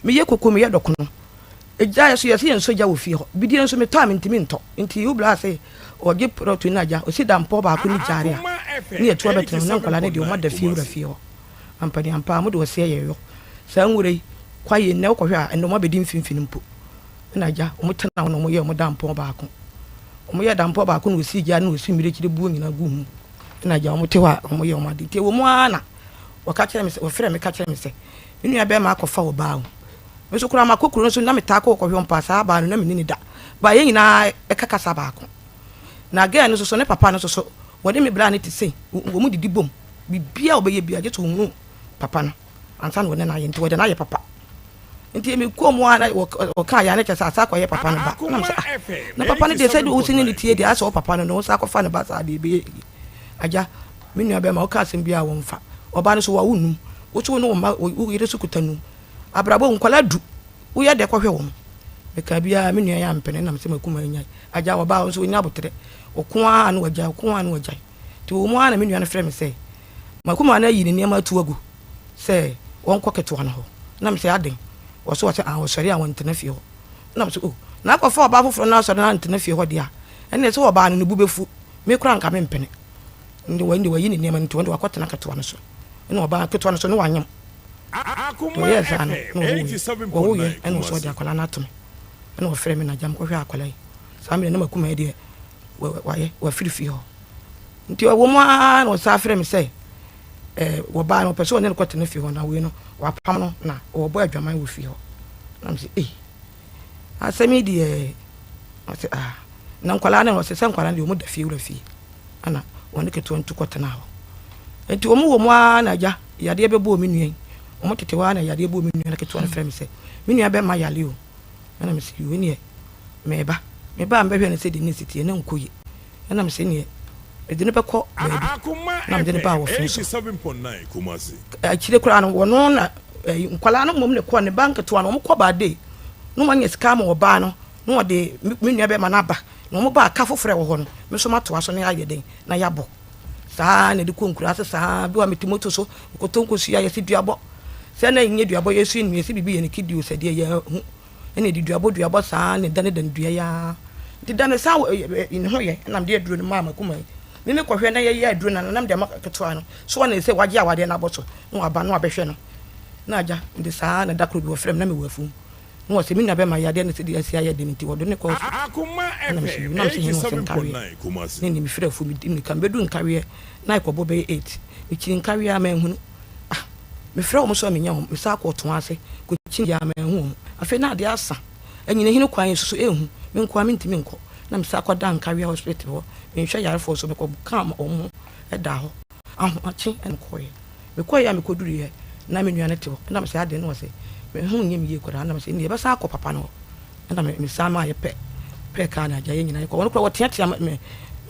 meyɛ koko meyɛ dɔkono, egya yɛ so yɛse yɛn nsɔ gya wɔ fie hɔ, bidie nso metɔ a mentumi ntɔ, nti wo bla se ɔgye prɔto yi na agya, ɔsi dampɔ baako ne gyaare a, ne yɛtu abɛtena mu, na nkwadaa no deɛ wɔn ada fie wura fie hɔ, ampa ni ampa mode ɔseɛ yɛ yɔ, saa nwura yi kwaeɛ nnɛ wokɔhwɛ a ɛnɛ wɔn abɛdi mfimfini mpo. Ɛna agya, wɔn tena hɔ na wɔn yɛ wɔn dampɔn baako. Wɔn yɛ dampɔn baako na wɔsi gya na wɔsi mmirekyire buo nyinaa gu mu. Ɛna agya wɔn te hɔ a wɔn yɛ wɔn ade. Nti ɛwɔ mu ara na wɔka kyerɛ me sɛ, wɔfrɛ me ka kyerɛ me sɛ, me nua bɛrima akɔfa ɔbaa o. Me nso koraa makɔ kuro no so na metaa kɔ kɔhwɛ wɔn paa saa baa no na menni ne da. Baa yɛn nyinaa ɛka kasa baako. Na girl no nso so ne papa no nso so wɔne me bra no te sei, wɔn didi bom. Biribiara a wɔbɛyɛ biara gye sɛ wɔhunu papa no ansa na wɔne no ayɛ. Nti wɔde no ayɛ papa. Nti mekɔɔ mu a na wɔkaa yɛ a na kyerɛ sɛ asa akɔyɛ papa no ba. Na mesɛ ah, na papa no deɛ sɛdeɛ wosi ne ne tie deɛ asɛ wo papa no no wo sa akɔfa ne ba saa deɛ ɛbɛyɛ yie. Agya, me nua bɛrima woka asɛm biara a wɔmfa. Ɔbaa no so wawo num, wo so wo ne wo mma wo yere so kuta num. Abrabɔ nkwadaa du, woyɛ dɛ kɔhwɛ wɔn. Mekaa biara me nua yɛ ampene na mesɛ makuma anyae. Agya ɔbaa nso ɔnni aboterɛ, ɔko ara na wagyae, ɔko ara na wagyae. Nti wɔ mu ara na me nua no frɛ me sɛ makuma no ayi ne nneɛma atu agu. sɛ wɔnkɔ ketewa no hɔ. Na mese, Adɛn? Wɔse wɔse, Ah, wɔsɔre a wɔntena fie hɔ. Na mese, Oh, na akɔfa ɔbaa foforɔ na asɔre na antena fie hɔ deɛ a, ɛnneɛ sɛ ɔbaa no ne bo bɛfu. Me koraa anka mempene. Nde wɔn de wɔayi ne nneɛma no nti wɔn de wakɔtena ketewa no so. Ɛna ɔbaa ketewa no so ne wanyem. Nti ɔyɛɛ saa no na ɔwuiɛ. Ɔwuiɛ ɛna ɔsɛ ɔde akwadaa no ato me. Ɛna ɔfrɛ me na gya mekɔhwɛ akwadaa yi. Saa mmerɛ na makuma yi deɛ wayɛ wafiri fie hɔ. Nti ɛwɔ mu ara na ɔsan frɛ me sɛ ɛɛ wɔbaa no ɔpɛ sɛ ɔne no kɔtena fie hɔ na wei no wapam no na ɔrebɔ adwaman wɔ fie hɔ. Na me sɛ ei asɛm yi deɛ ɔsɛ ah na nkwadaa no ɔsɛ sɛ nkwadaa no deɛ wɔn da fie wura fie ɛna wɔn ketewa ntu kɔtena hɔ. Nti wɔn wɔ mu ara na agya yadeɛ bɛbɔɔ me nua yi wɔn tete hɔ ara na yadeɛ bɔɔ me nua no ketewa no frɛ me sɛ me nua bɛma yale o. Ɛna me sɛ wei neɛ meba meba a mebɛhwɛ no sɛ deɛ ne si teɛ na nkɔ yie. Ɛna me sɛ neɛ mede no bɛkɔ baabi na mede no baa wɔfe so. Akyire koraa no wɔno na nkwadaa no mmom ne kɔ ne ba nketewa no wɔn kɔ baade na wɔn anya sika ama ɔbaa no na wɔde me nua bɛma no aba na wɔn ba aka foforɔ ɛwɔ hɔ no me nso matoa so na yɛayɛ den na yɛabɔ saa na ɛde kɔ nkura ase saa bi wa mete moto so kɔtɔ nkosua yɛsi duabɔ sɛ na nyɛ duabɔ yɛsi nnua yɛsi biribi yɛ ne kidi o sɛ deɛ yɛ hu ɛna ɛde duabɔ duabɔ saa na ɛdane dane dua yaa nti dane saa ne ho yɛ ɛna mede aduro no maa makuma yi me me kɔhwɛ na yɛyɛ aduro no na mede ama ketewa no so ɔne sɛ wagye awadeɛ no abɔ so na waba na wabɛhwɛ no na agya nti saa na da koro bi wɔfrɛ me na mewɔ afuom na wɔsɛ me nua bɛma yadeɛ no sɛ deɛ asi ayɛ den nti wɔde ne kɔ hospital na mesɛ na mesɛ hene wɔsɛ nkaweɛ ne ne mefiri afuom medi mmirika mebɛdu nkaweɛ na ɛkɔbɔ bɛyɛ 8 mekyiri nkaweɛ a manhunu Ah, mefrɛ wɔn so a mennya wɔn, mesan kɔ ɔtoa ase kɔkyini a manhu wɔn. Afei na adeɛ asa, anyinahini kwan yi soso ɛnhu, me nko ara mentumi nkɔ. Na mesan kɔdaa Nkawia hospital hɔ, menhwɛ ayarefoɔ so, mekɔkaa wɔn ho daa hɔ. Ahomakye na mekɔeɛ. Mekɔeɛ a mekɔduruiɛ na me nua no te hɔ, ɛna mesɛ adɛn na ɔse me ho nyɛ me yie koraa, ɛna mesɛ ɛnneɛ yɛbɛsan akɔ papa no hɔ. Ɛna me mesan maa yɛpɛ pɛɛ kaa na agya yɛn nyinaa yɛkɔ. Wɔn koraa wɔteatea me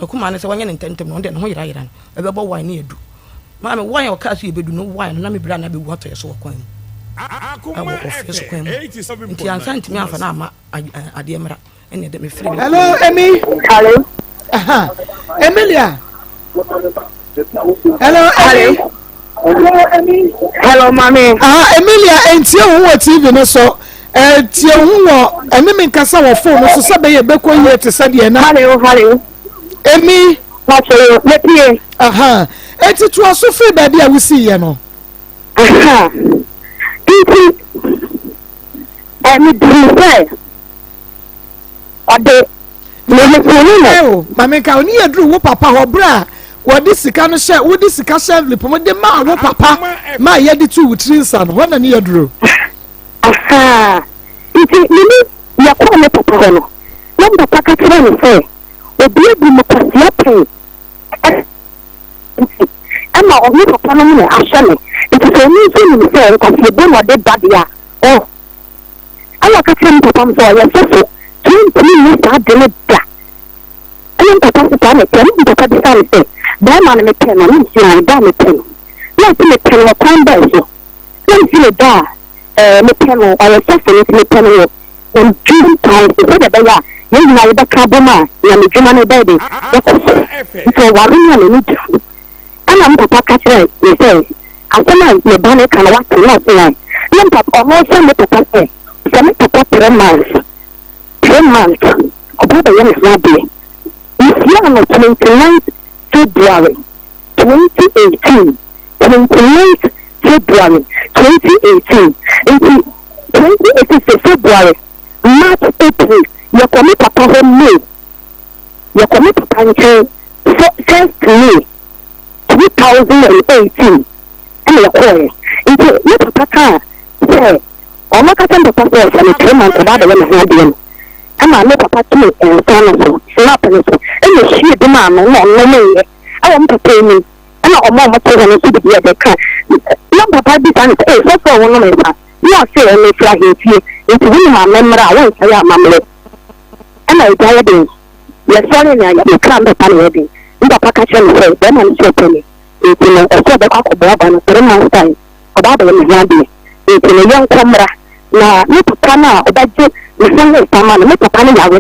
akumaa no sɛ wɔnyɛ no ntɛmntɛm na ɔno deɛ ne ho yerayera no, ɛbɛbɔ wan ne adu. Maame, wan a ɔkaa sɛ yɛbɛdu no wan no na me bra no abɛwu atɔ yɛ so wɔ kwan mu, ɛwɔ ɔfeɛ so kwan mu, nti ansa ntumi amfa no amma adeɛ mmra, ɛne ɛdɛ mefiri me. Hello, Emi. Hello. Aha. Emilia. Hello, Emi. Hello, mami. Aha, Emilia, entie wo wɔ TV no so. Tie wo wɔ ɛne me nkasa wɔ phone no so sɛ bɛyɛ bɛkɔ yie te sɛ deɛ na. Hello, hello. Emi. Pàṣẹ mepie. Aha. Eti toa so firi baabi a wosii yɛ no. Aha. Nti, ɛmi duru sɛ ɔde mehefoni no. Ɛo, maame nka oni yɛ duru wo papa hɔ bere a wɔde sika no hyɛ wode sika hyɛ envelope mu de maa wo papa maa yɛde tu wo tiri nsa no hɔ na ne yɛ duru. Aha. Nti mene yɛkɔɔ me papa hɔ no na me papa ka kyerɛ no sɛ obi abu me kwasea pɛn nti ɛma ɔne papa no na ahyɛ me nti sɛ ɔno nso nim sɛ nkwaseɛbɔ na ɔde ba deɛ a ɔ ɛna ɔka kyerɛ me papa no sɛ ɔyɛ sɔfo nti ɔntumi nyɛ saa ade no da ɛna me papa sɛ saa na ɛteɛ ɛna me papa bisa me sɛ bɛrima no mepɛ no na mesi na da a mepɛ no na ɔse mepɛ no wɔ kwan bɛn so na mesi ne da a ɛɛ mepɛ no ɔyɛ sɔfo no nti mepɛ no wɔ Wɔdwen kwan so sɛdeɛ ɛbɛyɛ a yɛn nyinaa yɛbɛka abom a nyamedwuma no bɛyɛ den, bɛkɔ so. Nti ɔware me a m'ani gye ho. Ɛna me papa ka kyerɛɛ me sɛ asɛm a me ba no reka no wate na ɔse ae. Na me papa, ɔno ɔsrɛ me papa sɛ, sɛ me papa 3 months, 3 months, ɔba abɛyɛ me ho adeɛ. Mehyiaa no 29th February 2018, 29th February 2018, nti 2018 sɛ February, March, April, yɛkɔ me papa hɔ May, yɛkɔ me papa nkyɛn first May 2018 ɛna yɛkɔɔɛ. Nti me papa kaa sɛ ɔno kasa me papa sɛ ɔsɛ me 3 months ɔba abɛyɛ me ho adeɛ no, ɛma me papa too nsa no so, snap no so, ɛna ohwie bi maa no na ɔnomeeɛ ɛwɔ me papa anim. Ɛna ɔmo a ɔmo te hɔ no nso de bi ɛde ka. Na me papa bisa no sɛ, ee sɔfo a wonom nsa? Na ɔse, ɛno firi ahemfie, nti wonim amemmerɛ a wonsɛe amammerɛ. Ɛna agya yɛ den, yɛsɔre na yɛkra me papa na yɛ den. Me papa ka kyerɛ me sɛ, bɛrima no sɛ ɔpɛ me, nti no ɔsɛ ɔbɛkɔ akɔboaboa no 3 months time, ɔba abɛyɛ me ho adeɛ, nti no yɛnkɔ mmra. Na me papa no a ɔbɛgye me ho ne nsa ma no, me papa no yare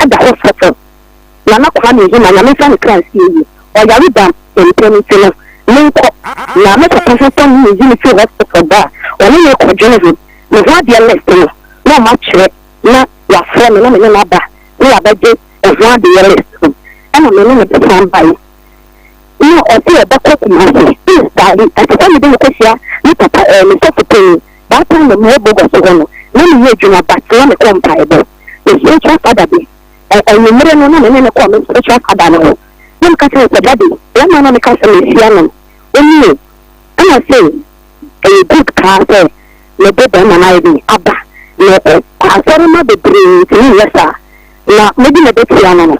da hɔ sɔfo. Nana Kwame Nzuma, Nyame mfa ne kra nsie yie, ɔyare da ntɛm nti no menkɔ na me papa ho tɔ me yi me firi hospital ba a ɔne me kɔdwene ho me ho adeɛ list no na ɔma kyerɛ na wafrɛ me na me ne no aba na yɛabɛgye ɛho adeɛ list no ɛna me ne no bɛsan baeɛ. Na ɔse ɔbɛkɔ Kumasi. Dabi, ɛsɛ sɛ mede no kɔhyia me papa ɛɛ me sɔfo panin. That time no mewɔ Bogos hɔ no, na meyɛ adwuma but na mekɔ mpaebɔ. Me spiritual father bi, ɛ anwummere no na me ne no kɔɔ me spiritual father no hɔ. Na meka kyerɛɛ no sɛ, Daddy, bɛrima no a meka sɛ mehyia no no, ɔnie o. Ɛna ɔse ɛyɛ good paa sɛ mede bɛrima no ayɛ den aba. Na ɛ asɔremma bebree ntumi nyɛ saa. Na mede no bɛtia no no.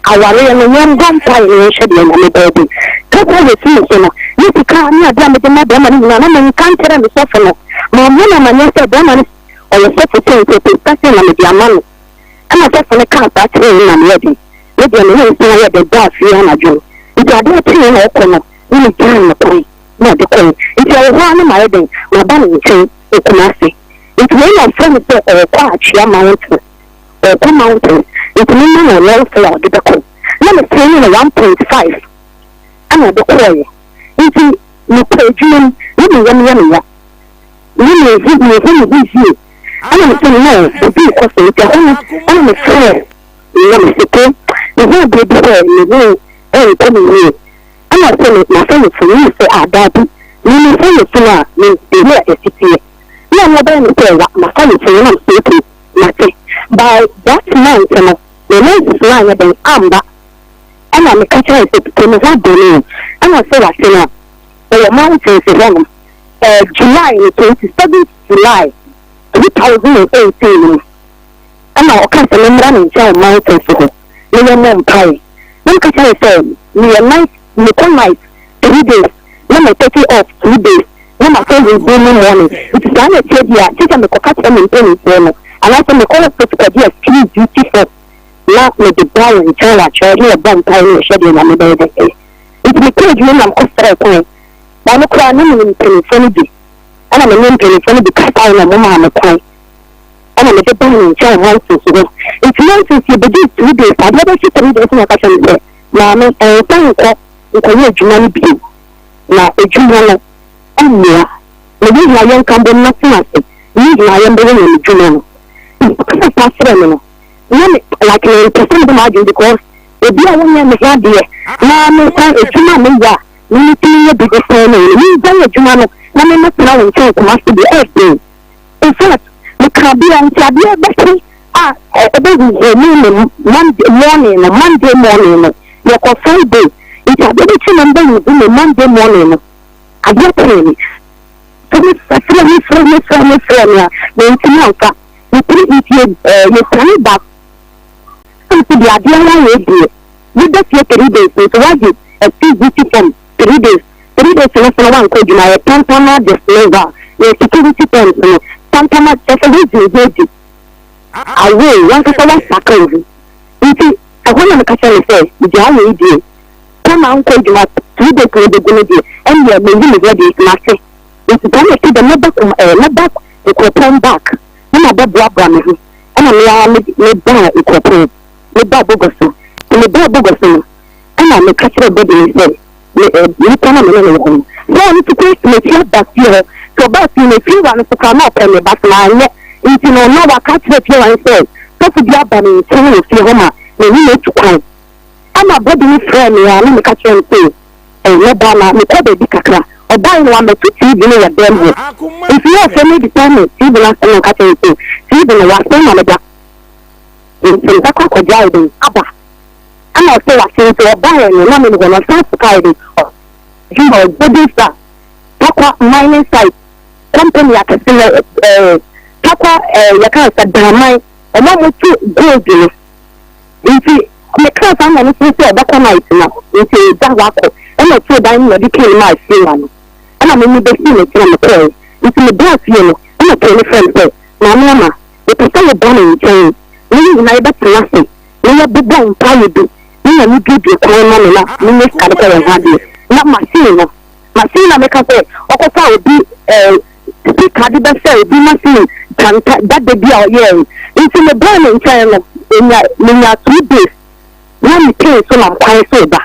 Awareɛ no, yɛmbɔ mpaeɛ na yɛnhwɛ deɛ Nyame bɛyɛ de. Kasa wɔ fii so no, ne sika ne adeɛ a mede ma bɛrima no nyinaa na menka nkyerɛ me sɔfo no. Mammɔ no amaneɛ sɛ bɛrima no ɔyɛ sɔfo sei nti ɔpɛ sika sei na mede ama no. Ɛna sɔfo no kaa saa kyerɛɛ me na meyɛ den. Me deɛ me ne nsa yɛ den baa fie anadwo no. Nti adeɛ kyeeɛ na ɔkɔ no na megyaa no kwan na ɔde kɔe. Nti ɛwɔ hɔ ara na mayɛ dɛn, maba ne nkyɛn wɔ Kumasi. Nti wei na ɔfrɛ me sɛ ɔrekɔ Atwea Mountain. Ɔrekɔ mountain nti me ma no lɔre fare a ɔde bɛkɔ na me sɛne no 1.5 ɛna ɔde kɔɔeɛ nti me kɔ adwuma mu na me yam yɛ me ya na me hu me hu me ho yie ɛna me sɛ no obi rekɔ so nti ɛhɔ no ɛna me frɛ na me sɛ ko me hu adeɛ bi sɛ me ho ɛnkɔ me yie ɛna sɛ me mafa me fo me sɛ a daabi me me fa me fo a me de yɛ ɛsiteɛ na ɔno ɔbɛyɛ me sɛ wa mafa me fo na me sɛ okay. Mate. By that month no, me menses no anyɛ dɛn amba. Ɛna meka kyerɛɛ no sɛ papa me ho abɔ me o. Ɛna ɔse wate no a, ɔwɔ mountains hɔnom. Ɛɛ July no, 27th July 2018 no mu, ɛna ɔkaa sɛ memmra ne nkyɛn wɔ mountains hɔ na yɛmmɔ mpaeɛ. Na meka kyerɛɛ no sɛ meyɛ night, mekɔ night 3 days na me take off 2 days na masan resume morning. Nti saa na ɛteɛ deɛ a, gye sɛ mekɔka kyerɛ me mpanimfoɔ no anaasɛ mekɔ hospital kɔgye excuse duty form na mede ba wɔn nkyɛn wɔ akyerɛ na yɛbɔ mpaeɛ na yɛhwɛ deɛ Nyame bɛyɛ dɛ ɛyɛ. Nti mekɔɔ adwuma mu na mekɔsrɛɛ kwan. Ɔno koraa na menim mpanimfoɔ no bi ɛna me ne mpanimfoɔ no bi kasaeɛ na wɔmaa me kwan ɛna mede baa ne nkyɛn wɔ mountains hɔ. Nti mountains yɛbɛdii 3 days, adeɛ bɛkye 3 days na ɔka kyerɛ me sɛ maame ɛnsa nkɔ nkɔyɛ adwuma no bio na adwuma no mmoa na yɛn nyinaa yɛnka mbom na tena ase na yɛn nyinaa yɛmbɛyɛ Nyame dwuma no. Nti ɔkasa saa kyerɛɛ me no na me like mempɛ sɛ mede m'adwene because obi a wɔnyɛ me ho adeɛ na mensan adwuma a meyɛ a me metumi yɛ bi de sɛn no no mengyae adwuma no na memmɛtena wo nkyɛn Kumasi deɛ ɛyɛ den. In fact mekaa bia nti adeɛ bɛkye a ɛbɛhuhuu me me Monday morning no Monday morning no yɛkɔ Friday nti adeɛ bɛkye na mbɛhuhu me Monday morning no adeɛ kyee me sɛ me frɛ me frɛ me frɛ me frɛ me a mantumi amfa me tiri nti ɛɛ yɛsiane ba nti deɛ adeɛ no ayɛ deɛ woda fie 3 days nti woagye excuse duty form 3 days, 3 days no so no woankɔ adwuma yɛ tantama dismissal yɛ security terms no tantama kyerɛ sɛ woagye wo ho adi away wankasa woasakra wo ho. Nti ɛhɔ na meka kyerɛ no sɛ gyaa wei deɛ kɔ na nkɔ adwuma 2 days na ɛbɛgu no deɛ ɛnneɛ mayi me ho adi nti mate. Nti saa na ɛte dɛ mɛba kum ɛɛ mɛba Nkuropɔn back na mabɛboaboa me ho ɛna me ara me mebaa Nkuropɔn mebaa Bogoso. Nti mebaa Bogoso no ɛna meka kyerɛɛ Body no sɛ me ɛ nipa no a me ne no wɔ hɔ no sɛ ɔno nso kɔ m'akyi aba fie hɔ. Sɛ ɔbaa fie no efiewura no so koraa na ɔpɛ me but manyɛ nti no na waka akyerɛ efiewura no sɛ sɔfo bi aba ne nkyɛn wɔ fie hɔ ma me ne no atu kwan. Ɛna Body no frɛɛ me a na meka kyerɛɛ no sɛ ɛ mɛba na mekɔ baabi kakra. Ɔbae no wammɛto TV no wɔ dɛm hɔ nti na ɔfrɛ me bisa me TV no asɛm na ɔka kyerɛ no sɛ TV no wasɛe ma meda nti mebɛkɔ akɔgye ayɛ dɛn aba. Ɛna ɔsɛ wase nti ɔbaeɛ no na mene hɔ no ɔsan so kae de adwuma wɔ Golden Star Tarkwa mining site company akɛse no ɛɛ Tarkwa ɛɛ yɛka no sɛ Daman ɔmo a wɔtu gold no nti mekaa saa na ɔno nso sɛ ɔbɛkɔ night no nti ɔgya hɔ akɔ ɛna ɔtoo dan no na ɔde key no maa Sheila no ɛna me mebɛsii n'akyi na mekɔɛ nti mebaa fie no ɛna key no frɛ me sɛ maame ama mepɛ sɛ woba me nkyɛn na yɛn nyinaa yɛbɛtena ase na yɛbobɔ mpaeɛ bi na Nyame buebue kwan ma me na menya sika de kɔ yɛn ho adeɛ na machine no machine na meka sɛ ɔkɔfa obi eh, speaker de bɛsɛ obi machine tanta dada bi a ɔyɛɛ nti mebaa ne nkyɛn no menya menya 2 days na me pay so nam kwan so ba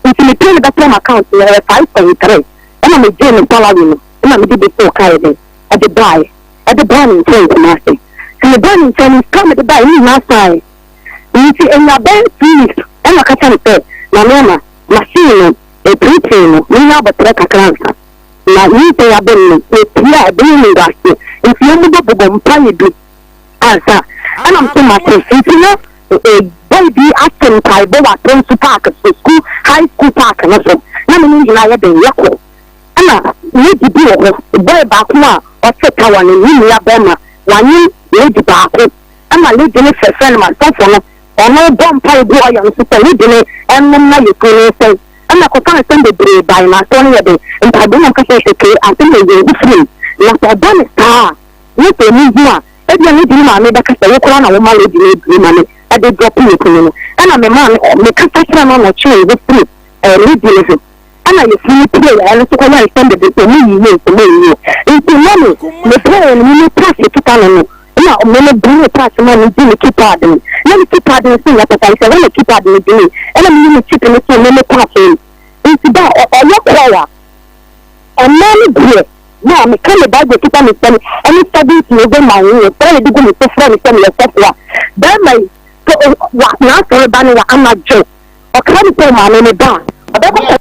nti me pay no bɛtɔ m account no ɛyɛ 5.3 ɛna megyee me salary no ɛna mede bɛsɛ ɔkaeɛ dɛn ɛde baeɛ ɛde baa ne nkyɛn Kumase. Nti mebaa ne nkyɛn no sika a mede baeɛ no nyinaa saeɛ. Nti ɛnya bɛyɛ 2 weeks ɛna ɔka kyerɛ me sɛ Maame Ama machine no. Ɛpiepie no, menya abɔterɛ kakra ansa na nyinsɛn aba mu no, ɛpie a ɛbɛyɛ animguaseɛ. Nti yɛmmobɔbobɔ mpaeɛ bi ansa. Ɛna mese mate. Nti na boy bi ate mpaebɔ wɔ Atonsu park so, school, high school park no so. Na me ne no nyinaa yɛ dɛn? Yɛkɔ. Ɛna lady bi wɔ hɔ, boy baako a ɔte tower no, ne nua bɛrima, wanyem lady baako. Ɛna lady no frɛfrɛ no ma sɔfo no, ɔno bɔ mpae gu ɔyɛ no so sɛ lady no ɛnom na yɛfunu no nsɛe. Ɛna kɔka nsɛm bebree bae na asɔre no yɛ den. Mpaebɔ na ɔka kyerɛ sɛ kee asɛm yɛ yɛn firi mu. Na sɛ ɔba no saa a, na sɛ ɔmo hu a, ebia lady no maame bɛka sɛ wo koraa na woma lady no aduro ma no de drop ne kunu no. Ɛna me maa no, mekasa kyerɛɛ no na ɔtwee ne ho firi lady no ho. Ɛna yɛfiri no pue a ɛno nso kɔyɛ nsɛm bebree sɛ ɔmo yiyi o, sɛ ɔmo nyiyi o. Nti na me, mepɛɛ no, me me pass kita no no, na me me bue me pass ma no di me keypad no. Na me keypad no nso nyɛ papa, nti ɛhɔ na keypad no gyinii. Ɛna me yi me chip no too me me pass no mu. Nti da a ɔyɛ call a, ɛmaa no deɛ, na meka me Bible kita me nsam ɛne 70 over my ear, frɛ no de gu me so frɛ me sɛ meyɛ sɔfo a, bɛrima yi, sɛ wa, n'asɔre ba no wa anadwo. Ɔka ne sɛ maame ne ba a ɔbɛkɔ.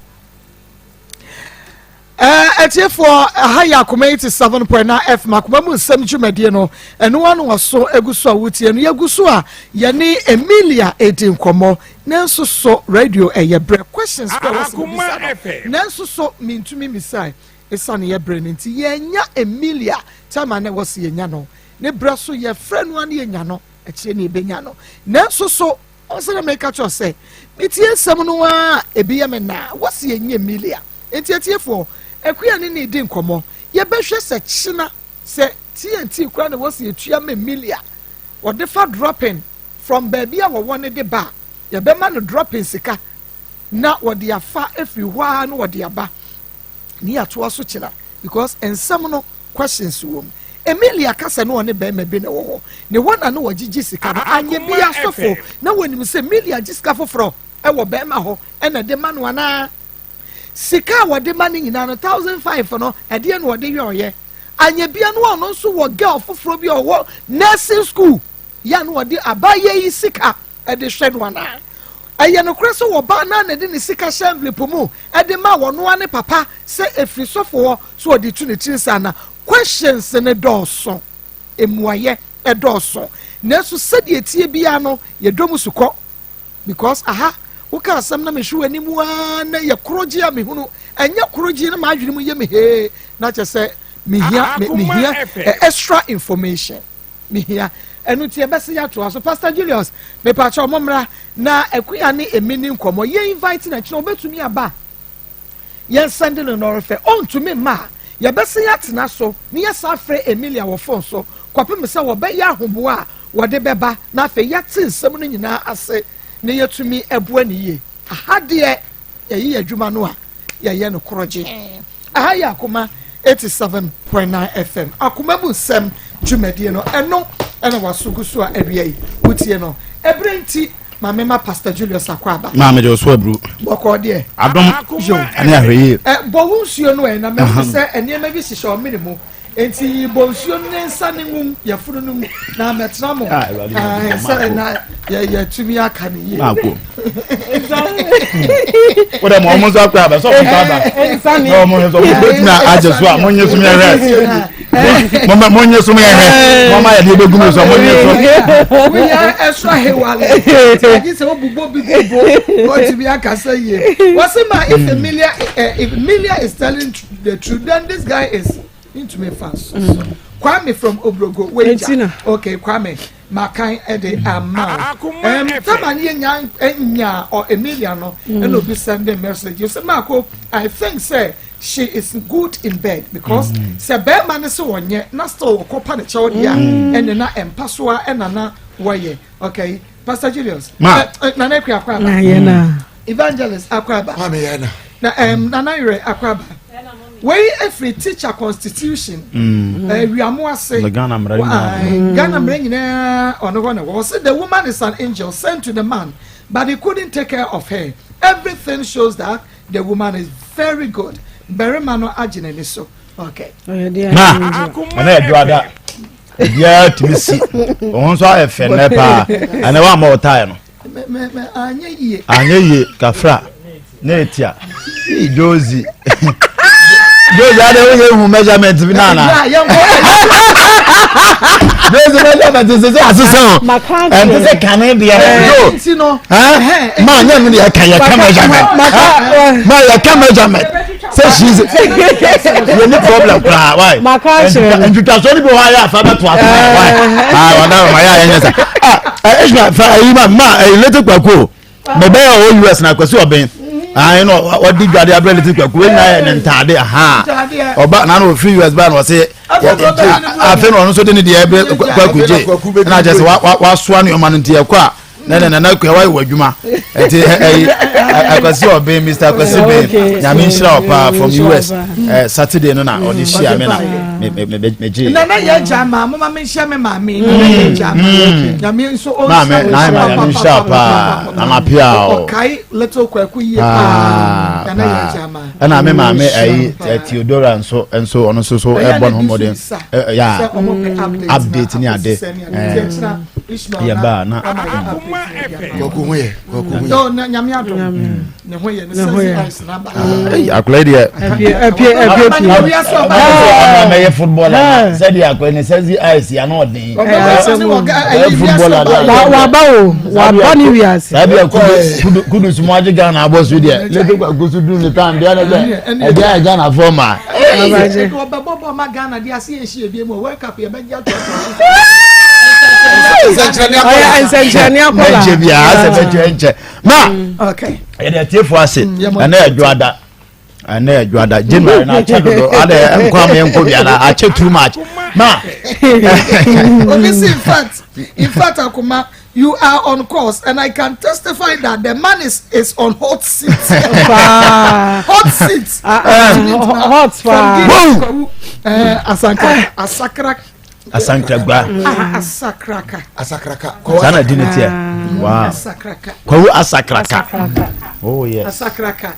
Atiefoɔ, ɛha yɛ Akoma 87.9 FM Akoma mu nsɛm dwumadie no, ɛno ano waso egu so a wotie no. Yɛgu so a yɛne Emilia edi nkɔmmɔ, nanso so radio ɛyɛ berɛ questions kɔ ɛwɔ sɛ mebisa no, nanso so mentumi mmisae esiane yɛ berɛ no nti. Yɛanya Emilia tama na ɛwɔ sɛ yɛnya no ne berɛ so, yɛfrɛ no a ne yɛnya no akyire ne yɛbɛnya no, nanso so Ɔsɛ na meka kyerɛ sɛ metie nsɛm no ara a ebi yɛ me naa. Wɔsi yɛnyɛ Emilia. Enti atiefoɔ, Akua ne ne redi nkɔmmɔ. Yɛbɛhwɛ sɛ kyena sɛ TNT koraa na wɔsi yɛtua ma Emilia. Wɔde fa dropping from baabi a wɔwɔ no de ba a, yɛbɛma no dropping sika na wɔde afa afiri hɔ ara na wɔde aba. Ne yɛatoa so kyena because nsɛm no Questions wɔ mu. Emilia ka sɛ na ɔne barima bi na ɛwɔ hɔ. Ne hɔ na na wɔgyegye sika no. Anyɛ bi asɔfo na wɔnim sɛ Emilia gye sika foforɔ wɔ barima hɔ na ɛde ma no anaa? Sika a wɔde ma no nyinaa no, 1005 no, ɛdeɛ na ɔde yɛ ɔyɛ. Anyɛ bia no ɔno nso wɔ girl foforɔ bi a ɔwɔ nursing school yɛ a na ɔde abaayɛ yi sika de hwɛ no anaa? Ɛyɛ nokorɛ sɛ ɔbaa no ara na ɛde ne sika hyɛ envelope mu de ma ɔno ara ne papa sɛ ɛfiri sɔfo hɔ sɛ ɔde tu ne tiri nsa anaa? Questions no dɔɔso, mmuaeɛ dɔɔso. Nanso sɛdeɛ ɛteɛ biara no, yɛdɔ mu sukɔ because aha woka asɛm na mehwɛ w'anim ara na yɛ korogye a mehunu, ɛnyɛ korogye na m'adwene mu yɛ me hee na kyerɛ sɛ mehia, mehia extra information. Mehia. Ɛno nti yɛbɛse yɛatoa so. Pastor Julius, mepakyɛw mommra na Akuya ne Emi ni nkɔmmɔ. Yɛ invite no akyina ɔbɛtumi aba. Yɛn sɛnde no nɔrefɛ. Ɔntumi mma a, yɛbɛse yɛatena so na yɛsan afrɛ Emilia wɔ phone so kɔpem sɛ wɔbɛyɛ ahoboa a wɔde bɛba na afei yɛate nsɛm no nyinaa ase na yɛatumi abua no yie. Aha deɛ yɛyɛ yɛn adwuma no a, yɛyɛ no korɔgyee. Aha yɛ Akoma 87.9 FM, Akoma mu nsɛm dwumadie no, ɛno ɛna waso gu so a awia yi wotie no. Ɛberɛ nti, ma mema Pastor Julius Akwaaba. Maa mede ɔso aburu. Bɔkɔɔ deɛ. Adom Yo. ɛne ahwɛyie. Ɛ, bɔ wo nsuo no ɛ, na mahu sɛ nneɛma bi hyehyɛ ɔmene mu. Enti bɔ nsuo no ne nsa ne nwum yafunu no mu na mɛtena mo Ah, Awurade Nyankopɔn, sɛ maako. na yɛtumi aka no yie. Maako. Wo dɛ ma ɔmo nso akɔ aba sɛ ɔmo nso aba. Na ɔmo nso ɔmo bɛtumi agye so a mo nye so yɛhwɛ. Mo mo nye so yɛhwɛ. Mo ama yɛde ebegu mi so mo nye so. Woyɛ ɛsɔ hewale. Agye sɛ wobobɔ bi gu bo na watumi akasa yie. Wɔse ma if Emilia, eh, if Emilia is telling the truth then this guy is ntumi fa so so Kwame from Obrogo weja okay Kwame makan ɛde ama o ɛm tama ne yɛ nya nya or Emilia no ɛna obi send a message you say Marco I think say she is good in bed because sɛ bɛrima ne sɛ wɔnyɛ na still wɔkɔ pa ne kyɛw deɛ a ɛne na ɛmpa so a ɛna na wɔyɛ okay Pastor Julius ma eh, eh, Nana Akua akɔ aba na yɛ na Evangelist akɔ aba Maame yɛ na. Na Nana Yerɛ akɔ aba wei efiri teacher constitution awiamo ase The Ghana mmara nyinaa. Ghana mmara nyinaa ɔno hɔ na wɔ sɛ the woman is an angel sent to the man but he couldn't take care of her everything shows that the woman is very good barima no agye n'ani so okay. Ma ɛna ɛdwo ada obiara tumi si wɔn nso ayɛ fɛ nnɛ paa ɛnɛ wɔn ama ɔtae no anyɛ yie anyɛ yie kafra. Na etia. Jozi. Jozi ade wo yɛ hu measurement bi na na. Jozi measurement sɛ sɛ asesa o. Ɛnte sɛ kane deɛ. Jo. Ma nyɛ no deɛ ka yɛ ka measurement. Ma yɛ ka measurement. Sɛ she's yɛ ni problem koraa why. Ntwitwasoɔ no bi wɔ hɔ a yɛ afa bɛto aso why. Ah wɔn ma yɛ a yɛ nyɛ sa. Ah Ishmael fa ayi ma ma ɛyi lete kwako. Mebɛyɛ ɔwɔ US na akwasi ɔbɛn. Ayi na ɔdi dwade abirɛ lete kwako wei nyinaa yɛ ne ntaade aha. Ɔba na na ofiri US ba na ɔse afei na ɔno nso de ne deɛ ɛbrɛ kwaku gye. Ɛna kyerɛ sɛ wasoa nneɛma no nti ɛkɔ a. na na nana kua wayɛ w'adwuma ɛti ɛyi akwasi ɔbɛn mr akwasi bɛn nyame nhyira wɔ paa from us ɛ saturday no na ɔde hyia me na me me me me gye. nana yɛ gya ma mo ma mi nhyɛ mi maame nana yɛ gya ma nyame nso ɔnhyira maame na ma nyame nhyira wɔ paa nana pia o ɔkae little kwaku yie paa nana yɛ gya ma ɛna me maame ɛyi theodora nso nso ɔno nso so ɛbɔ ne ho mmɔden ya update ni ade yɛ ba na. Kwaku ho yɛ kwaku ho yɛ. Nyame adom ne ho yɛ ne sɛsi ice na ba. Akɔla yi deɛ. Apie apie apie pie. Ɔna mɛyɛ footballer sɛdeɛ akɔla ne sɛsi ice yɛ ano ɔden. Ɔyɛ footballer. Waba o waba ne wiase. Saa bi a kudus mu agye Ghana abɔ so deɛ lete kwaku so duru ne tan deɛ ne sɛ ɛdeɛ ayɛ Ghana fɔ ma. Ɔbɛbɔ ma Ghana de ase yɛ nhyia bi mu World Cup yɛ bɛgye ato ato. Nsɛnkyerɛnne akɔla. Nkyɛ bi a asɛ bɛkyɛ nkyɛ. Ma yɛde atiefo ase ɛnɛ ɛdwo ada ɛnɛ ɛdwo ada January na akyɛ dodo adɛ nkɔ ama yɛn nkɔ bi ana akyɛ too much. Ma. Obi si in fact in fact akoma you are on course and I can testify that the man is is on hot seat. hot seat. Hot paa. Boom. Asanka asakra. Asankragua. Asakraka. Asakraka. Saa na di ne teɛ. Wow. Asakraka. Kwawu asakraka. Oh yes. Asakraka.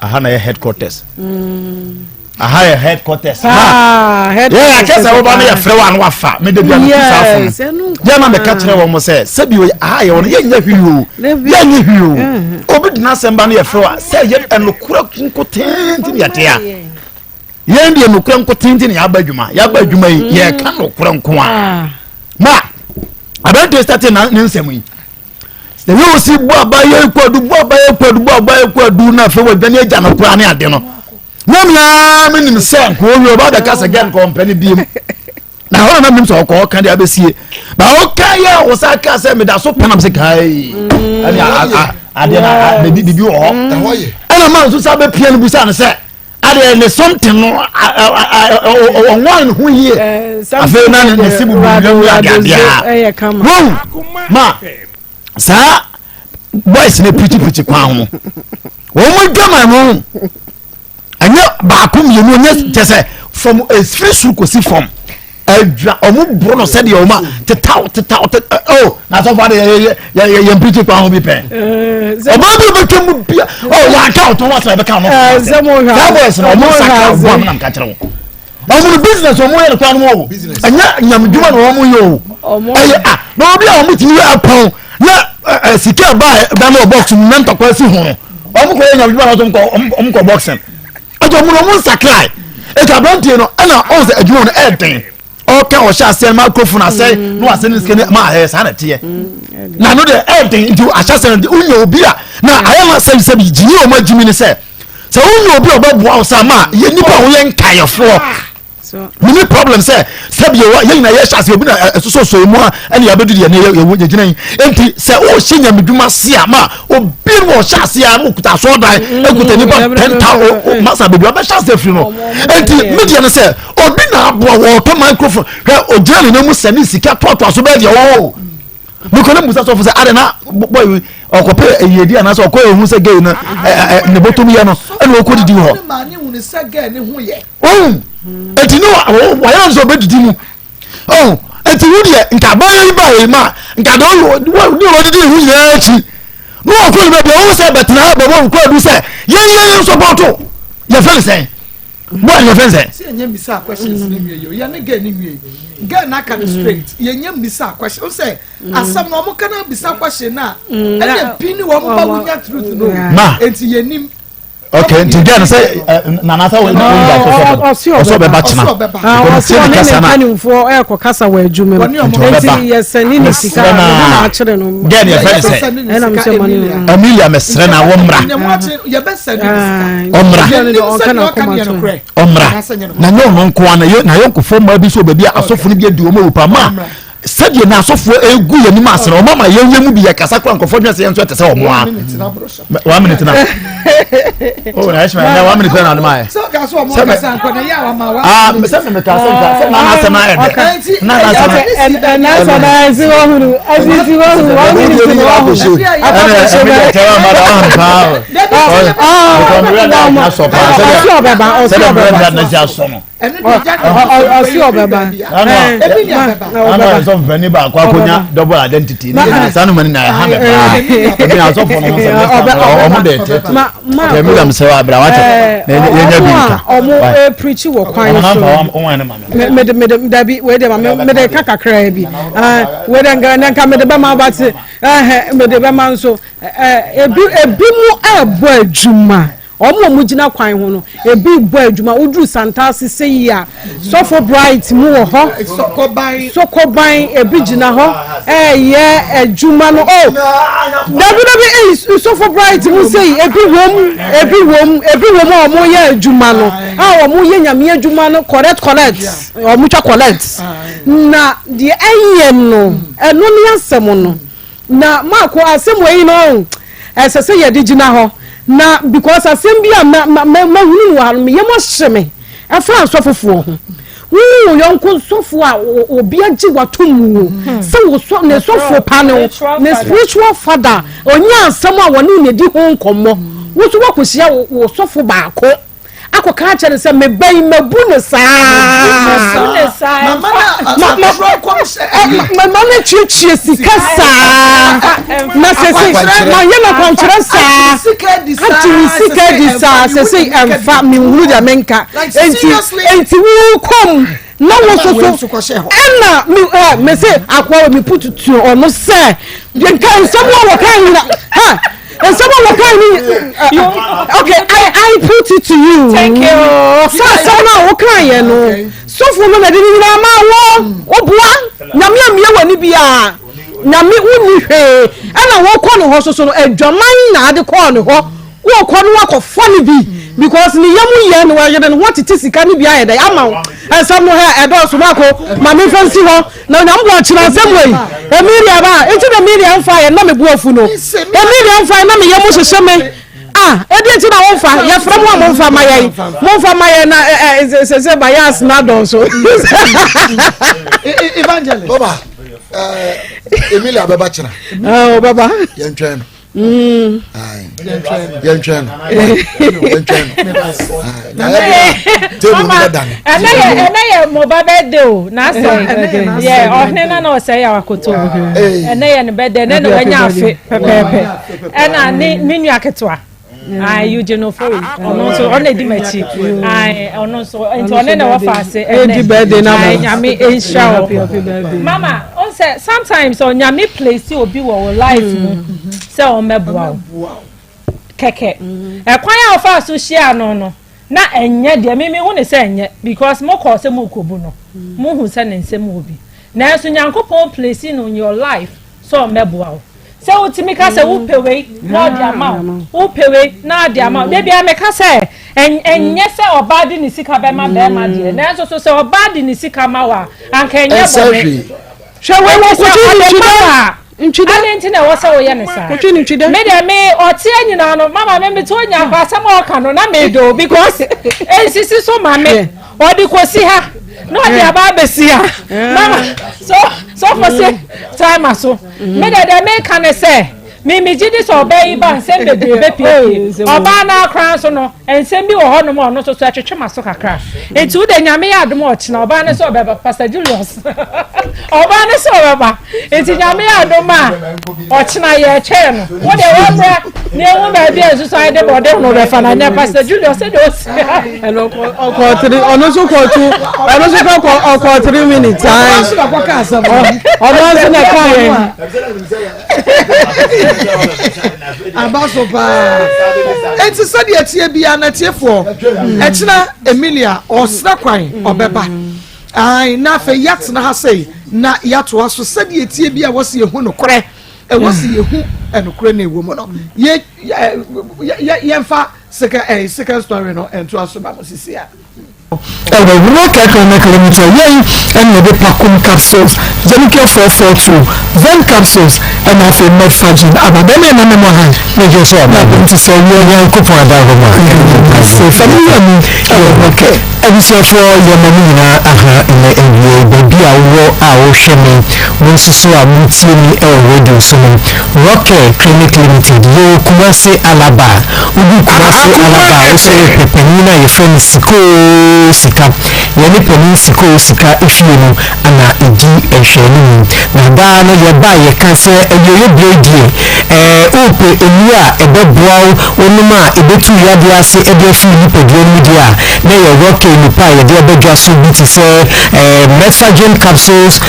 Aha na yɛ headquarters. Aha yɛ headquarters. Ah, headquarters. Yɛ akɛ sɛ woba no yɛ frɛ wa no wafa. Me de bi a me saa fo no. Yɛ na meka kyerɛ wɔn sɛ sɛbi o aha yɛ wɔn yɛ nyɛ hwii o. Yɛ nyɛ hwii o. Obi di n'asɛm ba no yɛ frɛ wa sɛ yɛ ɛnokora nkoten ti ne yɛ te a. Yɛn deɛ nokorɛ nkoten ti na yɛaba adwuma yɛaba adwuma yi mm. yɛka nokorɛ nko a ah. ma aberanteɛ sate na ne nsɛm yi sɛ yɛ osi bu aba yɛ kwadu bu aba yɛ kwadu bu aba yɛ kwadu na afei wɔdwane agya no koraa ne ade no na mea menim sɛ nkoɔ wie ɔba bɛka sɛ gɛ nkɔ mpɛ ne biem na hɔ na menim sɛ ɔkɔ ɔka de abɛsie ba ɔka yɛ a wɔsa ka sɛ meda so pɛnam sɛ kae ɛne adeɛ na biribi wɔ hɔ ɛna ma nso sa bɛpia no busa no sɛ adeɛ ne something no ɔnwan ne ho yie afei na ne se bubu nwam adeadeɛ wɔn ma saa boys ne pirikyi kwan ho wɔn mo adwaman mu ɛnyɛ baako mmienu ɛnyɛ kyɛ sɛ fam efiri soro kɔsi fam adwa ɔmo boro no sɛdeɛ ɔmo a tetaw tetaw tetaw oh na asɔfo ade yɛ yɛ yɛ yɛ yɛ mpirikyi kwan ho bi pɛn ɔbaa bi obetwa mu bia oh yɛ aka ɔtɔn wa sɛ ɛbɛka ɔmo saa boys na ɔmo nsa ka ɔmo amuna nka kyerɛ wɔn ɔmo no business ɔmo yɛ no kwan no wɔ ɛnyɛ nyamedwuma na ɔmo yɛ o ɛyɛ a na obi a ɔmo tumi yɛ apɔn na ɛ sika ɛba ɛba na ɔbɔx mu na ntɔkwa si ho no ɔmo kɔ yɛ nyamedwuma na ɔmo kɔ ɔmo kɔ boxing. Ɛti ɔmo no ɔmo nsakrae. Eti aberanteɛ no ɛna ɔn sɛ adwuma no ɛɛden. Ɔka ɔhyɛ aseɛ microphone asɛe mm. na wasɛ ne sika ne ma ɛyɛ saa na ɛteɛ. Mm, na no deɛ ɛɛden nti ahyɛ aseɛ no wonya obi a na ayɛ ma sɛbi sɛbi gyimi ɔmo agyimi ne sɛ sɛ wonya obi a ɔbɛboa wo sɛ ama yɛ nipa a woyɛ nkaeɛfoɔ. Mini problem sɛ sɛbi yɛ yɛ nyina yɛhyɛ ase obi na ɛsosɔsɔ mu a ɛne yɛabɛdu deɛ ne yɛgyina yi nti sɛ wohyɛ nyamedwuma se a ma obi no ɔhyɛ ase a na ɔkuta asɔɔdan ɛkuta nipa 10,000 masa baabi ɔbɛhyɛ ase afiri no nti medeɛ no sɛ obi na aboa wɔtɔ microphone hwɛ ogyina ne nan mu sɛ ne sika toatoa so bɛɛ deɛ oo mekɔ ne musa sɔfo sɛ ade na bɔyi ɔkɔpɛ ayiedi anaasɛ ɔkɔ ehu sɛ gay no ne bɔtɔm yɛ no ɛna ɔkɔ didi hɔ ohun eti ne wayɛ no sɛ ɔbɛdidi mu ohun eti wo deɛ nka abaayewa yi baa yi ma nka deɛ ɔyɛ ne ɔdidi ne ho nyinaa akyi na ɔkɔ ne baabi ɔwɔ sɛ bɛtena ha bɛbɔ nkɔ adu sɛ yɛn yɛn yɛn sɔpɔtɔ yɛfɛ ne sɛn bɔɔl yɛfɛ ne sɛn. sɛ ɛnyɛ misa questions ne nwie yɛ ne gay ne nwie. Girl na aka no straight. Yɛnyɛ mmisa question. Sɛ asɛm no ɔmo ka na bisa question na ɛna pii ni wɔn ba wonya truth no. Ma. Enti yɛnim. Okay, nti girl no sɛ nana sɛ wɔn wɔn gya so sɛ ɔsɛ ɔbɛba kyena. Ɔsɛ ɔne ne mpanimfoɔ ɛkɔ kasa wɔ adwuma mu. Nti yɛsɛne ne sika Mesrɛ na na akyere no. Girl no yɛfrɛ ne sɛ Ɛna mesɛ ma ne Emilia, mesrɛ na wɔmmra. Ɔmmra. Ɔmmra na nyɛ ɔno nko ara, na yɔnkofoɔ mmaa bi nso wɔ baabi a asɔfo no bi adi wɔn awu pa ma sɛdeɛ na asɔfoɔ egu yɛn anim ase na wɔn ama yɛn yɛn mu bi yɛ kasa kora nkurɔfoɔ dwen sɛ yɛn nso ɛte sɛ wɔn a. 1 minute na o na ɛhyɛ na 1 minute na anum ayɛ sɛ mɛ aa sɛ mɛ mɛ ka sɛ nka sɛ nana asɛm ayɛ dɛ nana asɛm ayɛ ɛna asɛm ayɛ si wɔn hunu ɛsi si wɔn hunu 1 minute na wɔn hunu. Ɛna ɛmi dɛ tɛwɛ ma da ɔhun paa o ɔkɔ mi wɛ da na sɔ paa sɛdeɛ sɛdeɛ mi wɛ da na si asɔ no. Ɔsi ɔbɛba. Ɛna asɔfo panyin baako akonya double identity ne yɛ saa noma ni na ɛha mɛ paa. Ɛmi asɔfo no ho sɛ ɔmo de tete tɛmi dam sɛ abira wa kyɛ na yɛ nya bi nka. Ɔmo apirikyi wɔ kwan so mede mede dabi wei de ma mede ka kakra bi wei de nka nka mede bɛma aba te ɛhɛ mede bɛma nso ebi ebi mu ɛɛbɔ adwuma. Wɔn a wɔgyina kwan ho no, ebi rebɔ adwuma. Woduru Santase sei a, Sɔfo Bright mu wɔ hɔ. Sokoban, ebi gyina hɔ ɛreyɛ adwuma no. Oh, dabi dabi, ei, Sɔfo Bright mu sei, ebi wom, ebi wom, ebi wom a wɔyɛ adwuma no, a wɔyɛ Nyame adwuma no correct correct, wɔtwa correct. Na deɛ ɛnyɛ no, ɛno ne asɛm no. Na Marko asɛm wei no ɛsɛ sɛ yɛde gyina hɔ na because asɛm bi a ma ma ma mahunu no wɔ ha no me yam ahye me ɛfa asɔfofoɔ ho. Wohu wo yɔnko sɔfo a obi agye wato mu wo sɛ wo sɔ ne sɔfo pa ne wo ne spiritual father ɔnyɛ asɛm a wɔne ne di ho nkɔmmɔ wo nso woakɔhyia wo sɔfo baako akɔka akyerɛ no sɛ me ba yi mabu no saa mama no atuatua sika saa na sese mayɛ no akwankyerɛ saa agye ne sika adi saa sese ɛmfa menhunu deɛ menka enti enti wokɔm na wo nso so ɛna me ɛ me se akoa wɔ me put to ɔno sɛ nka nsɛm a wɔka nyina ha nsɛm a wɔka ni okay I I put it to you. Thank you. Sɛ asɛm no a wɔka yɛ no sɔfo no na de ne nyinaa ma wɔ woboa nyame amia wɔ ani biara nyame wonni hwee ɛna wɔkɔ ne hɔ soso no adwaman na ade kɔɔ ne hɔ. Wokɔ no wakɔfa no bi because ne yam yɛ no wayere ne ho atete sika no bi ayɛ dɛ ama wo. Nsɛm no hɛ ɛdɔɔso maako ma memfa nsi hɔ na onyame bɔ ɔkyena nsɛm wei Emilia ba nti na Emilia mfa yɛ na me bo afu no Emilia mfa yɛ na me yam hyehye me ah ɛdi nti na womfa yɛfrɛ mo a momfa ma yɛn momfa ma yɛn na ɛ ɛ sɛ ba yɛ asena dɔɔso. Evangelist. Baba, Emilia bɛba kyena. Ɔbɛba. Yɛntwɛn no. Yɛntwɛn no, yɛntwɛn no table no bɛdane. Ɛnɛ yɛ mo ba birthday o, n'asɛ yɛ ɔhene na na ɔsɛ yɛ akoto. Ɛnɛ yɛ ne birthday, ɛnɛ na wanya afe pɛpɛɛpɛ. Ɛna ne me nua ketewa. Ayi Eugene Ofori, ɔno nso ɔno edi m'akyi. Ayi ɔno nso nti ɔne na wɔfa ase ɛnɛ. Ayi Nyame nhyira wo. Mama, ɔn sɛ sometimes ɔnyame place obi wɔ wo life mu sɛ ɔmmɛboa wo kɛkɛ. Ɛkwan a ɔfa so hyia no no na ɛnyɛ deɛ mimi hu ne sɛ ɛnyɛ because mo kɔɔ sɛ mo kɔbu no mo hu sɛ ne nsɛm wɔ bi. Nanso Nyankopɔn place no in your life sɛ ɔmmɛboa wo. Sɛ wotumi ka sɛ wopɛ wei na ɔde ama wo, wopɛ wei na ɔde ama wo. Da biara meka sɛ ɛnyɛ sɛ ɔbaa de ne sika bɛma bɛrima deɛ, nanso so sɛ ɔbaa de ne sika ma wo a, anka ɛnyɛ bɔne. Hwɛ wei wɔ kotwi ne ntwi dɛ. Ntwi dɛ. Adɛn nti na ɛwɔ sɛ woyɛ ne saa? Kotwi ne ntwi dɛ. Me deɛ me ɔteɛ nyinaa no, mama me mete onya akɔ asɛm a ɔka no na medɔ because nsisi so ma me. Ɔde kɔsi ha na ɔde aba abɛsi ha. Mama so sɔfo se timer so. Me deɛ deɛ meka ne sɛ. Me megye di sɛ ɔbaa yi ba nsɛm bebree bɛpiepie. Ɔbaa no ara koraa nso no, nsɛm bi wɔ hɔnom a ɔno nso so ɛtwetwe m'aso kakra. Nti wo deɛ Nyame yɛ adom a ɔkyena ɔbaa no sɛ ɔbɛba, Pastor Julius. Ɔbaa no sɛ ɔbɛba. Nti Nyame yɛ adom a ɔkyena yɛretwɛn no. Wo deɛ wɔmmra na yɛhu baabi a nsusuan de bɔde ho bɛfa no ɛnɛ Pastor Julius sɛdeɛ ɔsi. Ɛno ɔkɔ three ɔno nso kɔ two ɔno nso kɔ ɔkɔ 3 minutes. Ɔno nso na kɔka asɛm. Ɔno nso na ka yɛn. Aba so paa. Eti sɛdeɛ tie bia na tiefoɔ ɛkyina Emilia ɔsrɛ kwan ɔbɛba. Ayi na afei yɛatena ha sɛyi na yɛatoa so sɛdeɛ tie bia wɔsi ehu nokorɛ ɛwɔ si ehu ɛnokorɛ na ɛwɔ mu no yɛ yɛ yɛnfa second ɛɛ second story no ɛntoa so ba mo sisi a. Ɛwɔ Rural Care Clinic Limited, yɛn ɛna yɛde Pacum capsules, Zenicure 442, Ven capsules, ɛna afei Medfagin aba. Bɛrima yɛ nana mu ha. Megye so aba. Na nti sɛ yɛ Nyankopɔn adahoma. Ase fa me wura mu ɛwɔ Rural Care. Abusuafoɔ yɛ ma mo nyinaa aha ɛnɛ awie baabi a wowɔ a wohwɛ me mo nso so a motie me ɛwɔ radio so no Rock Care Clinic Limited yɛwɔ Kumasi Alaba Wodu Kumasi Alaba a, wosɛ wohwɛ panin a yɛfrɛ no Sikoo Sika. Yɛne panin Sikoo Sika efie no na ɛdi nhwɛanimu. Na daa no yɛba a yɛka sɛ awieeɛ berɛ yi deɛ, ɛɛ worepɛ nnuro a ɛbɛboa wo, wonom a ɛbɛtu wo yadeɛ ase de afiri wo nipadua no mu deɛ a, na ɛyɛ Rockay nnupa a yɛde aba dwa so bi te sɛ ɛɛ Methergin capsules,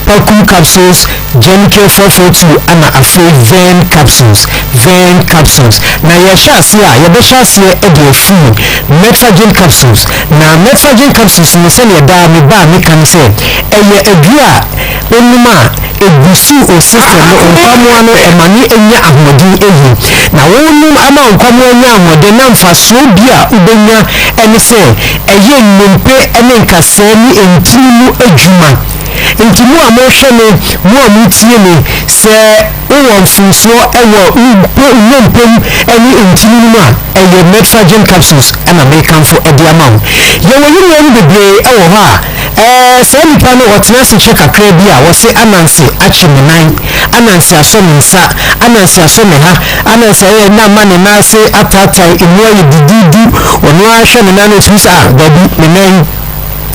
Pakum capsules, Gemcare 442 ɛna afei Vern capsules, Vern capsules. Na yɛhyɛ aseɛ a, yɛbɛhyɛ aseɛ de afiri Methergin capsules. Na Methergin capsules no sɛdeɛ daa meba a meka ne sɛ, ɛyɛ aduro a wonom a ɛbusu wo system no, wo nkwammoa no ɛma no nya ahoɔden yie. Na wonom ama wo nkwammoa nya ahoɔden na mfasoɔ bi a wobɛnya ne sɛ ɛyɛ nnompe ne nkasɛɛ ne ntini mu adwuma. Enti mo a morehwɛ me, mo a moretie me, sɛ wowɔ mfomsoɔ wɔ wo nnompe mu ne ntini no mu a, ɛyɛ Metforgen capsules na merekamfo de ama wo. Yɛwɔ yɛn nuanom bebree wɔ hɔ a, ɛɛ, saa nipa no ɔtena ase kyɛ kakra bi a, wɔse Ananse akye me nan, Ananse asɔ me nsa, Ananse asɔ me ha, Ananse ayɛ na ama ne nan ase ataatae, emu ayɛ duduudu, ɔno ara hwɛ ne nan no ɔtumi sɛ, ah, dabi, me nan yi.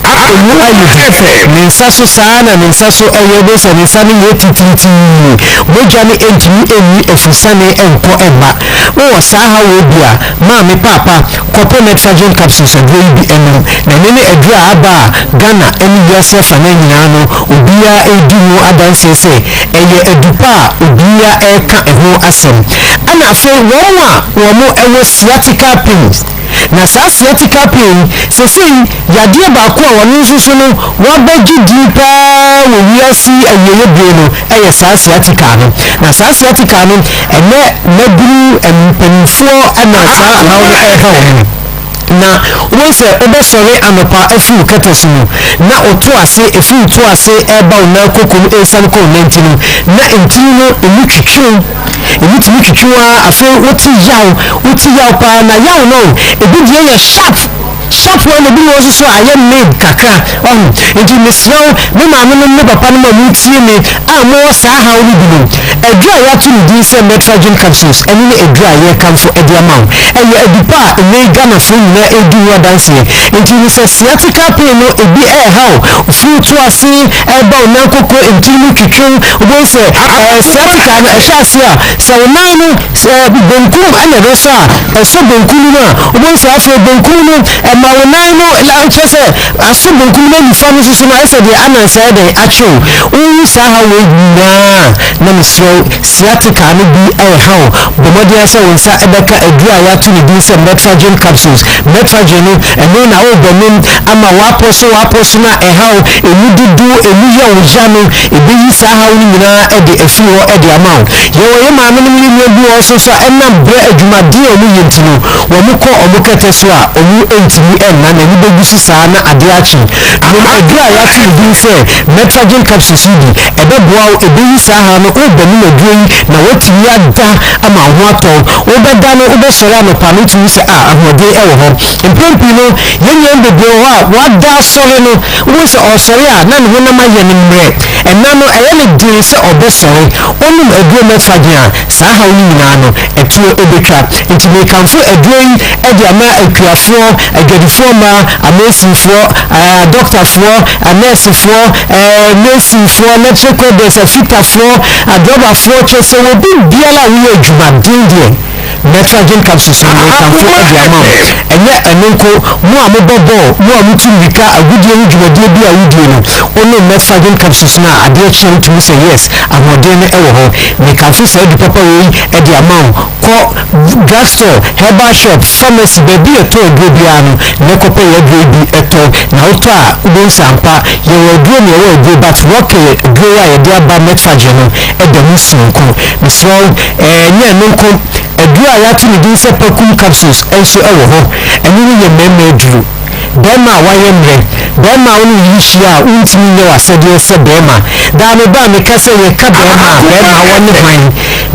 Emu ayɛ du. Ne nsa so saa ara na ne nsa so yɛ, wobɛhu sɛ ne nsa no yɛ titiritii. Mogya no ntumi nni afurusiane nkɔ mma. Wowɔ saa haw wei bi a, maame, paapa, kɔpɛ Metforgen capsules aduro yi bi nom. Na ɛno ne aduro a aba a Ghana ne wiase afanan nyinaa no obiara redi ho adanseɛ sɛ ɛyɛ adu pa a obiara reka ho asɛm. Ɛna afei wɔn a wɔwɔ sciatica pains, Na saa sciatica pain yi, sesei yadeɛ baako a ɔno nso so no wabɛgye din paa wɔ wiase yi awieɛ bere no yɛ saa sciatica no. Na saa sciatica no, ɛnɛ mmabunu, mpanimfoɔ na saa ɔhaw no ɛreha wɔn. Na wobɛhu sɛ wobɛsɔre anɔpa afiri wo kɛtɛ so no, na woto ase, ɛfiri wo to ase ɛreba wo nan koko mu ɛresiane kɔ wo nanti no, na ntini no ɛmu twitwi wo. Ebi tumi twitwi wo ara afei wote yaw, wote yaw paa na yaw no ebi deɛ yɛ sharp, sharp one ebi wɔ nso so a ayɛ mid kakra ɔho. Nti mesrɛ wo me maame nom me papa nom a motie me a mowɔ saa haw no bi no, aduru a yɛato ne din sɛ Metragyn capsules ɛno ne aduru a yɛrekamfo de ama wo. Ɛyɛ adu pa a nnɛ yi Ghanafoɔ nyinaa redi ho adanseɛ. Nti no sɛ sciatica pain no ebi ɛreha wo, firi wo to ase ɛreba wo nan koko ntini mu twitwi wo, wobɛhu sɛ ɛɛ sciatica no ɛhyɛ ase a sɛ wo nan no sɛ benkum ɛna ɛbɛsɔ a ɛsɔ benkum no mu a wobɛhu sɛ afei benkum no ɛma wo nan no kyerɛ sɛ asɔ benkum no nifa no nso so no ayɛ sɛ deɛ anansa yɛ dɛn akye wo. Wohu saa haw wei nyinaa na mesrɛ wo sciatica no bi ɛreha wo, bɔ mmɔden ara sɛ wo nsa ɛbɛka aduro a yɛato ne din sɛ Metragyn capsules. Metragyn no ɛno na wobɛnom ama w'apɔ so w'apɔ so no a ɛha wo, ɛmu dodo, ɛmu yɛ wo ya no, ɛbɛyi saa haw no nyinaa de afiri hɔ de ama wo. Yɛwɔ yɛn maamenom ne nua bi wɔ hɔ nso so a ɛnam berɛ adwumaden a wɔyɛ nti no, wɔkɔ wɔn kɛtɛ so a wɔntumi nna, na ani bɛgu so saa na adeɛ akye. Nom aduro a yɛato ne din sɛ Metragyn capsules yi bi, ɛbɛboa wo, ɛbɛyi saa haw no, wobɛnom. Wobɛnom aduro yi na woatumi ada ama wo ho atɔ wo. Wobɛda no, wobɛsɔre anɔpa no, wotumi hu sɛ ah, ahoɔden wɔ hɔ. Mpɛn pii no, yɛn nuanom bebree wɔ hɔ a, wɔada asɔre no, wobɛhu sɛ ɔresɔre a, na ne honam ayɛ no mmerɛ. Ɛna no, ɛyɛ no den sɛ ɔbɛsɔre. Ɔnom aduro Metforgen a, saa haw no nyinaa no, ɛtoɔ bɛtwa. Enti mekamfo aduro yi de ama akuafoɔ, adwadifoɔ mmaa, amesinfoɔ, adɔktafoɔ, anɛɛsefoɔ, mesinfoɔ, electric workers, afitafoɔ, adrɔbafoɔ, kyerɛ sɛ obi biara a woyɛ adwumaden deɛ, Metrogen capsules no mekamfo de ama wo. Ɛnyɛ ɛno nko, mo a mobɔ bɔɔl, mo a motu mmirika, agodie ho dwumadie bi a wodie no, wonom Metrogen capsules no a, adeɛ kye a wotumi sɛ yes, ahoɔden no wɔ hɔ. Mekamfo saa adu papa wei de ama wo. Kɔ drug store, herbal shop, pharmacy, baabi a yɛtɔ aduro biara no, na kɔpɛ yɛn aduro yi bi tɔ. Na wotɔ a, wobɛhu sɛ ampa, yɛwɔ aduro na yɛwɔ aduro but Rocky aduro a yɛde aba Metfagin no da mu sononko. Mesrɛ wo, ɛnyɛ ɛno nko, aduro a yɛato ne din sɛ Pakum capsules nso wɔ hɔ. Ɛno no yɛ mmarima aduro. Barima a wayɛ mmerɛ, barima a wo ne wo yere hyia a wontumi nyɛ w'asɛdeɛ sɛ barima. Daa meba a meka sɛ yɛka barima a, barima wɔne hwan?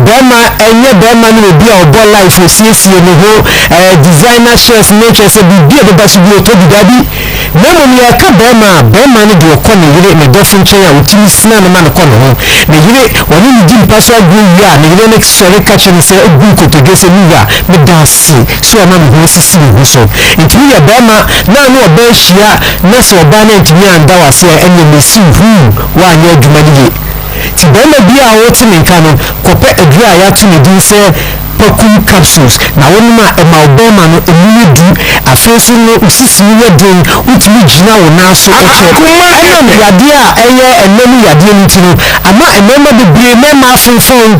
Barima ɛnyɛ barima ne obi a ɔbɔ life, ɔsiesie ne ho, eh, designer shirts ne kyerɛ sɛ biribi a ɛbɛba so bi ɔtɔ bi, dabi. Na mmom yɛreka barima a, barima no deɛ ɔkɔ ne yere, ne dɔfo nkyɛn a ɔtumi sina no ma no kɔ ne ho. Ne yere, ɔne no di mpa so agorɔ wie a, ne yere no sɔre ka kyerɛ no sɛ, gu nkotodwe sɛ, Me wura, meda ase sɛ woama me ho asisi me ho so. Nti woyɛ barima na ne ɔbaa hyia na sɛ ɔbaa no antumi anda wo ase a, ɛnneɛ mesi wo huu, woanyɛ adwuma no yie. Nti barima biara a wote me nka no, kɔpɛ aduro a yɛato ne din sɛ Pakum capsules na wonom a ɛma wo bɛrima no emu yɛ du. Afei nso no wo sisi mu yɛ den, wotumi gyina wo nan so kyɛ. Ɛnam yadeɛ a ɛyɛ ɛnna mu yadeɛ no nti no, ama mmarima bebree mmarima afomfɔn.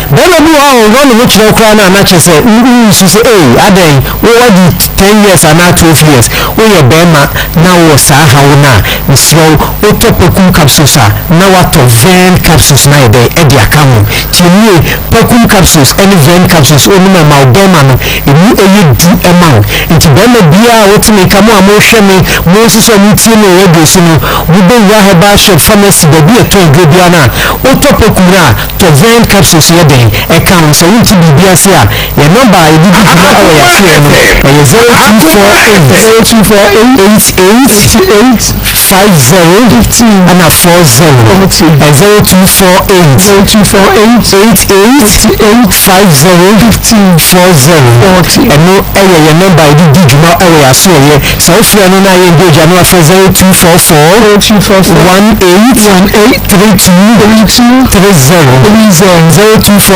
Barima bi wɔ hɔ a ɔnhɔ ne ho kyerɛ wo koraa no a na kyerɛ sɛ wonsu sɛ ei adɛn wo wadi 10 years anaa 12 years woyɛ barima na wowɔ saa haw no a mesrɛ wo wotɔ Pakum capsules a na woatɔ Vern capsules no ayɛ dɛn ɛde aka ho. Tie nie, Pakum capsules ne Vern capsules wonom a ɛma wo bɛrima no ɛmu yɛ du ma wo. Nti bɛrima biara a wote me nka, mo a mohwɛ me, mo nso so a motie me wɔ radio so no, mobɛwura herbal shop, pharmacy, baabi a yɛtɔn aduro biara no a, wotɔ Pakum no a, tɔ Vern capsules yɛ dɛn ɛka ho. Sɛ wonte biribi ase a, yɛn nɔmba a yɛde di dwuma wɔ yɛn asoɛeɛ no, ɛyɛ 0248 0248 88 88 50 15 ɛna 40 0248 0248 88 88 50 15 40 ɛno ɛyɛ yɛn nɔmba a yɛde di dwuma ɛwɔ yɛn asoɛeɛ. Sɛ wofrɛ no na yɛn engage a na wafrɛ 0244 0244 18 18 32 32 30 30 0244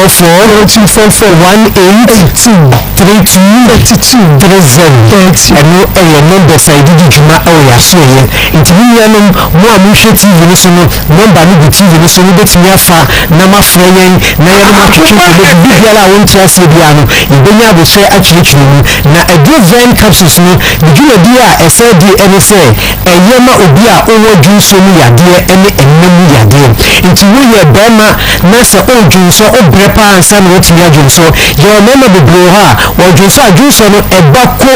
0244 18 18 32 32 30 ɛno ɛyɛ numbers a yɛde di dwuma ɛwɔ yɛn asoɛeɛ. Nti me nuanom mo a mohwɛ TV no so no, nɔmba no gu TV no so, mobɛtumi afa na moafrɛ yɛn na yɛne mo atwetwe nkɔmmɔ. Biribi biara a wonte aseɛ biara no, yɛbɛnya aboterɛ akyerɛkyerɛ mu. Na aduro Vern capsules no, ne dwumadie a ɛsɛ di ne sɛ, ɛyɛ ma obi a ɔwɔ dwonsɔ mu yadeɛ ne ɛna mu yadeɛ. Nti woyɛ barima na sɛ woredwonsɔ, wobrɛ paa ansa na woatumi adwonsɔ. Yɛwɔ mmarima bebree wɔ hɔ a, wɔdwonsɔ a, dwonsɔ no ɛba ko.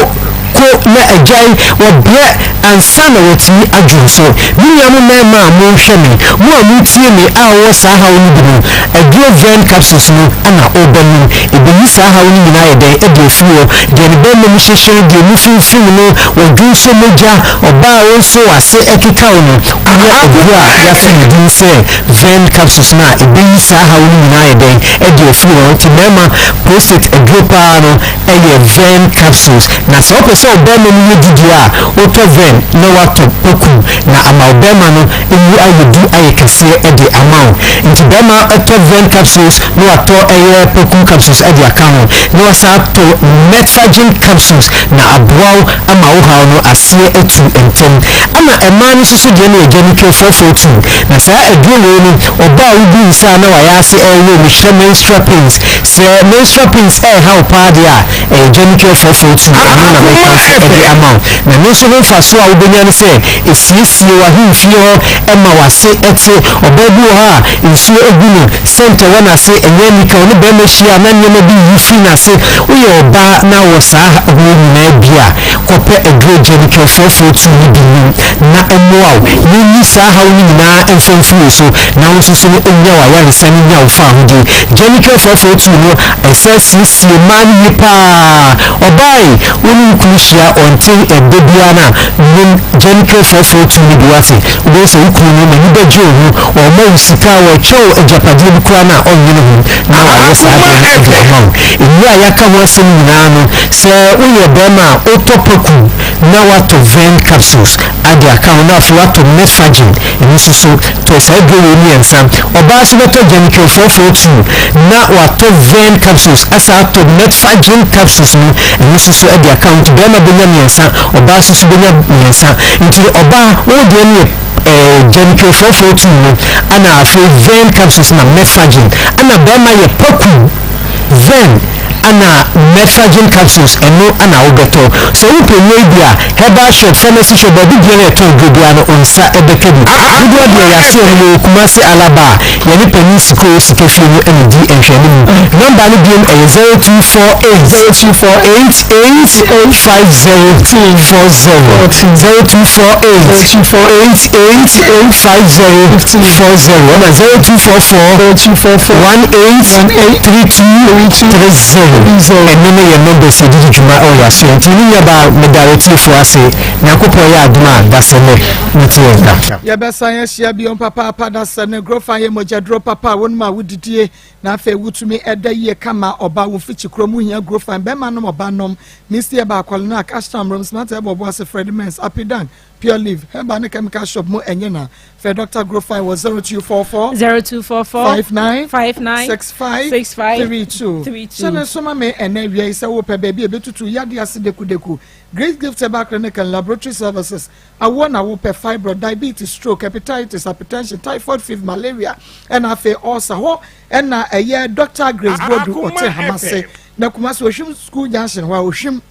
ko na agyae wɔ berɛ ansa na watumi adwo so. Me nua mo mmarima a morehwɛ me, mo a moretie me a wowɔ saa haw no bi no, aduro Vern capsules no na worebɛnom. Ɛbɛyi saa haw no nyinaa ayɛ dɛn adi afiri hɔ. Deɛ ne barima mu hyehye, deɛ emu fimfim no, wɔdwo nso mogya, ɔbaa a wo nso w'ase ɛkeka wo no, wonya aduro a yɛato ne din sɛ Vern capsules no a, ɛbɛyi saa haw no nyinaa ayɛ dɛn adi afiri hɔ. Nti mmarima, prostate aduro paa no, yɛ Vern capsules. Na sɛ wopɛ sɛ wo barima mu yɛ du deɛ a, wotɔ Vern na woatɔ Poku na ama wo barima no mu ayɛ du ayɛ kɛseɛ de ama wo. Nti barima tɔ Vern capsules na watɔ ɛyɛ Poku capsules de aka ho na wasan atɔ Methergin capsules na aboa wo ama wo haw no aseɛ atu ntɛm. Ama mmaa no nso so deɛ no yɛ Genicle 442. Na saa aduro wei no, ɔbaa a wobu nsa a na wayɛ ase ɛrewe, mekyerɛ menstrual pains, Sɛ menstrual pains ɛreha wo paa deɛ a, ɛyɛ Geniture 442, ɛno na mekamfo de ama wo. Na ɛno nso ho mfasoɔ a wobɛnya ne sɛ, ɛsiesie w'ahemfie hɔ, ɛma w'ase te. Ɔbaa bi wɔ hɔ a, nsuo gu no, scent wɔ n'ase, ɛnyɛ anika, ɔne barima hyia a na nneɛma bi reyi firi n'ase. Woyɛ ɔbaa na wowɔ saa haw nyinaa bi a, Kɔpɛ aduro Jericho 442 no bi nom na ɛmmoa wo na ɛnyi saa haw no nyinaa mfa mfiri wo so na wo nso so no nya w'ayaresa no nya wo fawohodie. Jericho 442 no ɛsɛ siesie mmaa no yie paa. Ɔbaa yi, wo ne wo kunu hyia ɔnte ɛdɛ biara no a, nom Jericho 442 no bi wate. Wobɛhu sɛ wo kunu no n'ani bɛgye wo ho, ɔrema wo sika, ɔrekyɛ wo agyapadeɛ bi koraa no a ɔnnwene ho na wayɛ saa adeɛ no de ama wo. Nnuro a yɛaka ho asɛm nyinaa no, Sɛ woyɛ barima a, wotɔ paku na woatɔ Ven capsules ade aka ho na afei woatɔ Metfagin, ɛno nso so tɔ saa aduro wei mmiɛnsa. Ɔbaa nso bɛtɔ Genical 442 na watɔ Ven capsules asan atɔ Metfagin capsules no, ɛno nso so de aka ho. Nti barima bɛnya mmiɛnsa, ɔbaa nso so bɛnya mmiɛnsa. Nti ɔbaa, wo deɛ no yɛ eh, Genical 442 no, ana afei Ven capsules na Metfagin, ana barima yɛ paku. Ven ana Methergin capsules ɛno ana wobɛtɔ. Sɛ wopɛ wei bi a, herbal shop, pharmacy shop, baabi biara a yɛtɔn aduro biara no wo nsa bɛka bi. Dodoɔ deɛ yɛasoɛ no yɛwɔ Kumasi Alaba a yɛne Panin Siko Sika Fie no na ɛdi nhwɛanimu. Number no biom ɛyɛ 0248 0248 88 50 40 0248 88 50 40 ɛna 0244 18 3230 ɛno ne yɛn numbers yɛde di dwuma ɛwɔ yɛn asoɛ nti me nuabaa meda w'atiefoɔ ase Nyankopɔn yɛ adom a dasɛnɛ mɛte yɛn nka. Yɛbɛsan ahyia biom papaapa dasɛnɛ Grofa yɛ mogyaduro papa a wonom a wodidie na afei wotumi ɛda yie kama ɔba wo mfikyi kurom wohia Grofa bɛma nom ɔba nom Misty Herbal Kɔlenak Ashram Rom Smart Herbal Ɔboase Fred Mens Apidan Pure Leaf Herbal ne Chemical Shop mu ɛnyɛ na Frɛ Dɔkta Grofine wɔ 0244 0244 59 59 65 65 32. 32. Hyɛ no nso ma me ɛnɛ awia yi sɛ wopɛ baabi a ɛbɛtutu yadeɛ ase dekudeku. Grace Gift Herbal Clinic and Laboratory Services, awoɔ na wopɛ, fibroid, diabetes, stroke, hepatitis, hypertension, typhoid fever, malaria, ɛna afei ulcer. Hɔ ɛna ɛyɛ Dɔkta Grace Boadu ɔte Hamase na Kumasi Ohwim School Junction hɔ a Ohwim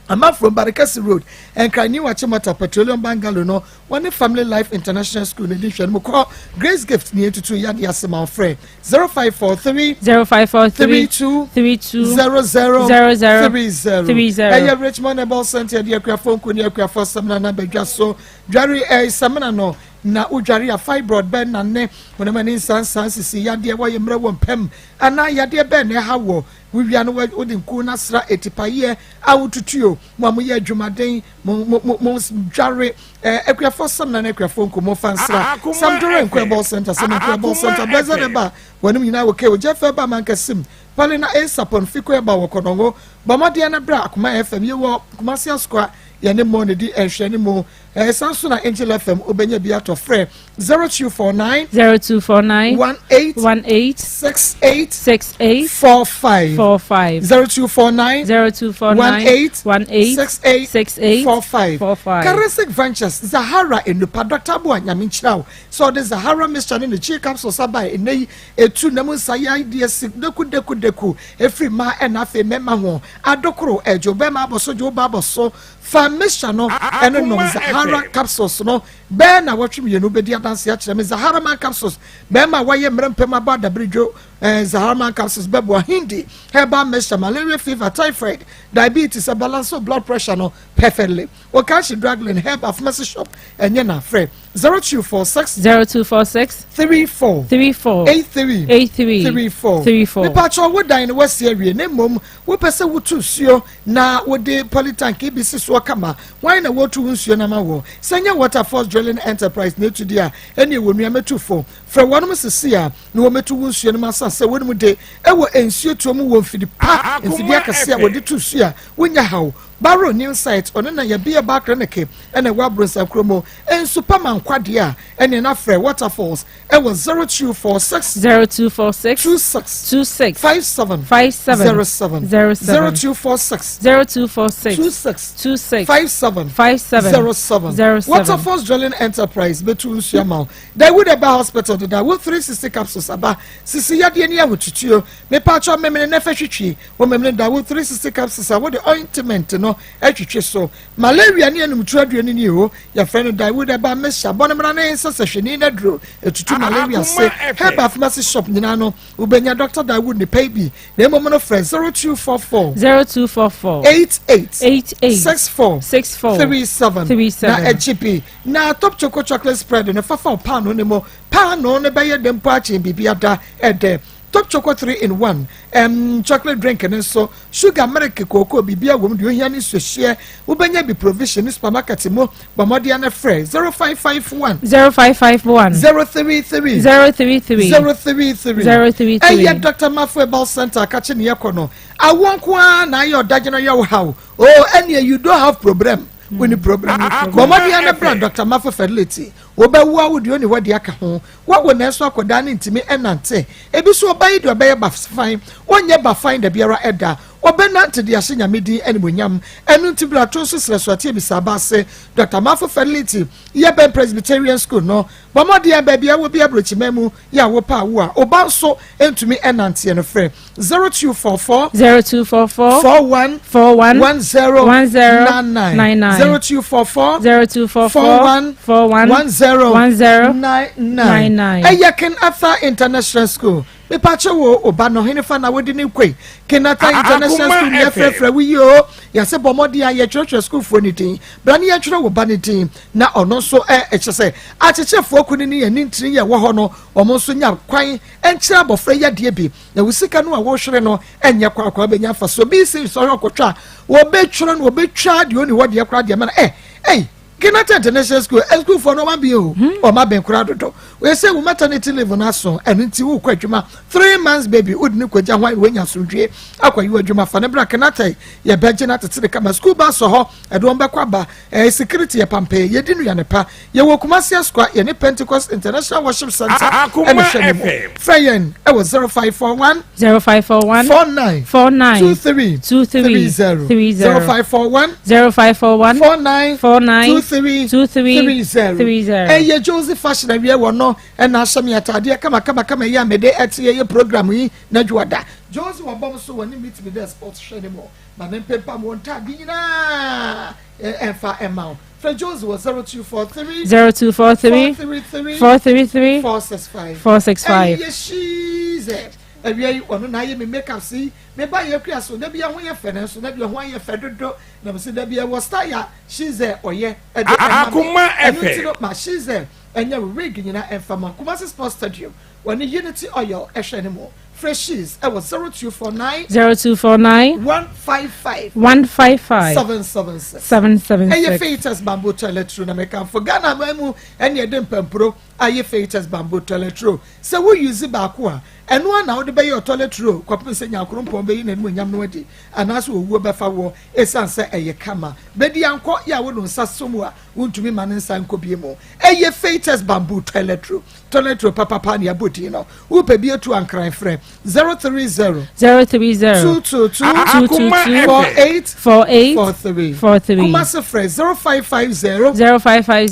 Amafrom Barekɛse Road, Nkran New Achimota Petroleum Bungalow no Wɔne Family Life International School no di nhwɛanim mu. Kɔ Grace Gift ne yɛntutu yadeɛ ase ma wo. Frɛ 0543 0543 32 32 00 00 30. 30. Ɛyɛ Richmond Herbal Center yɛde akuafoɔ nku ne akuafoɔ samina no abadwa so. Dware ɛɛ samina no na wodware a fibroid bɛn na ne honam ani nsansan sisi yadeɛ wɔyɛ mmerɛ wɔ mpam anaa yadeɛ bɛn na ɛha wɔ wowia no wode nku no asra atipayeɛ a wotutuo mo a moyɛ adwumaden mo mo mo mo dware ɛɛ eh, akuafoɔ samina ne akuafoɔ nko mo fa nsra samdore nko ɛbɔ center sɛm nko ɛbɔ center blessed ɛba wɔn nyinaa wɔ kew jeff ɛba mankasim palina esapɔn fiko ɛba wɔ kɔnɔngo bɔmɔdeɛ na bra akoma fm yɛ wɔ kumasi asokoa yɛne mo ne di ɛhwɛ ne mo ɛsan so na angel fm obɛnya bi atɔ frɛ 0249 0249 18 18 68 68 45 45 0249 0249 18 18 68 68 45 45 Karasik Ventures Zahara Enupa Dr. Aboa Nyame nhyira wo sɛ ɔde Zahara mixture ne ne chi capsules aba ɛnɛ yi etu nam nsa yɛ adeɛ si deku deku deku efiri mmaa ɛna afei mmarima ho adokoro ɛgye bɛrima abɔ so gye wo ba abɔ so fa mixture no ɛne nom Zahara capsules no Bɛyɛ nnawɔtwe mmienu bɛdi adanseɛ akyerɛ me Zaharaman capsules bɛrima a wayɛ mmerɛ mpam abɔ adabiridwo eh, Zaharaman capsules bɛboa Hindi herbal mixture malaria fever typhoid diabetes ɛbalance blood pressure no perfectly Okashi Draglin herbal pharmacy shop ɛnyɛ na frɛ 0246 0246 34 34 83 83 34 34 Mepatwɔ wo dan no wasi awie ne mmom wopɛ sɛ wotu suo na wode polytank bi si soɔ kama Hwan na wɔretu wo nsuo no ama woɔ? Sɛ ɛnyɛ Waterforce Drilling Enterprise na ɛtu deɛ a, ɛnneɛ wɔnua mɛtu fo. Frɛ wɔnom sesei a na wɔmmɛtu wo nsuo no ma asane sɛ wɔnom de ɛwɔ nsuo tuo mu wɔ mfidi pa, mfidie akɛseɛ a wɔde tu nsuo a wonnya haw. Barrow New Site, ɔno na Yabia Bar Clinic na ɛwɔ Abronsan kuro mu. Nsu pa ma nkwa deɛ a, ɛnneɛ na frɛ Waterfalls ɛwɔ 0246 0246 26 26 57 57 07 07 0246 0246 26 26 57 57 07 07 Waterfalls Drilling Enterprise bɛtu nsu ama wo Dawood Herbal Hospital de Dawood 360 capsules aba sisi yadeɛ ne ahotutuo mepatwɔ memene na fɛ hwitwi wo memene Dawood 360 capsules a wode ointment no. no atwitwe so. Malaria ne anumtuo aduro no ni o, yɛfrɛ no Daewood Herbal Mixture. Bɔ no mmara ne nsɛsɛhwɛni no aduro, ɛtutu malaria ase. Herbal pharmacy shop nyinaa no, wobɛnya Dr. Daewood ne pɛ bi. Na mmom no frɛ 0244 0244 88 88 64 64 37 37 na agye bi. Na Top Choco Chocolate Spread no fafa wo paanoo no mu. Paanoo no bɛyɛ dɛ mpo akyɛn biribi ada ɛdɛ. Top Choco 3 in 1 um, chocolate drink no nso, sugar, milk, kooko, biribiara wɔ mu deɛ ohia ne nsuohyeɛ. Wobɛnya bi provision ne supermarket mu. Bɔ mmɔden na frɛ 0551 0551 033 033 033 033. Ɛyɛ Dr. Mafo Herbal Center akakye ne yɛkɔ no. Awoɔ nko ara na ayɛ ɔdagye no yɛ wo haw. Oh, ɛneɛ you don't have problem. Wonni problem. Bɔ mmɔden na bra Dr. Mafo Fertility. Wobɛwo a wo deɛ ɔni hɔ deɛ aka ho. Woawo nanso akwadaa no ntumi nnante. Ebi nso ɔba yi deɛ ɔbɛyɛ bafan. Ɔnyɛ bafan dabiara da. Ɔbɛnante de ahyɛ Nyame din animuonyam. Ɛno nti bra to nso srɛ so ateɛ bisa aba ase. Dɔkta Mafo Fertility yɛ bɛn Presbyterian School no. Bɔ mmɔden a baabi a wɔ bi aburokyiman mu yɛ a wopɛ awo a wo ba nso ntumi nnanteɛ no frɛ 0244 0244 41 41 10 10 99 99 0244 0244 41 41 10 10 99 99. Ɛyɛ King Arthur International School. Mepakyɛ wo oba no henefa na wode ne kɔi? King Arthur International Akoma School ne FM. yɛfrɛfrɛ wo yi o. Yɛse bɔ mmɔden a yɛtwerɛtwerɛ sukuufoɔ no din. Bra ne yɛntwerɛ wo ba no din na ɔno nso ɛ ɛkyɛ sɛ akyekyefoɔ kunini ne yɛn ntini yɛ wɔ hɔ no wɔn nso nya kwan nkyerɛ abɔfra yi adeɛ bi. Na wo sika no a wohwere no nyɛ kwaakwa bɛnya mfasoɔ. Bi si nsɔhwɛ ɔkɔtwa a wɔbɛtwerɛ no wɔbɛtwa deɛ ɔni hɔ deɛ koraa deɛ ma no ɛ ɛy Kenata International School sukuufoɔ no ɔma bi o ɔma bɛn koraa dodo. Wɔyɛ sɛ wo maternity leave no aso ɛno nti wokɔ adwuma 3 months baby wode ne kɔgya hwan woanya asomdwie akɔyi w'adwuma fa ne bra Kenata yɛbɛgye no atete ne kama. School bus wɔ hɔ ɛde wɔn bɛkɔ aba ɛɛ security yɛ pampɛɛ yɛdi no yɛ ne pa. Yɛwɔ Kumasi Asukwa yɛne Pentecost International Worship Center Akoma ɛne hwɛ ne mu. FM. Frɛ yɛn ɛwɔ 0541 0541 49 49 23 23 30 30 0541 0541 49 49 23 23 30. 30. Ɛyɛ Josie Fashion awie wɔ no ɛna ahyɛ me ataadeɛ kamakama yi a mede ɛte yɛyɛ program yi na dwoada. Josie wɔ bɔm so wɔ ne meet me there sports hwɛ ne mu ma ne mpempam wɔn ntaade nyinaa ɛmfa ɛma wo. Frɛ Josie wɔ 0243 0243 433 433 465. 465. Ɛyɛ shiizɛ awia yi ɔno na ayɛ me makeup si me ba yɛ kura so dabi ɛho yɛ fɛ nanso dabi ɛho ayɛ fɛ dodo na mo si dabi ɛwɔ style a shiizɛ ɔyɛ ɛde ɛma me. Akoma Ɛno nti FM. no ma shiizɛ ɛnyɛ wig nyinaa ɛmfa ma. Kumasi Sports Stadium wɔne Unity Oil ɛhwɛ ne mu. Frɛ Shiz ɛwɔ 0249 0249 155 155 776. 776. Ɛyɛ Fatus Bamboo Toilet Roll na mekamfo. Ghana man mu ɛne ɛde mpampuro ayɛ Fatus Bamboo Toilet Roll. Sɛ wo use baako a ɛno a na wode bɛyɛ toilet roll kɔpem sɛ Nyankoropɔn bɛyi n'anim onyam no adi anaasɛ owuo bɛfa woɔ ɛsiane sɛ ɛyɛ kama bɛdi ankɔ yɛ a wode nsa so mu a wontumi ma ne nsa nkɔ bie mu. Ɛyɛ Fatus Bamboo Toilet Roll, toilet roll papapa ne abɔ din no. Wopɛ bi atu ankran frɛ 030 030 222 Akoma 222 FM. 48 48 43. 43. Kumasi frɛ 0550 0550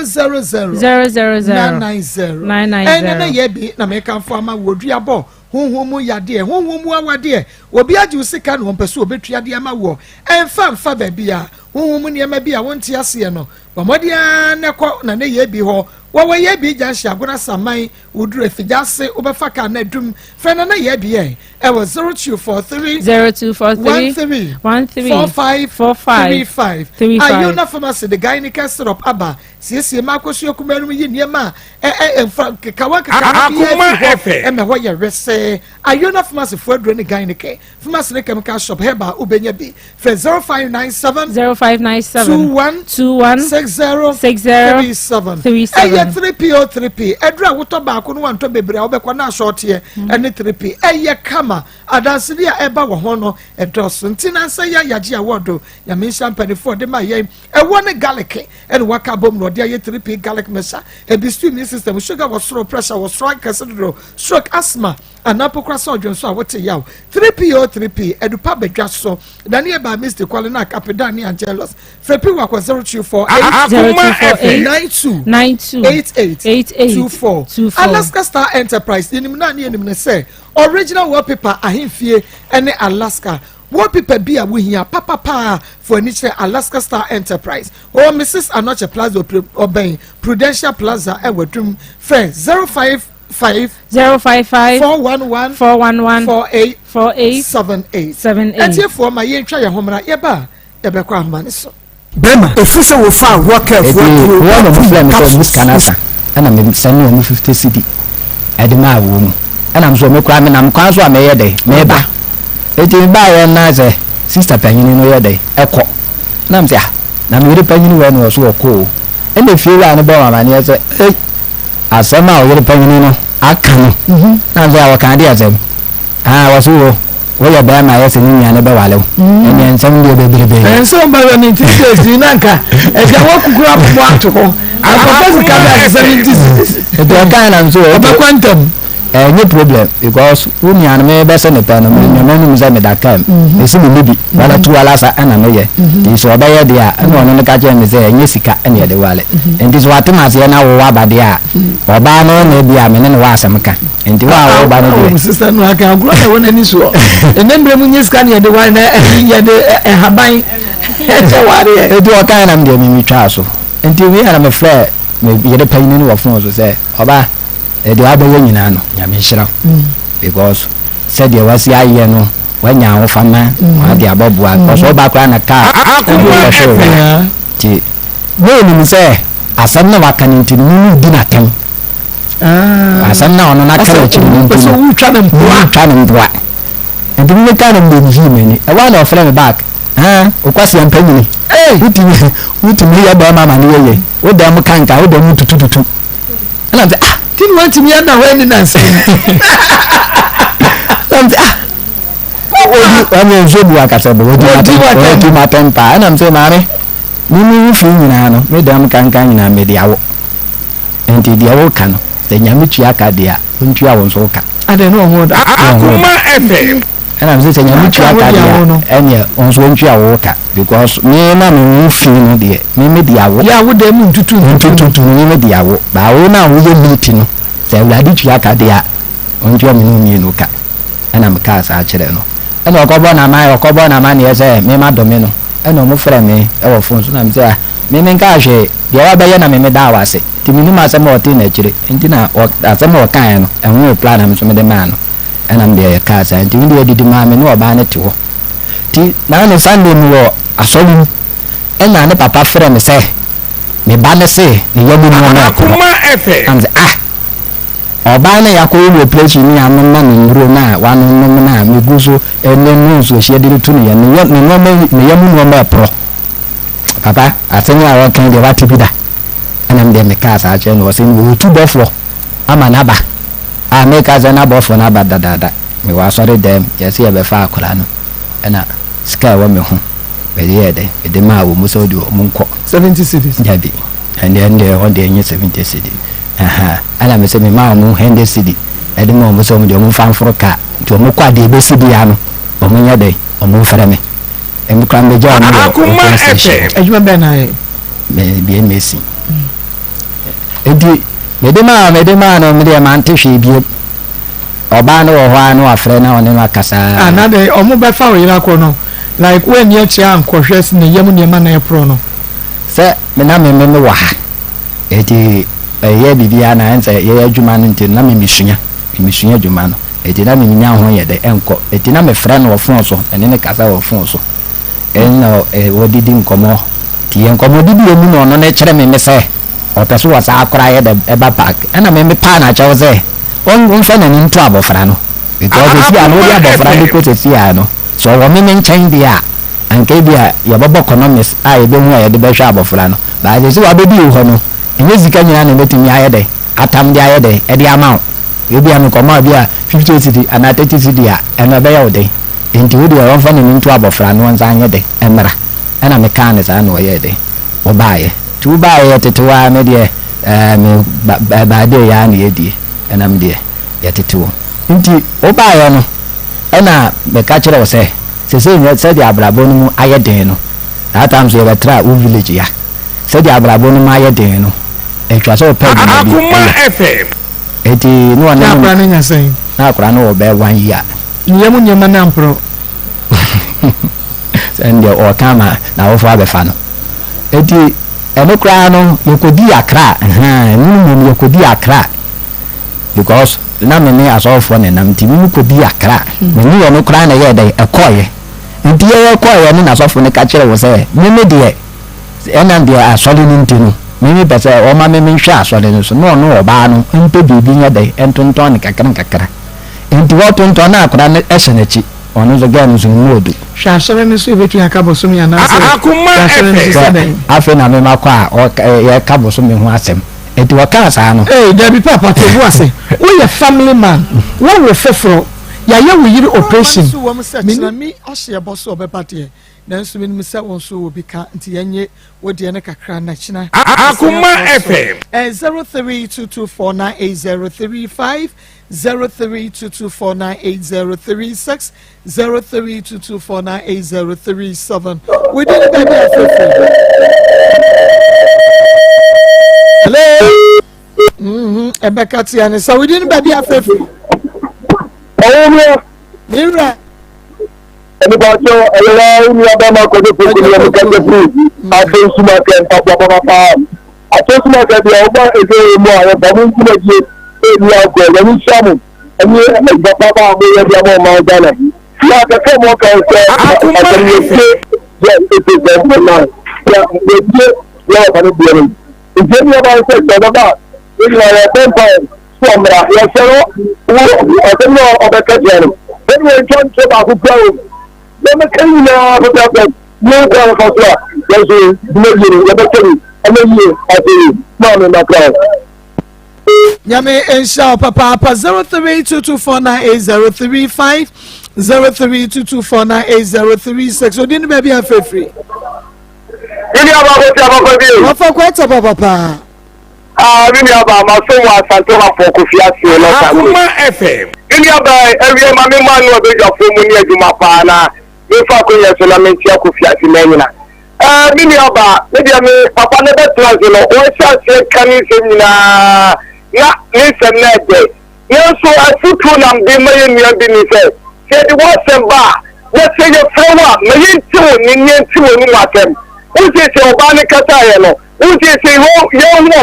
000 000 990. 990. Ɛnɛ na yɛ bi na mekamfo ama wɔ duabɔ honhom mu yadeɛ honhom mu awadeɛ obi agye wo sika na wɔmpɛ so wɔbɛtua deɛ ama wɔ ɛmfa mfa baabi a honhom mu nneɛma bi a wonte aseɛ no bɔmmɔden ara na kɔ na ne yɛ bi hɔ. Wɔwɔ yɛ bi gya agona saman woduru afigya ase wobɛfa kaa na adum frɛ na na yɛ bi yɛ ɛwɔ 0243 0243 13 13 45 45 35. 35. Ayona Pharmacy de Gynica syrup aba siesie ma akosua kumaa no mu yi nneɛma a ɛ ɛ mfa nkekawa nkekawa bi Akoma afi hɔ FM. ɛmɛ hɔ yɛ wɛsɛɛ. Ayona Pharmacy fo aduro ne Gynica Pharmacy ne chemical shop herbal wobɛnya bi. Frɛ 0597 0597 21 21 60 60 37. 37. Ɛyɛ 3P o 3P ɛduru a wotɔ baako no wantɔ bebree a wobɛkɔ na asɔɔteɛ ɛne 3P ɛyɛ kama. Adansedi a ɛba wɔ ho no ɛdɔɔso nti nansa yɛ ayagye a wɔdo Nyame nhyia mpanimfoɔ de ma yɛn ɛwɔ ne garlic ɛne waka bom na ɔde ayɛ 3P garlic mixture. Ebi stew immune system sugar wɔ soro pressure wɔ soro akɛse dodo stroke asthma anaa pokora sɛ ɔdwen so a wote yaw. 3P o 3P adupa badwa so daniel ba misty kwale na kapedan ne Angelos frɛ P wakɔ 0248 Akoma FM. 92 92 88 88 24. 24. Alaska Star Enterprise yɛnim na ne yɛnim ne sɛ original wallpaper ahemfie ne Alaska. Wallpaper bi a wohia papapaa fa w'ani kyerɛ Alaska Star Enterprise. Ɔwɔ Mrs Anokye Plaza ɔbɛn Prudential Plaza ɛwɔ Adum. Frɛ 055 055 411 411 48 48 78. 78. Atiefoɔ ma yɛntwa yɛn ho mmra yɛba a yɛbɛkɔ ahoma no so. Bɛrima, ɛfiri sɛ wofaa Rockɛfoɔ Eti aduro wɔn na wɔfrɛ me sɛ wɔn capsules. sika no asa ɛna me sɛne wɔn 50 cedi ɛde maa wɔn mu ɛna me so me koraa menam kwan so a meyɛ dɛ meba eti me baayɛ na sɛ sista panyini no yɛ dɛ ɛkɔ na me sɛ ah na me yere panyini wɔ na ɔso ɔkɔ o ɛna fie wura no bɔ wɔn amaneɛ sɛ ei asɛm a ɔyere panyini no aka no na me sɛ a wɔka adeɛ asɛm Ah, wɔse wo, woyɛ bɛrima ayɛ sɛ ne nua no bɛwale wo. Mm. Ɛneɛ nsɛm deɛ bebrebe. Ɛnsɛ wo bɛwɛ ne nti six yi na nka ɛgya wakukuru abobɔ ato hɔ. Akɔfɛ sika bɛ ase 70 cedis. Nti ɔkae na nso ɔbɛkɔ ntɛm. Ɛnyɛ problem because wo nua no mebɛsɛ ne pɛ no me nua m'anim sɛ meda kaa mu. Mesi me ni bi wala tu wala sa ɛna meyɛ. Nti sɛ ɔbɛyɛ deɛ a ɛna ɔno no ka kyerɛ me sɛ ɛnyɛ sika ɛna yɛde wale. Nti sɛ wate m'aseɛ na wo waba deɛ a ɔbaa no na ebi a me ne no wɔ asɛm ka. Nti wo a wo ba no deɛ. Sista no aka agorɔ na ɛwɔ n'ani soɔ. Ɛnɛ mmerɛ mu nyɛ sika na yɛde ware na yɛde nhaban ɛkyɛ wareɛ. Nti ɔkae na me deɛ me metwaa so. Nti wei a na mefrɛ me yere panyin no wɔ phone so sɛ ɔbaa deɛ wabɛyɛ nyinaa no Nyame nhyira wo because sɛdeɛ wasi ayɛ no wanya ahofama wade abɔboa because ɔba koraa na kaa ɛde wokɔhwere wo nti na onim sɛ asɛm na waka no nti no me di n'atɛm. Ah. Asɛm na ɔno n'aka n'akyiri no nti no wotwa ne mpoa wotwa ne mpoa nti mi ka no mbɛ nyi m'ani ɛwɔ na ɔfrɛ me back ah okwasi ampanyini wotumi wotumi yɛ bɛrima ma ne yɛ yɛ wo dan mu kanka wo dan mu tutututu ɛna m sɛ ah ti ni wantumi ada hɔ ani nansa yi ɛna m sɛ ah odi ɔnyɛ nsuo bu akasa bɛ odi ma odi ma tɛm paa ɛna m sɛ maame mi mi ho fi nyinaa no mi dan mu kankan nyinaa mi de awo. Enti deɛ woka no, sɛ Nyame tua ka deɛ a, ɔntua wo nso wo ka. Adɛn ne ɔho da? Akoma FM. Ɛna mese sɛ Nyame tua ka deɛ a, ɛneɛ wo nso ɔntua wo wo ka. Because me na me ho fi no deɛ, me me de awo. Yɛ a wo dan mu ntutu ntutu no. Ntutu no, me me de awo. But wo no a woyɛ neat no, sɛ Awurade tua ka deɛ a, ɔntua me ne wo mmienu ka. Ɛna mekaa saa kyerɛɛ no. Ɛna ɔkɔbɔ n'aman, ɔkɔbɔ n'amaneɛ sɛ me madome no. Ɛna ɔmo frɛ me wɔ phone so na mese ah, me menkaa hwee. Deɛ wabɛyɛ na me medaa wo ase nti mennim asɛm a ɔtee no akyire nti na asɛm a ɔkaeɛ no ɛho reply na me nso mede maa no ɛna me deɛ yɛkaa saa nti me deɛ adidi maa me ne ɔbaa no te hɔ nti na ne Sunday me wɔ asɔre mu ɛna ne papa frɛ me sɛ me ba no se ne yam nneɛma ɛporɔ na me sɛ ah ɔbaa no yɛakɔyɛ no operation ne anom na ne nnuro no a wanonom no a megu so ɛne no nsuohyeɛ de retu ne yam ne yam ne yam nneɛma ɛporɔ Papa, asɛm yi a wɔka yi deɛ wate bi da? Ɛna me deɛ mekaa saa kyerɛ no, ɔse wɔretu bɔfoɔ ama no aba. A meka sɛ na bɔfoɔ no aba dadaada. Mewɔ asɔre dɛm, yɛse yɛbɛfa akwadaa no, ɛna sika a ɛwɔ me ho mede yɛɛ dɛn? Mede maa wɔn sɛ wɔde wɔn nkɔ. 70 cedis? Dabi, ɛndeɛ ɛndeɛ hɔ deɛ ɛnyɛ 70 cedi. Aha, ɛna mese memaa wɔn 100 cedi ɛde maa wɔn sɛ wɔn deɛ wɔn mfa mforo kaa. Nti wɔn kɔ a deɛ ɛbɛsi biara no, wɔn nyɛ dɛn? Wɔn mfrɛ me. Emi koraa mebɛgyaa no wɔ Akoma petrol station. FM. Adwuma bɛn na ayɛ? Me bie mesi. Enti mede maa mede maa no medeɛ mante hwee biem. Ɔbaa no wɔ hɔ a na wafrɛ na ɔne no akasa. Ah na dɛ ɔmo bɛfa wo yere akɔ no like woanni akyire ankɔhwɛ ne yam nneɛma na ɛporɔ no. Sɛ me na me me wɔ ha enti ɛyɛ biribiara na ɛnsɛ yɛyɛ adwuma no nti na me mesua me mesua adwuma no. Enti na minnya ho yɛ dɛ nkɔ. Enti na mefrɛ no wɔ fon so, me ne no kasa wɔ fon so, ɛnna wɔdidi nkɔmmɔ. Nti yɛn nkɔmmɔdidi yɛ mu na ɔno no kyerɛ me me sɛ ɔpɛ sɛ ɔsan kora yɛ dɛ ba park. Ɛnna me mepaa no akyɛw sɛ ɔmfa n'ani nto abɔfra no because seesei a no wode abɔfra no kɔ seesei a no, sɛ ɔwɔ me me nkyɛn deɛ a, anka ebia yɛbɛbɔ economics a yɛbɛhu a yɛde bɛhwɛ abɔfra no. But seesei wabɛdi wo hɔ no, ɛnyɛ sika nyinaa na mɛtumi ayɛ dɛ atam de ayɛ dɛ de ama wo. Ebia mekɔma obi a 50 cedi anaa 30 cedi a, ɛno ɛbɛyɛ wo den. Enti wo deɛ ɔmfa n'ani nto abɔfra no ɔnsan nyɛ dɛn mmra. Ɛna mekaa no saa na ɔyɛɛ dɛn? Ɔbaeɛ. Nti wobaeɛ yɛtete hɔ ara, me deɛ ɛɛ me ba baadee yɛ ara na yɛdie. Ɛna me deɛ yɛtete hɔ. Nti wobaeɛ no, ɛna meka kyerɛɛ wo sɛ, seesei nyɛ sɛdeɛ abrabɔ no mu ayɛ den no, that time nso yɛbɛtraa wo village ya. Sɛdeɛ abrabɔ no mu ayɛ den no, ɛtwa sɛ wopɛ adwuma bi yɛ. Enti na ɔne Na akwadaa no nya sɛn? Na akwadaa no wɔ bɛyɛ one year. Ne yam nneɛma no amporɔ. Ɛndeɛ ɔɔka ama n'awofoɔ abɛfa no. Enti ɛno koraa no yɛkɔdii Accra, ahaa, ɛno no mmom yɛkɔdii Accra because na me ne asɔfoɔ na ɛnam nti me mu kɔdii Accra. Me ne ɔno koraa na ɛyɛɛ dɛn, ɛkɔeɛ. Nti yɛyɛ kɔeɛ no na sɔfo no ka kyerɛɛ wo sɛ me me deɛ ɛnam deɛ asɔre no nti no me me pɛ sɛ ɔma me menhwɛ asɔre no so na ɔno ɔbaa no mpɛ biribi nyɛ dɛn ntontɔn no kakra nkakra. Nti wɔtontɔn na akwadaa no hyɛ n'akyi. Ɔno nso girl no nso ne mu ɔdu. Hwɛ asɔre no so yɛbɛtumi aka bosome anaasɛ hwɛ asɔre no so sɛ dɛn. Afei na mema kɔ a yɛka bosome ho asɛm nti wɔkaa saa no. Ee dabi paapa to bo ase woyɛ family man woawo foforɔ yɛayɛ wo yere operation. Nso wɔm sɛ kyena mi ahyɛ ɛbɔ so ɔbɛba deɛ nanso menim sɛ wo nso wɔ bi ka nti yɛnye wo deɛ no kakra na kyena Akoma FM. 0322498035 0322498036 0322498037 within the baby afefe. Hello. Mm-hmm. Ɛbɛka tia ne sɛ within the baby afefe. Ɔwɔ Mira. Nípa-kyɛ ɛyɛ wa wo nua bɛrima kɔdwo poku ne ɛmu kɛse firi ade nsuma kɛ mpaboa papapaa ate nsuma kɛ deɛ woba ɛdwa wɔ mu a yɛfa mo nkumadie ɛni agorɔ nyame nhyira mo ɛne adwuma papa a moyɛ de ama ɔman Ghana fi akɛkɛ mo ɔka sɛ asɛm yɛtie yɛ ɛte sɛ ɔman yɛ yɛtie yɛ wɔfa no deɛ no nti ɛni ɔba sɛ sɛ ɔbɛba a yɛ nyinaa yɛbɔ mpae so ɔmmra yɛhyɛ no wo asɛm no ɔbɛka kyerɛ no sɛdeɛ yɛntwa nkyerɛ baako kura wɔ mu na mɛka nyinaa pɛpɛpɛ ne wo kwan fa so a yɛn so dwumadie no yɛbɛkyɛ bi ɛmɛ yie afei maame makra wo. Nyame nhyira wo papaapa 0322498035 0322498036 odi ne baabi afirafiri. Mene abakɔ ti abakɔ bi. Wɔfa kɔ ɛtɛ papapaa. Ah, me nua baa, maso wɔ Asante Hwafoɔ Kofi Aseɛ North Ase. Akoma FM. Me nua baa, awie ma me mma no abadwafoɔ mu ne adwuma paa na memfa akonya so na menkyea Kofi Ase manyina. Eh, me nua baa, me deɛ me papa no bɛtena ase no, ɔhyɛ aseɛ ka ne nsɛm nyinaa na ne nsɛm no ɛdɛ. Nanso afotuo na mede ma yɛn nua bi ne sɛ, sɛ yɛde w'asɛm ba a, na sɛ yɛfrɛ wo a, ma yɛnte wo nne na yɛnte w'anom asɛm. Wosiesie ɔbaa no kasaeɛ no, wosiesie yɛn ho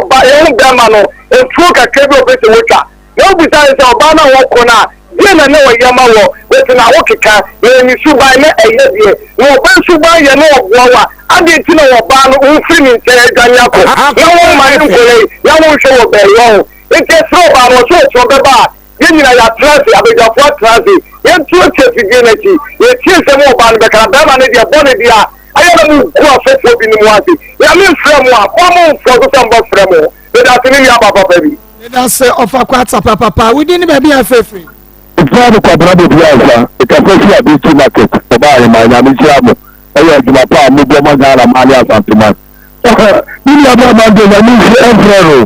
ɔba, yɛn ho bɛrima no mfuo kakra bi a ɔpɛ sɛ wɔtwa. Na wobisa no sɛ ɔbaa no a wɔkɔ no a, deɛ na na ɔyɛ ma wɔ, wɔte na wokeka, na ɛyɛ ne suban na ɛyɛ deɛ, na ɔbaa suban yɛ na ɔboa wo a, adɛn nti na ɔbaa no wofiri ne nkyɛn adwane akɔ, na womma ne nkɔla yi, na wonhwɛ wɔ baayi ho. Enti ɛsrɛ ɔbaa no, ɔsɛ ɔkyerɛ ɔbɛba a, yɛn nyinaa yɛatena ase, abadwafoɔ atena ase, yɛnto atua afidie no akyi, yɛtie nsɛm a ɔbaa no bɛka, na barima no deɛ bɔne deɛ a, ayɛ na mogu asɔfoɔ binom ase. Nyame mfrɛ mo a, moa momfrɛ so sɛ mobɛfrɛ mo. Medase me nua ba papa bi. Medase ɔfa kwata papapa. Wo din ne baabi a afrɛ firi? Efra no Kwabena Bobi Ansa, mekasa firi Abinkyi market, ɔbaa aheman, Nyame nhyira mo, ɛyɛ adwuma pa a mobɔ ma Ghana man ne Asante man. Me nua baa man deɛ Nyame nhyira ɛmfrɛ no.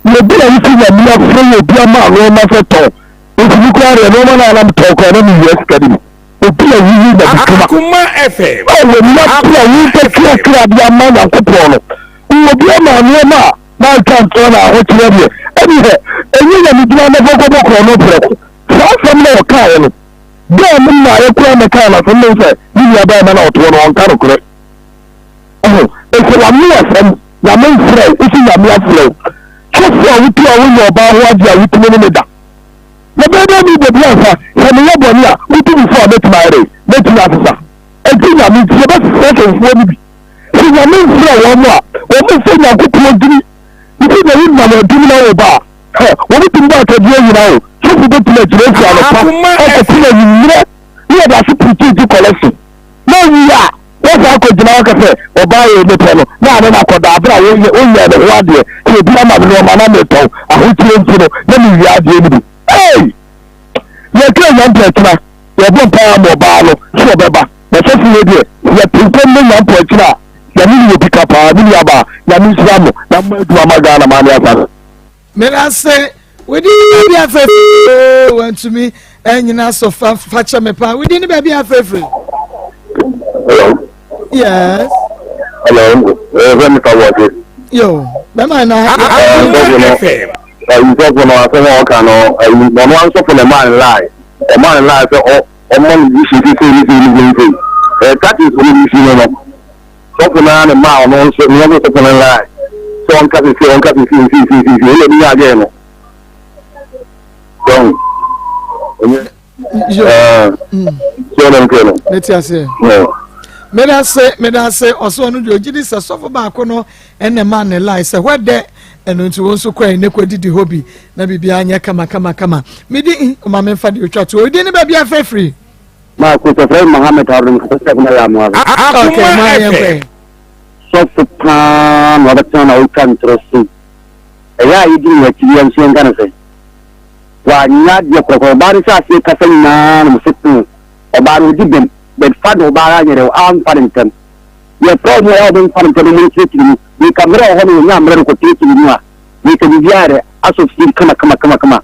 Yɛ obi a wosi nyame afrɛ yɛ obi ama nnoɔma sɛ tɔn nti me koraa deɛ nnoɔma no a na metɔn koraa na mewia sika no bi obi a woyi na bituma Akoma FM. a wɔni abere a wobɛkra kra de ama Nyankopɔn no wowɔ obi ama nnoɔma a na atwa ntorɔ na ahokyerɛ deɛ ɛne hɛ ɛnyɛ nyame dwuma mɛfɔ kɔbɔ korɔ no prɛko saa asɛm na ɔkaeɛ no bɛɛ mo mmaeɛ koraa mɛkaa no asɛm no sɛ ne nua bɛɛma na ɔtoɔ no ɔnka nokorɛ Ɔho, ɛsɛ w'ano asɛm, Nyame mfrɛ wo, wose Nyame afrɛ wo. Sɔfo a wotu a wonyɛ ɔbaa ho adeɛ a wotumi ne me da. Na bɛyɛ dɛn mebɔ bi ansa, sɛ meyɛ bɔne a, wotu me fo a mɛtumi ayɛ dɛn? Mɛtumi asesa. Ɛnti Nyame nti yɛbɛsesa asɔfofoɔ no bi. Sɛ Nyame mfrɛ wɔn a, wɔn mfa Nyankopɔn dini. Nti na wonam adum na woba a, hɛ, wɔn tumi bɔ atɛdeɛ nyina o, sɔfo bɛtumi agyina afiri anɔpa akɔpem anwummerɛ ne yɛde ase preaching gye collection. Na owie a, Wosan kɔgyina hɔ ka sɛ, Ɔbaa wei mepɛ no, na ane no akɔda berɛ a wonyɛɛ ne ho adeɛ, sɛ obi ama me nnoɔma na metɔn, ahokyerɛ nti no, na mewia adeɛ no bi. Ei! Yɛka nya mpɔkyena, yɛbɔ mpaeɛ ama ɔbaa no sɛ ɔbɛba, na sɔfo wei deɛ, yɛte nkɔm no nya mpɔkyena a, Nyame ne obi ka paa, me nuabaa, Nyame nhyira mo na mo adwuma ma Ghana man ne asase. Medase wodi ne baabi afɛfɛ oo wantumi ɛnyina so fa fa kyɛ me paa wodi ne baabi afɛfɛ. Hello. Yes. Hello. Ɛɛ fɛn mi fa wɔ ase. Yo bɛma na. Ɛɛ sɔfo no ɛyi sɔfo no asɛm a ɔka no ɛyi ɔno ansɔfo na ɛmaa ne lie ɔmaa ne lie sɛ ɔ ɔma no bi sisi sɛ ne sɛ ne sɛ ne sɛ. Ɛɛ tactics ɔmo de si no no, sɔfo no ara na ɛmaa ɔno nso ne yɔnko sɔfo no line sɛ ɔnka sisi ɔnka sisi sisi sisi sisi ɛna ɛmi yɛ adwene no. Sɔn ɛnyɛ ɛɛ sɛ ɔnam kɛ no. Ne ti aseɛ. Meda ase meda ase ɔsɛ ɔno deɛ ɔgye di sɛ sɔfo baako no ɛna ɛma ne line sɛ hɔ dɛ ɛno nti wɔn nso kɔɛ ne kɔ didi hɔ bi na biribiara nyɛ kama kama kama medi ɔma memfa deɛ otwa to odi ne baabi afɛfiri. Maa ko sɛ fɛn Mohammed Haruna mekasa sɛ ɛkuma yɛ amoa. Okay, ma yɛn kɔɛ. Sɔfo paa na ɔbɛtena na ɔretwa ntorɔ sei. Ɛyɛ a yɛdi ne akyi yɛn nso yɛnka no sɛ wanyɛ adeɛ korɔkorɔ. Ɔbaa no hyɛ aseɛ kasa nyinaa na mese hmm ɔbaa no ɔdi bem but fa de ɔbaa no anyɛ dɛ amfa no ntɛm. Yɛfrɛ wɔn a ɛyɛ a wɔmfa no ntɛm na wɔnkyerɛkyerɛ mu. Meka mmerɛ wɔ hɔ na wɔnya mmerɛ no kɔkyerɛkyerɛ mu a meka biribiara dɛ asɔ fie kama kama kama kama.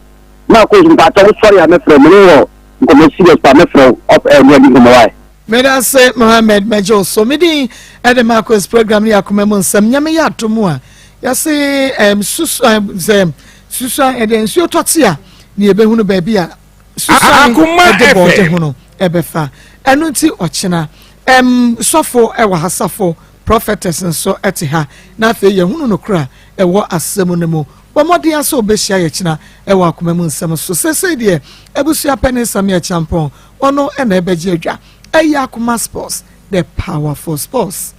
Na akɔ so mpakyɛ wo sɔre a mɛfrɛ wo me ne wɔ nkɔmmɔ serious paa mɛfrɛ wo off air ne adi nkɔmmɔ wae. Medase Mohammed mɛgye wo so. Me din ɛde Marcus program no yɛ akoma mu nsɛm. Nyame yɛ adom a yɛse ɛm susu sɛ susu ɛde nsuo tɔte a ne yɛbɛhunu baabi a susuane ɛde bɔɔde ho no ɛbɛfa. Ɛno nti ɔkyena ɛm sɔfo ɛwɔ ha safo prophetess nso ɛte ha na afei yɛhunu no kora ɛwɔ asɛm no mu. Bɔ mmɔden ara sɛ wobehyia yɛn kyena wɔ akoma mu nsɛm so. Seesei deɛ, abusua panin Sammy Acheampong, ɔno na ɛbɛgye adwa. Ɛyɛ Akoma Sports, the powerful sports.